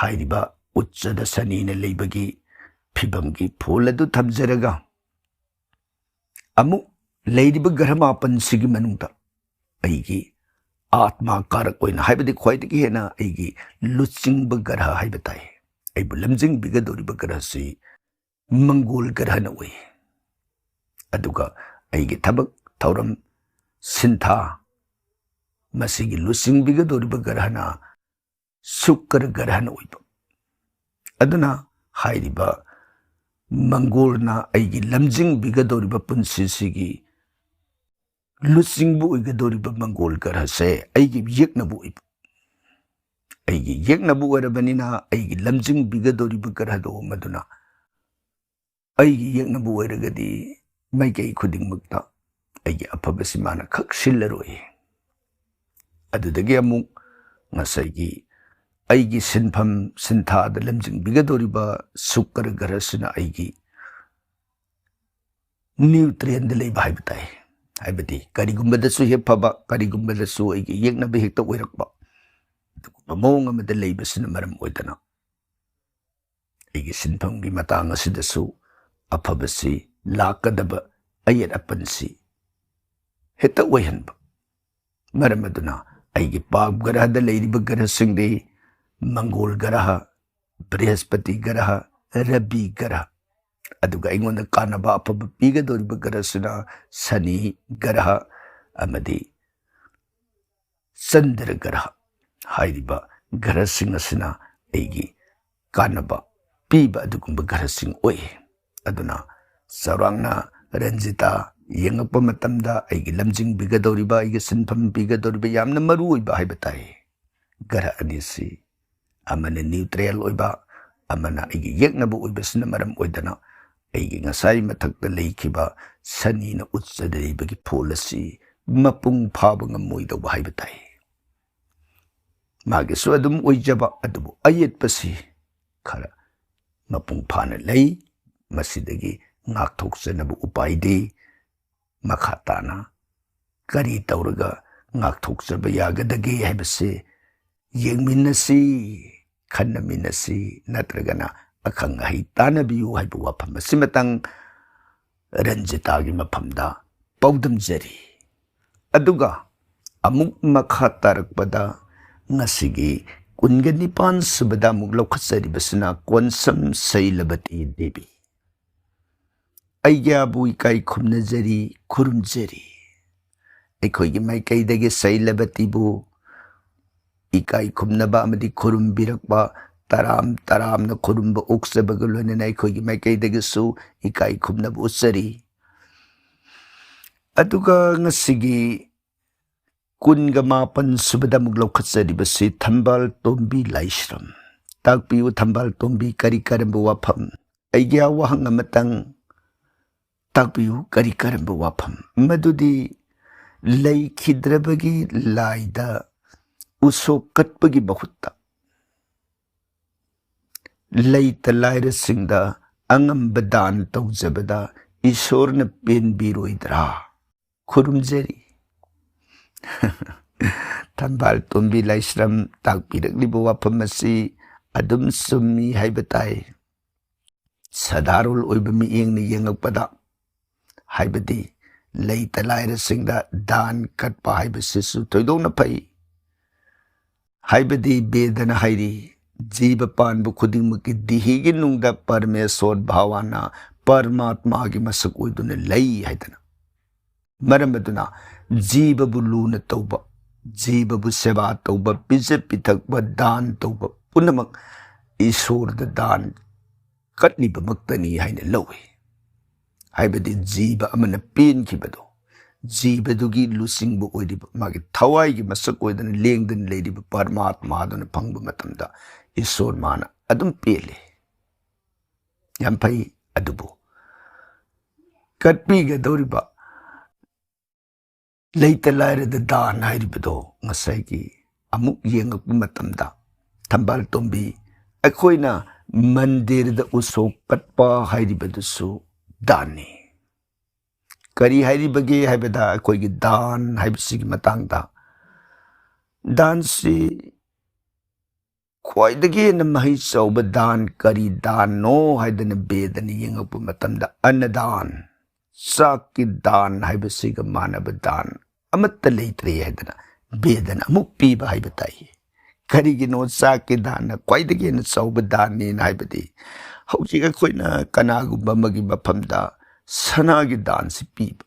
ꯍꯥꯏꯔꯤꯕ ꯎꯠꯆꯗ ꯁꯅꯤꯅ ꯂꯩꯕꯒꯤ ꯐꯤꯕꯝꯒꯤ ꯐꯣꯜ ꯑꯗꯨ ꯊꯝꯖꯔꯒ, ꯑꯃꯨꯛ ꯂꯩꯔꯤꯕ ꯒ꯭ꯔꯍ ꯃꯥꯄꯟꯁꯤꯒꯤ ꯃꯅꯨꯡꯗ ꯑꯩꯒꯤ ꯑꯥꯠꯃꯥ ꯀꯥꯔꯛ ꯑꯣꯏꯅ, ꯍꯥꯏꯕꯗꯤ ꯈ꯭ꯋꯥꯏꯗꯒꯤ ꯍꯦꯟꯅ ꯑꯩꯒꯤ ꯂꯨꯆꯤꯡꯕ ꯒ꯭ꯔꯍ ꯍꯥꯏꯕ ꯇꯥꯏ, ꯑꯩꯕꯨ ꯂꯝꯖꯤꯡꯕꯤꯒꯗꯧꯔꯤꯕ ꯒ꯭ꯔꯍꯁꯤ ꯃꯪꯒꯣꯜ ꯒ꯭ꯔꯍꯅ ꯑꯣꯏ꯫ ꯑꯗꯨꯒ ꯑꯩꯒꯤ ꯊꯕꯛ ꯊꯧꯔꯝ ꯁꯤꯟꯊꯥ ꯃꯁꯤꯒꯤ ꯂꯨꯆꯤꯡꯕꯤꯒꯗꯧꯔꯤꯕ ꯒ꯭ꯔꯍꯅ ꯁꯨꯀ꯭ꯔ ꯒ꯭ꯔꯍꯅ ꯑꯣꯏꯕ꯫ ꯑꯗꯨꯅ ꯍꯥꯏꯔꯤꯕ ꯃꯪꯒꯣꯜꯅ ꯑꯩꯒꯤ ꯂꯝꯖꯤꯡꯕꯤꯒꯗꯧꯔꯤꯕ ꯄꯨꯟꯁꯤꯁꯤꯒꯤ ꯂꯨꯆꯤꯡꯕ ꯑꯣꯏꯒꯗꯧꯔꯤꯕ ꯃꯪꯒꯣꯜ ꯒ꯭ꯔꯍꯁꯦ ꯑꯩꯒꯤ ꯌꯦꯛꯅꯕ ꯑꯣꯏꯕ꯫ ꯑꯩꯒꯤ ꯌꯦꯛꯅꯕ ꯑꯣꯏꯔꯕꯅꯤꯅ ꯑꯩꯒꯤ ꯂꯝꯖꯤꯡꯕꯤꯒꯗꯧꯔꯤꯕ ꯒ꯭ꯔꯍꯗꯣ ꯃꯗꯨꯅ ꯑꯩꯒꯤ ꯌꯦꯛꯅꯕ ꯑꯣꯏꯔꯒꯗꯤ ꯃꯥꯏꯀꯩ ꯈꯨꯗꯤꯡꯃꯛꯇ ꯑꯩꯒꯤ ꯑꯐꯕꯁꯤ ꯃꯥꯅ ꯈꯛ ꯁꯤꯜꯂꯔꯣꯏ꯫ ꯑꯗꯨꯗꯒꯤ ꯑꯃꯨꯛ ꯉꯁꯥꯏꯒꯤ ꯑꯩꯒꯤ ꯁꯤꯟꯐꯝ ꯁꯤꯟꯊꯥꯗ ꯂꯝꯖꯤꯡꯕꯤꯒꯗꯧꯔꯤꯕ ꯁꯨꯀ꯭ꯔ ꯒ꯭ꯔꯍꯁꯤꯅ ꯑꯩꯒꯤ ꯅ꯭ꯌꯨꯇ꯭ꯔꯦꯟꯗ ꯂꯩꯕ ꯍꯥꯏꯕ ꯇꯥꯏ꯫ ꯍꯥꯏꯕꯗꯤ ꯀꯔꯤꯒꯨꯝꯕꯗꯁꯨ ꯍꯦꯛ ꯐꯕ, ꯀꯔꯤꯒꯨꯝꯕꯗꯁꯨ ꯑꯩꯒꯤ ꯌꯦꯛꯅꯕ ꯍꯦꯛꯇ ꯑꯣꯏꯔꯛꯄ꯫ ꯑꯗꯨꯒꯨꯝꯕ ꯃꯑꯣꯡ ꯑꯃꯗ ꯂꯩꯕꯁꯤꯅ ꯃꯔꯝ ꯑꯣꯏꯗꯅ ꯑꯩꯒꯤ ꯁꯤꯟꯐꯝꯒꯤ ꯃꯇꯥꯡ ꯑꯁꯤꯗꯁꯨ ꯑꯐꯕꯁꯤ ꯂꯥꯛꯀꯗꯕ ꯑꯌꯦꯠ ꯑꯄꯟꯁꯤ ꯍꯦꯛꯇ ꯑꯣꯏꯍꯟꯕ꯫ ꯃꯔꯝ ꯑꯗꯨꯅ ꯑꯩꯒꯤ ꯄꯥꯞ ꯒ꯭ꯔꯍꯗ ꯂꯩꯔꯤꯕ ꯒ꯭ꯔꯍꯁꯤꯡꯗꯤ ꯃꯪꯒꯣꯜ ꯒ꯭ꯔꯍ, ꯕ꯭ꯔꯍꯁꯄꯇꯤ ꯒ꯭ꯔꯍ, ꯔꯕꯤ ꯒ꯭ꯔꯍ, ꯑꯗꯨꯒ ꯑꯩꯉꯣꯟꯗ ꯀꯥꯟꯅꯕ ꯑꯐꯕ ꯄꯤꯒꯗꯧꯔꯤꯕ ꯒ꯭ꯔꯍꯁꯤꯅ ꯁꯅꯤ ꯒ꯭ꯔꯍ ꯑꯃꯗꯤ ꯆꯟꯗ꯭ꯔ ꯒ꯭ꯔꯍ ꯍꯥꯏꯔꯤꯕ ꯒ꯭ꯔꯍꯁꯤꯡ ꯑꯁꯤꯅ ꯑꯩꯒꯤ ꯀꯥꯟꯅꯕ ꯄꯤꯕ ꯑꯗꯨꯒꯨꯝꯕ ꯒ꯭ꯔꯍꯁꯤꯡ ꯑꯣꯏ꯫ ꯑꯗꯨꯅ ꯆꯥꯎꯔꯥꯛꯅ ꯔꯟꯖꯤꯇꯥ ꯌꯦꯡꯉꯛꯄ ꯃꯇꯝꯗ ꯑꯩꯒꯤ ꯂꯝꯖꯤꯡꯕꯤꯒꯗꯧꯔꯤꯕ, ꯑꯩꯒꯤ ꯁꯤꯟꯐꯝ ꯄꯤꯒꯗꯧꯔꯤꯕ ꯌꯥꯝꯅ ꯃꯔꯨ ꯑꯣꯏꯕ ꯍꯥꯏꯕ ꯇꯥꯏ꯫ ꯒ꯭ꯔꯍ ꯑꯅꯤꯁꯤ ꯑꯃꯅ ꯅ꯭ꯌꯨꯇ꯭ꯔꯦꯜ ꯑꯣꯏꯕ, ꯑꯃꯅ ꯑꯩꯒꯤ ꯌꯦꯛꯅꯕ ꯑꯣꯏꯕꯁꯤꯅ ꯃꯔꯝ ꯑꯣꯏꯗꯅ ꯑꯩꯒꯤ ꯉꯁꯥꯏ ꯃꯊꯛꯇ ꯂꯩꯈꯤꯕ ꯁꯅꯤꯅ ꯎꯠꯆꯗꯧꯔꯤꯕꯒꯤ ꯐꯣꯜ ꯑꯁꯤ ꯃꯄꯨꯡ ꯐꯥꯕ ꯉꯝꯃꯣꯏꯗꯧꯕ ꯍꯥꯏꯕ ꯇꯥꯏ꯫ ꯃꯥꯒꯤꯁꯨ ꯑꯗꯨꯝ ꯑꯣꯏꯖꯕ, ꯑꯗꯨꯕꯨ ꯑꯌꯦꯠꯄꯁꯤ ꯈꯔ ꯃꯄꯨꯡ ꯐꯥꯅ ꯂꯩ꯫ ꯃꯁꯤꯗꯒꯤ ꯉꯥꯛꯊꯣꯛꯆꯅꯕ ꯎꯄꯥꯏꯗꯤ ꯃꯈꯥ ꯇꯥꯅ ꯀꯔꯤ ꯇꯧꯔꯒ ꯉꯥꯛꯊꯣꯛꯆꯕ ꯌꯥꯒꯗꯒꯦ ꯍꯥꯏꯕꯁꯤ ꯌꯦꯡꯃꯤꯟꯅꯁꯤ, ꯈꯟꯅꯃꯤꯟꯅꯁꯤ, ꯅꯠꯇ꯭ꯔꯒꯅ ꯑꯈꯪ ꯑꯍꯩ ꯇꯥꯟꯅꯕꯤꯌꯨ ꯍꯥꯏꯕ ꯋꯥꯐꯝ ꯑꯁꯤꯃꯇꯪ ꯔꯟꯖꯤꯇꯥꯒꯤ ꯃꯐꯝꯗ ꯄꯥꯎꯗꯝꯖꯔꯤ꯫ ꯑꯗꯨꯒ ꯑꯃꯨꯛ ꯃꯈꯥ ꯇꯥꯔꯛꯄꯗ ꯉꯁꯤꯒꯤ ꯀꯨꯟꯒ ꯅꯤꯄꯥꯟ ꯁꯨꯕꯗ ꯑꯃꯨꯛ ꯂꯧꯈꯠꯆꯔꯤꯕꯁꯤꯅ ꯀꯣꯟꯁꯝ ꯁꯩꯂꯕꯇꯤ ꯗꯦꯕꯤ꯫ ꯑꯩꯒꯤꯕꯨ ꯏꯀꯥꯏ ꯈꯨꯝꯅꯖꯔꯤ, ꯈꯨꯔꯨꯝꯖꯔꯤ꯫ ꯑꯩꯈꯣꯏꯒꯤ ꯃꯥꯏꯀꯩꯗꯒꯤ ꯁꯩꯂꯕꯇꯤꯕꯨ ꯏꯀꯥꯏ ꯈꯨꯝꯅꯕ ꯑꯃꯗꯤ ꯈꯨꯔꯨꯝꯕꯤꯔꯛꯄ, ꯇꯔꯥꯝ ꯇꯔꯥꯝꯅ ꯈꯨꯔꯨꯝꯕ ꯑꯣꯛꯆꯕꯒ ꯂꯣꯏꯅꯅ ꯑꯩꯈꯣꯏꯒꯤ ꯃꯥꯏꯀꯩꯗꯒꯤꯁꯨ ꯏꯀꯥꯏ ꯈꯨꯝꯅꯕ ꯎꯠꯆꯔꯤ꯫ ꯑꯗꯨꯒ ꯉꯁꯤꯒꯤ ꯀꯨꯟꯒ ꯃꯥꯄꯟ ꯁꯨꯕꯗ ꯑꯃꯨꯛ ꯂꯧꯈꯠꯆꯔꯤꯕꯁꯤ ꯊꯝꯕꯥꯜ ꯇꯣꯝꯕꯤ ꯂꯥꯏꯁ꯭ꯔꯝ꯫ ꯇꯥꯛꯄꯤꯌꯨ ꯊꯝꯕꯥꯜ ꯇꯣꯝꯕꯤ, ꯀꯔꯤ ꯀꯔꯝꯕ ꯋꯥꯐꯝ? ꯑꯩꯒꯤ ꯋꯥꯍꯪ ꯑꯃꯇꯪ ꯇꯥꯛꯄꯤꯌꯨ, ꯀꯔꯤ ꯀꯔꯝꯕ ꯋꯥꯐꯝ? ꯃꯗꯨꯗꯤ ꯂꯩꯈꯤꯗ꯭ꯔꯕꯒꯤ ꯂꯥꯏꯗ ꯎꯁꯣꯞ ꯀꯠꯄꯒꯤ ꯃꯍꯨꯠꯇ ꯂꯩꯇ ꯂꯥꯏꯔꯁꯤꯡꯗ ꯑꯉꯝꯕ ꯗꯥꯟ ꯇꯧꯖꯕꯗ ꯏꯁꯣꯔꯅ ꯄꯦꯟꯕꯤꯔꯣꯏꯗ꯭ꯔꯥ? ꯈꯨꯔꯨꯝꯖꯔꯤ꯫ ꯊꯝꯕꯥꯜ ꯇꯣꯝꯕꯤ ꯂꯥꯏꯁ꯭ꯔꯝ ꯇꯥꯛꯄꯤꯔꯛꯂꯤꯕ ꯋꯥꯐꯝ ꯑꯁꯤ ꯑꯗꯨꯝ ꯆꯨꯝꯃꯤ ꯍꯥꯏꯕ ꯇꯥꯏ꯫ ꯁꯥꯗꯥꯔꯣꯜ ꯑꯣꯏꯕ ꯃꯤꯠꯌꯦꯡꯅ ꯌꯦꯡꯂꯛꯄꯗ, ꯍꯥꯏꯕꯗꯤ ꯂꯩꯇ ꯂꯥꯏꯔꯁꯤꯡꯗ ꯗꯥꯟ ꯀꯠꯄ ꯍꯥꯏꯕꯁꯤꯁꯨ ꯊꯣꯏꯗꯣꯛꯅ ꯐꯩ꯫ ꯍꯥꯏꯕꯗꯤ ꯕꯦꯗꯅ ꯍꯥꯏꯔꯤ, ꯖꯤꯕ ꯄꯥꯟꯕ ꯈꯨꯗꯤꯡꯃꯛꯀꯤ ꯗꯤꯍꯤꯒꯤ ꯅꯨꯡꯗ ꯄꯔꯃꯦꯁꯣꯔ ꯚꯥꯋꯥꯅ, ꯄꯔꯃꯥꯠꯃꯥꯒꯤ ꯃꯁꯛ ꯑꯣꯏꯗꯨꯅ ꯂꯩ ꯍꯥꯏꯗꯅ꯫ ꯃꯔꯝ ꯑꯗꯨꯅ ꯖꯤꯕꯕꯨ ꯂꯨꯅ ꯇꯧꯕ, ꯖꯤꯕꯕꯨ ꯁꯦꯕꯥ ꯇꯧꯕ, ꯄꯤꯖ ꯄꯤꯊꯛꯄ, ꯗꯥꯟ ꯇꯧꯕ ꯄꯨꯝꯅꯃꯛ ꯏꯁꯣꯔꯗ ꯗꯥꯟ ꯀꯠꯂꯤꯕꯃꯛꯇꯅꯤ ꯍꯥꯏꯅ ꯂꯧꯏ꯫ ꯍꯥꯏꯕꯗꯤ ꯖꯤꯕ ꯑꯃꯅ ꯄꯦꯟꯈꯤꯕꯗꯣ, ꯖꯤꯕꯗꯨꯒꯤ ꯂꯨꯆꯤꯡꯕ ꯑꯣꯏꯔꯤꯕ, ꯃꯥꯒꯤ ꯊꯋꯥꯏꯒꯤ ꯃꯁꯛ ꯑꯣꯏꯗꯅ ꯂꯦꯡꯗꯅ ꯂꯩꯔꯤꯕ ꯄꯔꯃꯥꯠꯃꯥꯗꯨꯅ ꯐꯪꯕ ꯃꯇꯝꯗ ꯏꯁꯣꯔ ꯃꯥꯅ ꯑꯗꯨꯝ ꯄꯦꯜꯂꯤ꯫ ꯌꯥꯝ ꯐꯩ꯫ ꯑꯗꯨꯕꯨ ꯀꯠꯄꯤꯒꯗꯧꯔꯤꯕ ꯂꯩꯇ ꯂꯥꯏꯔꯗ ꯗꯥꯟ ꯍꯥꯏꯔꯤꯕꯗꯣ ꯉꯁꯥꯏꯒꯤ ꯑꯃꯨꯛ ꯌꯦꯡꯉꯛꯄ ꯃꯇꯝꯗ, ꯊꯝꯕꯥꯜ ꯇꯣꯝꯕꯤ, ꯑꯩꯈꯣꯏꯅ ꯃꯟꯗꯤꯔꯗ ꯎꯁꯣꯞ ꯀꯠꯄ ꯍꯥꯏꯔꯤꯕꯗꯨꯁꯨ ꯗꯥꯟꯅꯤ꯫ ꯀꯔꯤ ꯍꯥꯏꯔꯤꯕꯒꯦ ꯍꯥꯏꯕꯗ, ꯑꯩꯈꯣꯏꯒꯤ ꯗꯥꯟ ꯍꯥꯏꯕꯁꯤꯒꯤ ꯃꯇꯥꯡꯗ, ꯗꯥꯟꯁꯤ ꯈ꯭ꯋꯥꯏꯗꯒꯤ ꯍꯦꯟꯅ ꯃꯍꯩ ꯆꯥꯎꯕ ꯗꯥꯟ ꯀꯔꯤ ꯗꯥꯟꯅꯣ ꯍꯥꯏꯗꯅ ꯕꯦꯗꯅ ꯌꯦꯡꯉꯛꯄ ꯃꯇꯝꯗ, ꯑꯟꯅꯗꯥꯟ, ꯆꯥꯛꯀꯤ ꯗꯥꯟ ꯍꯥꯏꯕꯁꯤꯒ ꯃꯥꯟꯅꯕ ꯗꯥꯟ ꯑꯃꯠꯇ ꯂꯩꯇ꯭ꯔꯦ ꯍꯥꯏꯗꯅ ꯕꯦꯗꯅ ꯑꯃꯨꯛ ꯄꯤꯕ ꯍꯥꯏꯕ ꯇꯥꯏ꯫ ꯀꯔꯤꯒꯤꯅꯣ ꯆꯥꯛꯀꯤ ꯗꯥꯟꯅ ꯈ꯭ꯋꯥꯏꯗꯒꯤ ꯍꯦꯟꯅ ꯆꯥꯎꯕ ꯗꯥꯟꯅꯤꯅ ꯍꯥꯏꯕꯗꯤ, ꯍꯧꯖꯤꯛ ꯑꯩꯈꯣꯏꯅ ꯀꯅꯥꯒꯨꯝꯕ ꯑꯃꯒꯤ ꯃꯐꯝꯗ ꯁꯅꯥꯒꯤ ꯗꯥꯟꯁꯤ ꯄꯤꯕ,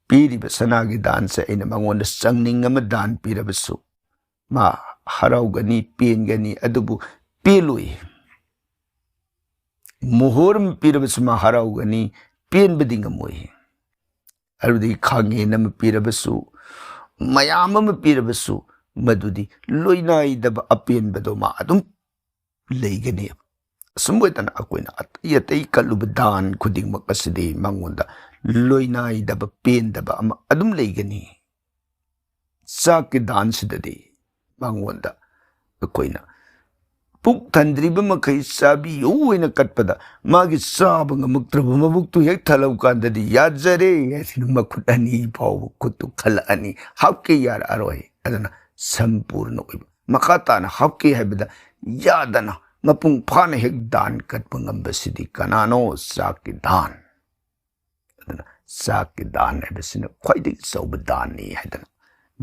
ꯄꯤꯔꯤꯕ ꯁꯅꯥꯒꯤ ꯗꯥꯟꯁꯦ ꯑꯩꯅ ꯃꯉꯣꯟꯗ ꯆꯪꯅꯤꯡ ꯑꯃ ꯗꯥꯟ ꯄꯤꯔꯕꯁꯨ, ꯃꯥ ꯍꯔꯥꯎꯒꯅꯤ, ꯄꯦꯟꯒꯅꯤ꯫ ꯑꯗꯨꯕꯨ ꯄꯦꯜꯂꯣꯏ꯫ ꯃꯣꯍꯣꯔ ꯑꯃ ꯄꯤꯔꯕꯁꯨ ꯃꯥ ꯍꯔꯥꯎꯒꯅꯤ, ꯄꯦꯟꯕꯗꯤ ꯉꯝꯃꯣꯏ꯫ ꯑꯗꯨꯗꯒꯤ ꯈꯥꯡꯉꯦꯟ ꯑꯃ ꯄꯤꯔꯕꯁꯨ, ꯃꯌꯥꯝ ꯑꯃ ꯄꯤꯔꯕꯁꯨ, ꯃꯗꯨꯗꯤ ꯂꯣꯏꯅꯥꯏꯗꯕ ꯑꯄꯦꯟꯕꯗꯣ ꯃꯥ ꯑꯗꯨꯝ ꯂꯩꯒꯅꯤ꯫ ꯑꯁꯨꯝ ꯑꯣꯏꯗꯅ ꯑꯩꯈꯣꯏꯅ ꯑꯇꯩ ꯑꯇꯩ ꯀꯠꯂꯨꯕ ꯗꯥꯟ ꯈꯨꯗꯤꯡꯃꯛ ꯑꯁꯤꯗꯤ ꯃꯉꯣꯟꯗ ꯂꯣꯏꯅꯥꯏꯗꯕ, ꯄꯦꯟꯗꯕ ꯑꯃ ꯑꯗꯨꯝ ꯂꯩꯒꯅꯤ꯫ ꯆꯥꯛꯀꯤ ꯗꯥꯟꯁꯤꯗꯗꯤ ꯃꯉꯣꯟꯗ ꯑꯩꯈꯣꯏꯅ ꯄꯨꯛ ꯊꯟꯗ꯭ꯔꯤꯕ ꯃꯈꯩ ꯆꯥꯕꯤꯌꯨ ꯍꯥꯏꯅ ꯀꯠꯄꯗ, ꯃꯥꯒꯤ ꯆꯥꯕ ꯉꯝꯃꯛꯇ꯭ꯔꯕ ꯃꯕꯨꯛꯇꯨ ꯍꯦꯛ ꯊꯜꯍꯧ ꯀꯥꯟꯗꯗꯤ, "ꯌꯥꯖꯔꯦ" ꯍꯥꯏꯁꯤꯅ ꯃꯈꯨꯠ ꯑꯅꯤ ꯐꯥꯎꯕ ꯈꯨꯠꯇꯨ ꯈꯜꯂꯛꯑꯅꯤ, ꯍꯥꯞꯀꯦ ꯌꯥꯔꯛꯑꯔꯣꯏ꯫ ꯑꯗꯨꯅ ꯁꯝꯄꯨꯔꯅ ꯑꯣꯏꯕ, ꯃꯈꯥ ꯇꯥꯅ ꯍꯥꯞꯀꯦ ꯍꯥꯏꯕꯗ ꯌꯥꯗꯅ ꯃꯄꯨꯡ ꯐꯥꯅ ꯍꯦꯛ ꯗꯥꯟ ꯀꯠꯄ ꯉꯝꯕꯁꯤꯗꯤ ꯀꯅꯥꯅꯣ? ꯆꯥꯛꯀꯤ ꯗꯥꯟ꯫ ꯑꯗꯨꯅ ꯆꯥꯛꯀꯤ ꯗꯥꯟ ꯍꯥꯏꯕꯁꯤꯅ ꯈ꯭ꯋꯥꯏꯗꯒꯤ ꯆꯥꯎꯕ ꯗꯥꯟꯅꯤ ꯍꯥꯏꯗꯅ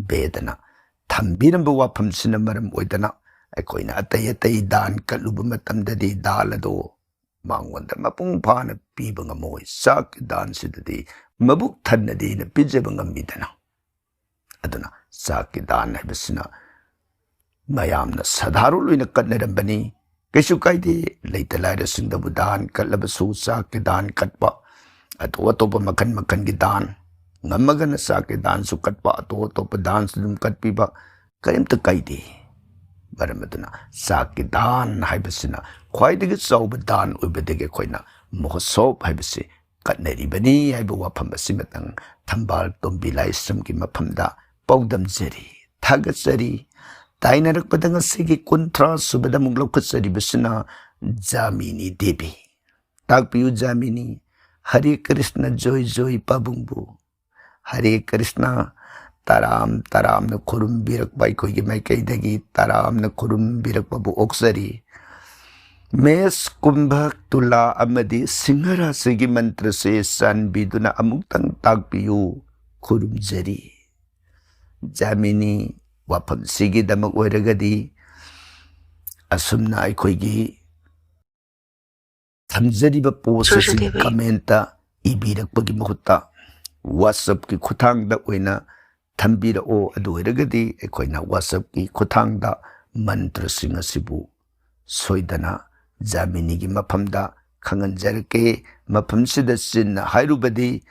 ꯕꯦꯗꯅ ꯊꯝꯕꯤꯔꯝꯕ ꯋꯥꯐꯝꯁꯤꯅ ꯃꯔꯝ ꯑꯣꯏꯗꯅ, ꯑꯩꯈꯣꯏꯅ ꯑꯇꯩ ꯑꯇꯩ ꯗꯥꯟ ꯀꯠꯂꯨꯕ ꯃꯇꯝꯗꯗꯤ ꯗꯥꯜ ꯑꯗꯣ ꯃꯉꯣꯟꯗ ꯃꯄꯨꯡ ꯐꯥꯅ ꯄꯤꯕ ꯉꯝꯃꯣꯏ꯫ ꯆꯥꯛꯀꯤ ꯗꯥꯟꯁꯤꯗꯗꯤ ꯃꯕꯨꯛ ꯊꯟꯅꯗꯤ ꯑꯩꯅ ꯄꯤꯖꯕ ꯉꯝꯃꯤꯗꯅ꯫ ꯑꯗꯨꯅ ꯆꯥꯛꯀꯤ ꯗꯥꯟ ꯍꯥꯏꯕꯁꯤꯅ ꯃꯌꯥꯝꯅ ꯁꯥꯙꯥꯔꯨꯟ ꯑꯣꯏꯅ ꯀꯠꯅꯔꯝꯕꯅꯤ꯫ ꯀꯩꯁꯨ ꯀꯥꯏꯗꯦ, ꯂꯩꯇ ꯂꯥꯏꯔꯁꯤꯡꯗꯕꯨ ꯗꯥꯟ ꯀꯠꯂꯕꯁꯨ, ꯆꯥꯛꯀꯤ ꯗꯥꯟ ꯀꯠꯄ, ꯑꯇꯣꯞ ꯑꯇꯣꯞꯄ ꯃꯈꯜ ꯃꯈꯜꯒꯤ ꯗꯥꯟ, ꯉꯝꯃꯒꯅ ꯆꯥꯛꯀꯤ ꯗꯥꯟꯁꯨ ꯀꯠꯄ, ꯑꯇꯣꯞ ꯑꯇꯣꯞꯄ ꯗꯥꯟꯁꯨ ꯑꯗꯨꯝ ꯀꯠꯄꯤꯕ, ꯀꯔꯤꯝꯇ ꯀꯥꯏꯗꯦ꯫ ꯃꯔꯝ ꯑꯗꯨꯅ ꯆꯥꯛꯀꯤ ꯗꯥꯟ ꯍꯥꯏꯕꯁꯤꯅ ꯈ꯭ꯋꯥꯏꯗꯒꯤ ꯆꯥꯎꯕ ꯗꯥꯟ ꯑꯣꯏꯕꯗꯒꯤ ꯑꯩꯈꯣꯏꯅ ꯃꯍꯣꯠꯁꯣꯞ ꯍꯥꯏꯕꯁꯤ ꯀꯠꯅꯔꯤꯕꯅꯤ ꯍꯥꯏꯕ ꯋꯥꯐꯝ ꯑꯁꯤꯃꯇꯪ ꯊꯝꯕꯥꯜ ꯇꯣꯝꯕꯤ ꯂꯥꯏꯁ꯭ꯔꯝꯒꯤ ꯃꯐꯝꯗ ꯄꯥꯎꯗꯝꯖꯔꯤ, ꯊꯥꯒꯠꯆꯔꯤ꯫ ꯇꯥꯏꯅꯔꯛꯄꯗ ꯉꯁꯤꯒꯤ ꯀꯨꯟꯊ꯭ꯔꯥ ꯁꯨꯕꯗ ꯑꯃꯨꯛ ꯂꯧꯈꯠꯆꯔꯤꯕꯁꯤꯅ ꯖꯥꯃꯤꯅꯤ ꯗꯦꯕꯤ꯫ ꯇꯥꯛꯄꯤꯌꯨ ꯖꯥꯃꯤꯅꯤ, ꯍꯔꯦ ꯀ꯭ꯔꯤꯁꯅ ꯖꯣꯏ ꯖꯣꯏ ꯄꯥꯕꯨꯡꯕꯨ꯫ ꯍꯔꯦ ꯀ꯭ꯔꯤꯁꯅ, ꯇꯔꯥꯝ ꯇꯔꯥꯝꯅ ꯈꯨꯔꯨꯝꯕꯤꯔꯛꯄ, ꯑꯩꯈꯣꯏꯒꯤ ꯃꯥꯏꯀꯩꯗꯒꯤ ꯇꯔꯥꯝꯅ ꯈꯨꯔꯨꯝꯕꯤꯔꯛꯄꯕꯨ ꯑꯣꯛꯆꯔꯤ꯫ ꯃꯦꯁ, ꯀꯨꯝꯚ, ꯇꯨꯂꯥ ꯑꯃꯗꯤ ꯁꯤꯡꯍ ꯔꯥꯁꯤꯒꯤ ꯃꯟꯇ꯭ꯔꯁꯦ ꯆꯥꯟꯕꯤꯗꯨꯅ ꯑꯃꯨꯛꯇꯪ ꯇꯥꯛꯄꯤꯌꯨ꯫ ꯈꯨꯔꯨꯝꯖꯔꯤ꯫ ꯖꯥꯃꯤꯅꯤ, ꯋꯥꯐꯝꯁꯤꯒꯤꯗꯃꯛ ꯑꯣꯏꯔꯒꯗꯤ ꯑꯁꯨꯝꯅ ꯑꯩꯈꯣꯏꯒꯤ ꯊꯝꯖꯔꯤꯕ ꯄꯣꯁ ꯑꯁꯤ ꯁꯨꯔꯖꯗꯦꯕꯤ꯫ ꯀꯃꯦꯟꯇ ꯏꯕꯤꯔꯛꯄꯒꯤ ꯃꯍꯨꯠꯇ WhatsApp-ꯀꯤ ꯈꯨꯠꯊꯥꯡꯗ ꯑꯣꯏꯅ ꯊꯝꯕꯤꯔꯛꯑꯣ꯫ ꯑꯗꯨ ꯑꯣꯏꯔꯒꯗꯤ ꯑꯩꯈꯣꯏꯅ WhatsApp-ꯀꯤ ꯈꯨꯠꯊꯥꯡꯗ ꯃꯟꯇ꯭ꯔꯁꯤꯡ ꯑꯁꯤꯕꯨ ꯁꯣꯏꯗꯅ ꯖꯥꯃꯤꯅꯤꯒꯤ ꯃꯐꯝꯗ ꯈꯪꯍꯟꯖꯔꯛꯀꯦ꯫ ꯃꯐꯝꯁꯤꯗ ꯆꯤꯟꯅ ꯍꯥꯏꯔꯨꯕꯗꯤ,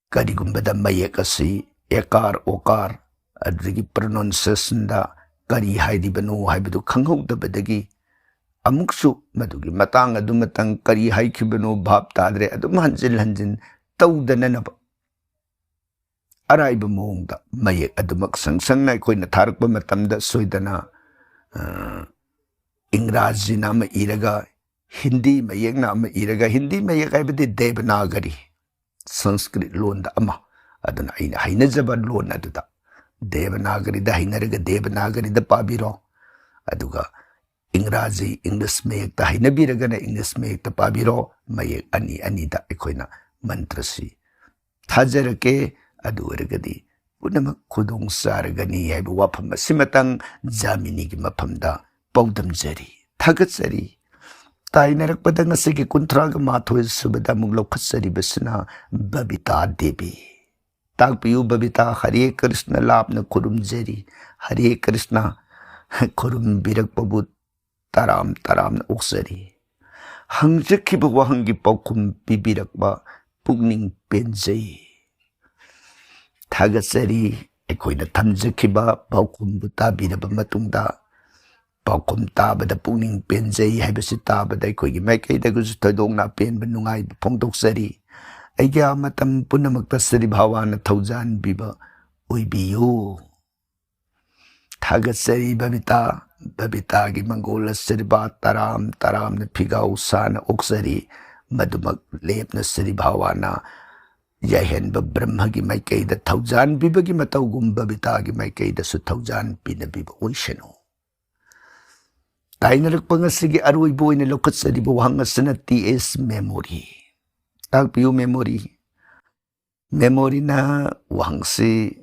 ꯀꯔꯤꯒꯨꯝꯕꯗ ꯃꯌꯦꯛ ꯑꯁꯤ ꯑꯦꯀꯥꯔ, ꯑꯣꯀꯥꯔ, ꯑꯗꯨꯗꯒꯤ pronunciation-ꯗ ꯀꯔꯤ ꯍꯥꯏꯔꯤꯕꯅꯣ ꯍꯥꯏꯕꯗꯨ ꯈꯪꯍꯧꯗꯕꯗꯒꯤ ꯑꯃꯨꯛꯁꯨ ꯃꯗꯨꯒꯤ ꯃꯇꯥꯡ ꯑꯗꯨꯃꯇꯪ ꯀꯔꯤ ꯍꯥꯏꯈꯤꯕꯅꯣ ꯚꯥꯞ ꯇꯥꯗ꯭ꯔꯦ, ꯑꯗꯨꯝ ꯍꯟꯖꯤꯟ ꯍꯟꯖꯤꯟ ꯇꯧꯗꯅꯅꯕ ꯑꯔꯥꯏꯕ ꯃꯑꯣꯡꯗ ꯃꯌꯦꯛ ꯑꯗꯨꯃꯛ ꯁꯪ ꯁꯪꯅ ꯑꯩꯈꯣꯏꯅ ꯊꯥꯔꯛꯄ ꯃꯇꯝꯗ ꯁꯣꯏꯗꯅ, ꯑ, ꯏꯪꯒ꯭ꯔꯥꯖꯤꯅ ꯑꯃ ꯏꯔꯒ, ꯍꯤꯟꯗꯤ ꯃꯌꯦꯛꯅ ꯑꯃ ꯏꯔꯒ, ꯍꯤꯟꯗꯤ ꯃꯌꯦꯛ ꯍꯥꯏꯕꯗꯤ ꯗꯦꯕꯅꯥꯒꯔꯤ, ꯁꯪꯁꯀ꯭ꯔꯤꯠ ꯂꯣꯟꯗ ꯑꯃ, ꯑꯗꯨꯅ ꯑꯩꯅ ꯍꯩꯅꯖꯕ ꯂꯣꯟ ꯑꯗꯨꯗ, ꯗꯦꯕꯅꯥꯒꯔꯤꯗ ꯍꯩꯅꯔꯒ ꯗꯦꯕꯅꯥꯒꯔꯤꯗ ꯄꯥꯕꯤꯔꯣ, ꯑꯗꯨꯒ ꯏꯪꯒ꯭ꯔꯥꯖꯤ, ꯏꯪꯂꯤꯁ ꯃꯌꯦꯛꯇ ꯍꯩꯅꯕꯤꯔꯒꯅ ꯏꯪꯂꯤꯁ ꯃꯌꯦꯛꯇ ꯄꯥꯕꯤꯔꯣ꯫ ꯃꯌꯦꯛ ꯑꯅꯤ ꯑꯅꯤꯗ ꯑꯩꯈꯣꯏꯅ ꯃꯟꯇ꯭ꯔꯁꯤ ꯊꯥꯖꯔꯛꯀꯦ꯫ ꯑꯗꯨ ꯑꯣꯏꯔꯒꯗꯤ ꯄꯨꯝꯅꯃꯛ ꯈꯨꯗꯣꯡ ꯆꯥꯔꯒꯅꯤ ꯍꯥꯏꯕ ꯋꯥꯐꯝ ꯑꯁꯤꯃꯇꯪ ꯖꯥꯃꯤꯅꯤꯒꯤ ꯃꯐꯝꯗ ꯄꯥꯎꯗꯝꯖꯔꯤ꯫ ꯊꯥꯒꯠꯆꯔꯤ꯫ ꯇꯥꯏꯅꯔꯛꯄꯗ ꯉꯁꯤꯒꯤ ꯀꯨꯟꯊ꯭ꯔꯥꯒ ꯃꯥꯊꯣꯏ ꯁꯨꯕꯗ ꯑꯃꯨꯛ ꯂꯧꯈꯠꯆꯔꯤꯕꯁꯤꯅ ꯕꯕꯤꯇꯥ ꯗꯦꯕꯤ꯫ ꯇꯥꯛꯄꯤꯌꯨ ꯕꯕꯤꯇꯥ, ꯍꯔꯦ ꯀ꯭ꯔꯤꯁꯅ ꯂꯥꯞꯅ ꯈꯨꯔꯨꯝꯖꯔꯤ꯫ ꯍꯔꯦ ꯀ꯭ꯔꯤꯁꯅ꯫ ꯈꯨꯔꯨꯝꯕꯤꯔꯛꯄꯕꯨ ꯇꯔꯥꯝ ꯇꯔꯥꯝꯅ ꯑꯣꯛꯆꯔꯤ꯫ ꯍꯪꯖꯈꯤꯕ ꯋꯥꯍꯪꯒꯤ ꯄꯥꯎꯈꯨꯝ ꯄꯤꯕꯤꯔꯛꯄ ꯄꯨꯛꯅꯤꯡ ꯄꯦꯟꯖꯩ꯫ ꯊꯥꯒꯠꯆꯔꯤ꯫ ꯑꯩꯈꯣꯏꯅ ꯊꯝꯖꯈꯤꯕ ꯄꯥꯎꯈꯨꯝꯕꯨ ꯇꯥꯕꯤꯔꯕ ꯃꯇꯨꯡꯗ, ꯄꯥꯎꯈꯨꯝ ꯇꯥꯕꯗ ꯄꯨꯛꯅꯤꯡ ꯄꯦꯟꯖꯩ ꯍꯥꯏꯕꯁꯤ ꯇꯥꯕꯗ ꯑꯩꯈꯣꯏꯒꯤ ꯃꯥꯏꯀꯩꯗꯒꯤꯁꯨ ꯊꯣꯏꯗꯣꯛꯅ ꯑꯄꯦꯟꯕ ꯅꯨꯡꯉꯥꯏꯕ ꯐꯣꯡꯗꯣꯛꯆꯔꯤ꯫ ꯑꯩꯒꯤ ꯃꯇꯝ ꯄꯨꯝꯅꯃꯛꯇ ꯁ꯭ꯔꯤ ꯚꯒꯋꯥꯟꯅ ꯊꯧꯖꯥꯟꯕꯤꯕ ꯑꯣꯏꯕꯤꯌꯨ꯫ ꯊꯥꯒꯠꯆꯔꯤ ꯕꯕꯤꯇꯥ꯫ ꯕꯕꯤꯇꯥꯒꯤ ꯃꯪꯒꯣꯜ ꯑꯁꯤꯔꯕꯥꯗ ꯇꯔꯥꯝ ꯇꯔꯥꯝꯅ ꯐꯤꯒꯥꯎ ꯁꯥꯅ ꯑꯣꯛꯆꯔꯤ꯫ ꯃꯗꯨꯃꯛ ꯂꯦꯞꯅ ꯁ꯭ꯔꯤ ꯚꯒꯋꯥꯟꯅ ꯌꯥꯏꯍꯟꯕ ꯕ꯭ꯔꯍ꯭ꯃꯒꯤ ꯃꯥꯏꯀꯩꯗ ꯊꯧꯖꯥꯟ ꯄꯤꯕꯒꯤ ꯃꯇꯧꯒꯨꯝ ꯕꯕꯤꯇꯥꯒꯤ ꯃꯥꯏꯀꯩꯗꯁꯨ ꯊꯧꯖꯥꯟ ꯄꯤꯅꯕꯤꯕ ꯑꯣꯏꯁꯅꯨ꯫ ꯇꯥꯏꯅꯔꯛꯄ ꯉꯁꯤꯒꯤ ꯑꯔꯣꯏꯕ ꯑꯣꯏꯅ ꯂꯧꯈꯠꯆꯔꯤꯕ ꯋꯥꯍꯪ ꯑꯁꯤꯅ ꯇꯤ ꯑꯦꯁ ꯃꯦꯃꯣꯔꯤ꯫ ꯇꯥꯛꯄꯤꯌꯨ ꯃꯦꯃꯣꯔꯤ꯫ ꯃꯦꯃꯣꯔꯤꯅ ꯋꯥꯍꯪꯁꯤ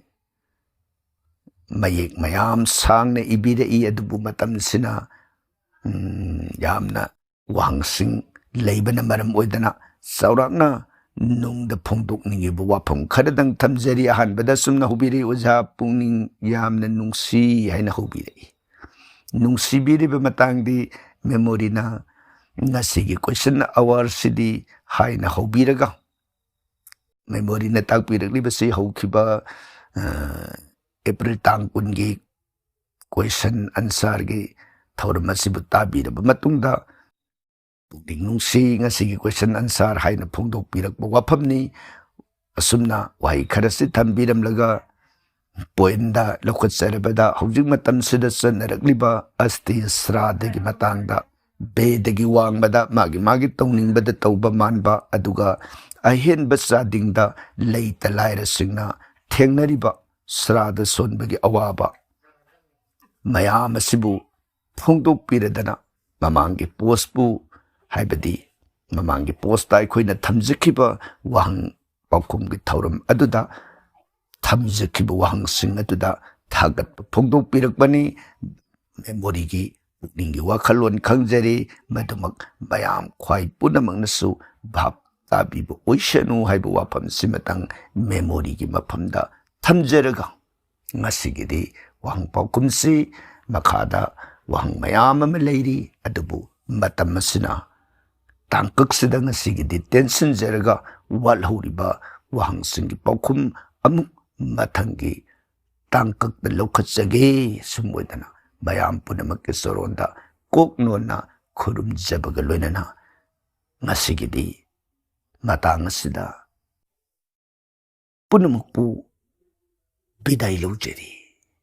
ꯃꯌꯦꯛ ꯃꯌꯥꯝ ꯁꯥꯡꯅ ꯏꯕꯤꯔꯛꯏ, ꯑꯗꯨꯕꯨ ꯃꯇꯝꯁꯤꯅ, ꯎꯝ, ꯌꯥꯝꯅ ꯋꯥꯍꯪꯁꯤꯡ ꯂꯩꯕꯅ ꯃꯔꯝ ꯑꯣꯏꯗꯅ ꯆꯥꯎꯔꯥꯛꯅ ꯅꯨꯡꯗ ꯐꯣꯡꯗꯣꯛꯅꯤꯡꯉꯤꯕ ꯋꯥꯐꯝ ꯈꯔꯗꯪ ꯊꯝꯖꯔꯤ꯫ ꯑꯍꯥꯟꯕꯗ ꯑꯁꯨꯝꯅ ꯍꯧꯕꯤꯔꯛꯏ, "ꯑꯣꯖꯥ, ꯄꯨꯛꯅꯤꯡ ꯌꯥꯝꯅ ꯅꯨꯡꯁꯤ" ꯍꯥꯏꯅ ꯍꯧꯕꯤꯔꯛꯏ꯫ ꯅꯨꯡꯁꯤꯕꯤꯔꯤꯕ ꯃꯇꯥꯡꯗꯤ ꯃꯦꯃꯣꯔꯤꯅ ꯉꯁꯤꯒꯤ question hour ꯁꯤꯗꯤ ꯍꯥꯏꯅ ꯍꯧꯕꯤꯔꯒ, ꯃꯦꯃꯣꯔꯤꯅ ꯇꯥꯛꯄꯤꯔꯛꯂꯤꯕꯁꯤ ꯍꯧꯈꯤꯕ, ꯑ, ꯑꯦꯄ꯭ꯔꯤꯜ ꯇꯥꯡ ꯀꯨꯟꯒꯤ question answer ꯒꯤ ꯊꯧꯔꯝ ꯑꯁꯤꯕꯨ ꯇꯥꯕꯤꯔꯕ ꯃꯇꯨꯡꯗ, ꯄꯨꯛꯅꯤꯡ ꯅꯨꯡꯁꯤ, ꯉꯁꯤꯒꯤ question answer ꯍꯥꯏꯅ ꯐꯣꯡꯗꯣꯛꯄꯤꯔꯛꯄ ꯋꯥꯐꯝꯅꯤ꯫ ꯑꯁꯨꯝꯅ ꯋꯥꯍꯩ ꯈꯔꯁꯤ ꯊꯝꯕꯤꯔꯝꯂꯒ, ꯄꯣꯏꯟꯗ ꯂꯧꯈꯠꯆꯔꯕꯗ, ꯍꯧꯖꯤꯛ ꯃꯇꯝꯁꯤꯗ ꯆꯠꯅꯔꯛꯂꯤꯕ ꯑꯁꯇꯤ ꯁ꯭ꯔꯥꯗꯒꯤ ꯃꯇꯥꯡꯗ, ꯕꯦꯗꯒꯤ ꯋꯥꯡꯃꯗ ꯃꯥꯒꯤ ꯃꯥꯒꯤ ꯇꯧꯅꯤꯡꯕꯗ ꯇꯧꯕ ꯃꯥꯟꯕ, ꯑꯗꯨꯒ ꯑꯍꯦꯟꯕ ꯆꯥꯗꯤꯡꯗ ꯂꯩꯇ ꯂꯥꯏꯔꯁꯤꯡꯅ ꯊꯦꯡꯅꯔꯤꯕ ꯁ꯭ꯔꯥꯗ ꯁꯣꯟꯕꯒꯤ ꯑꯋꯥꯕ ꯃꯌꯥꯝ ꯑꯁꯤꯕꯨ ꯐꯣꯡꯗꯣꯛꯄꯤꯔꯗꯅ, ꯃꯃꯥꯡꯒꯤ ꯄꯣꯁꯄꯨ, ꯍꯥꯏꯕꯗꯤ ꯃꯃꯥꯡꯒꯤ ꯄꯣꯁꯇ ꯑꯩꯈꯣꯏꯅ ꯊꯝꯖꯈꯤꯕ ꯋꯥꯍꯪ ꯄꯥꯎꯈꯨꯝꯒꯤ ꯊꯧꯔꯝ ꯑꯗꯨꯗ ꯊꯝꯖꯈꯤꯕ ꯋꯥꯍꯪꯁꯤꯡ ꯑꯗꯨꯗ ꯊꯥꯒꯠꯄ ꯐꯣꯡꯗꯣꯛꯄꯤꯔꯛꯄꯅꯤ꯫ ꯃꯦꯃꯣꯔꯤꯒꯤ ꯄꯨꯛꯅꯤꯡꯒꯤ ꯋꯥꯈꯜꯂꯣꯟ ꯈꯪꯖꯔꯤ, ꯃꯗꯨꯃꯛ ꯃꯌꯥꯝ ꯈ꯭ꯋꯥꯏ ꯄꯨꯝꯅꯃꯛꯅꯁꯨ ꯚꯥꯞ ꯇꯥꯕꯤꯕ ꯑꯣꯏꯁꯅꯨ ꯍꯥꯏꯕ ꯋꯥꯐꯝꯁꯤꯃꯇꯪ ꯃꯦꯃꯣꯔꯤꯒꯤ ꯃꯐꯝꯗ ꯊꯝꯖꯔꯒ, ꯉꯁꯤꯒꯤꯗꯤ ꯋꯥꯍꯪ ꯄꯥꯎꯈꯨꯝꯁꯤ, ꯃꯈꯥꯗ ꯋꯥꯍꯪ ꯃꯌꯥꯝ ꯑꯃ ꯂꯩꯔꯤ, ꯑꯗꯨꯕꯨ ꯃꯇꯝ ꯑꯁꯤꯅ ꯇꯥꯡꯀꯛꯁꯤꯗ ꯉꯁꯤꯒꯤꯗꯤ ꯇꯦꯟꯁꯤꯟꯖꯔꯒ, ꯋꯥꯠꯍꯧꯔꯤꯕ ꯋꯥꯍꯪꯁꯤꯡꯒꯤ ꯄꯥꯎꯈꯨꯝ ꯑꯃꯨꯛ ꯃꯊꯪꯒꯤ ꯇꯥꯡꯀꯛꯇ ꯂꯧꯈꯠꯆꯒꯦ꯫ ꯁꯨꯝ ꯑꯣꯏꯗꯅ ꯃꯌꯥꯝ ꯄꯨꯝꯅꯃꯛꯀꯤ ꯆꯔꯣꯟꯗ ꯀꯣꯛ ꯅꯣꯟꯅ ꯈꯨꯔꯨꯝꯖꯕꯒ ꯂꯣꯏꯅꯅ ꯉꯁꯤꯒꯤꯗꯤ ꯃꯇꯥꯡ ꯑꯁꯤꯗ ꯄꯨꯝꯅꯃꯛꯄꯨ ꯕꯤꯗꯥꯏ ꯂꯧꯖꯔꯤ꯫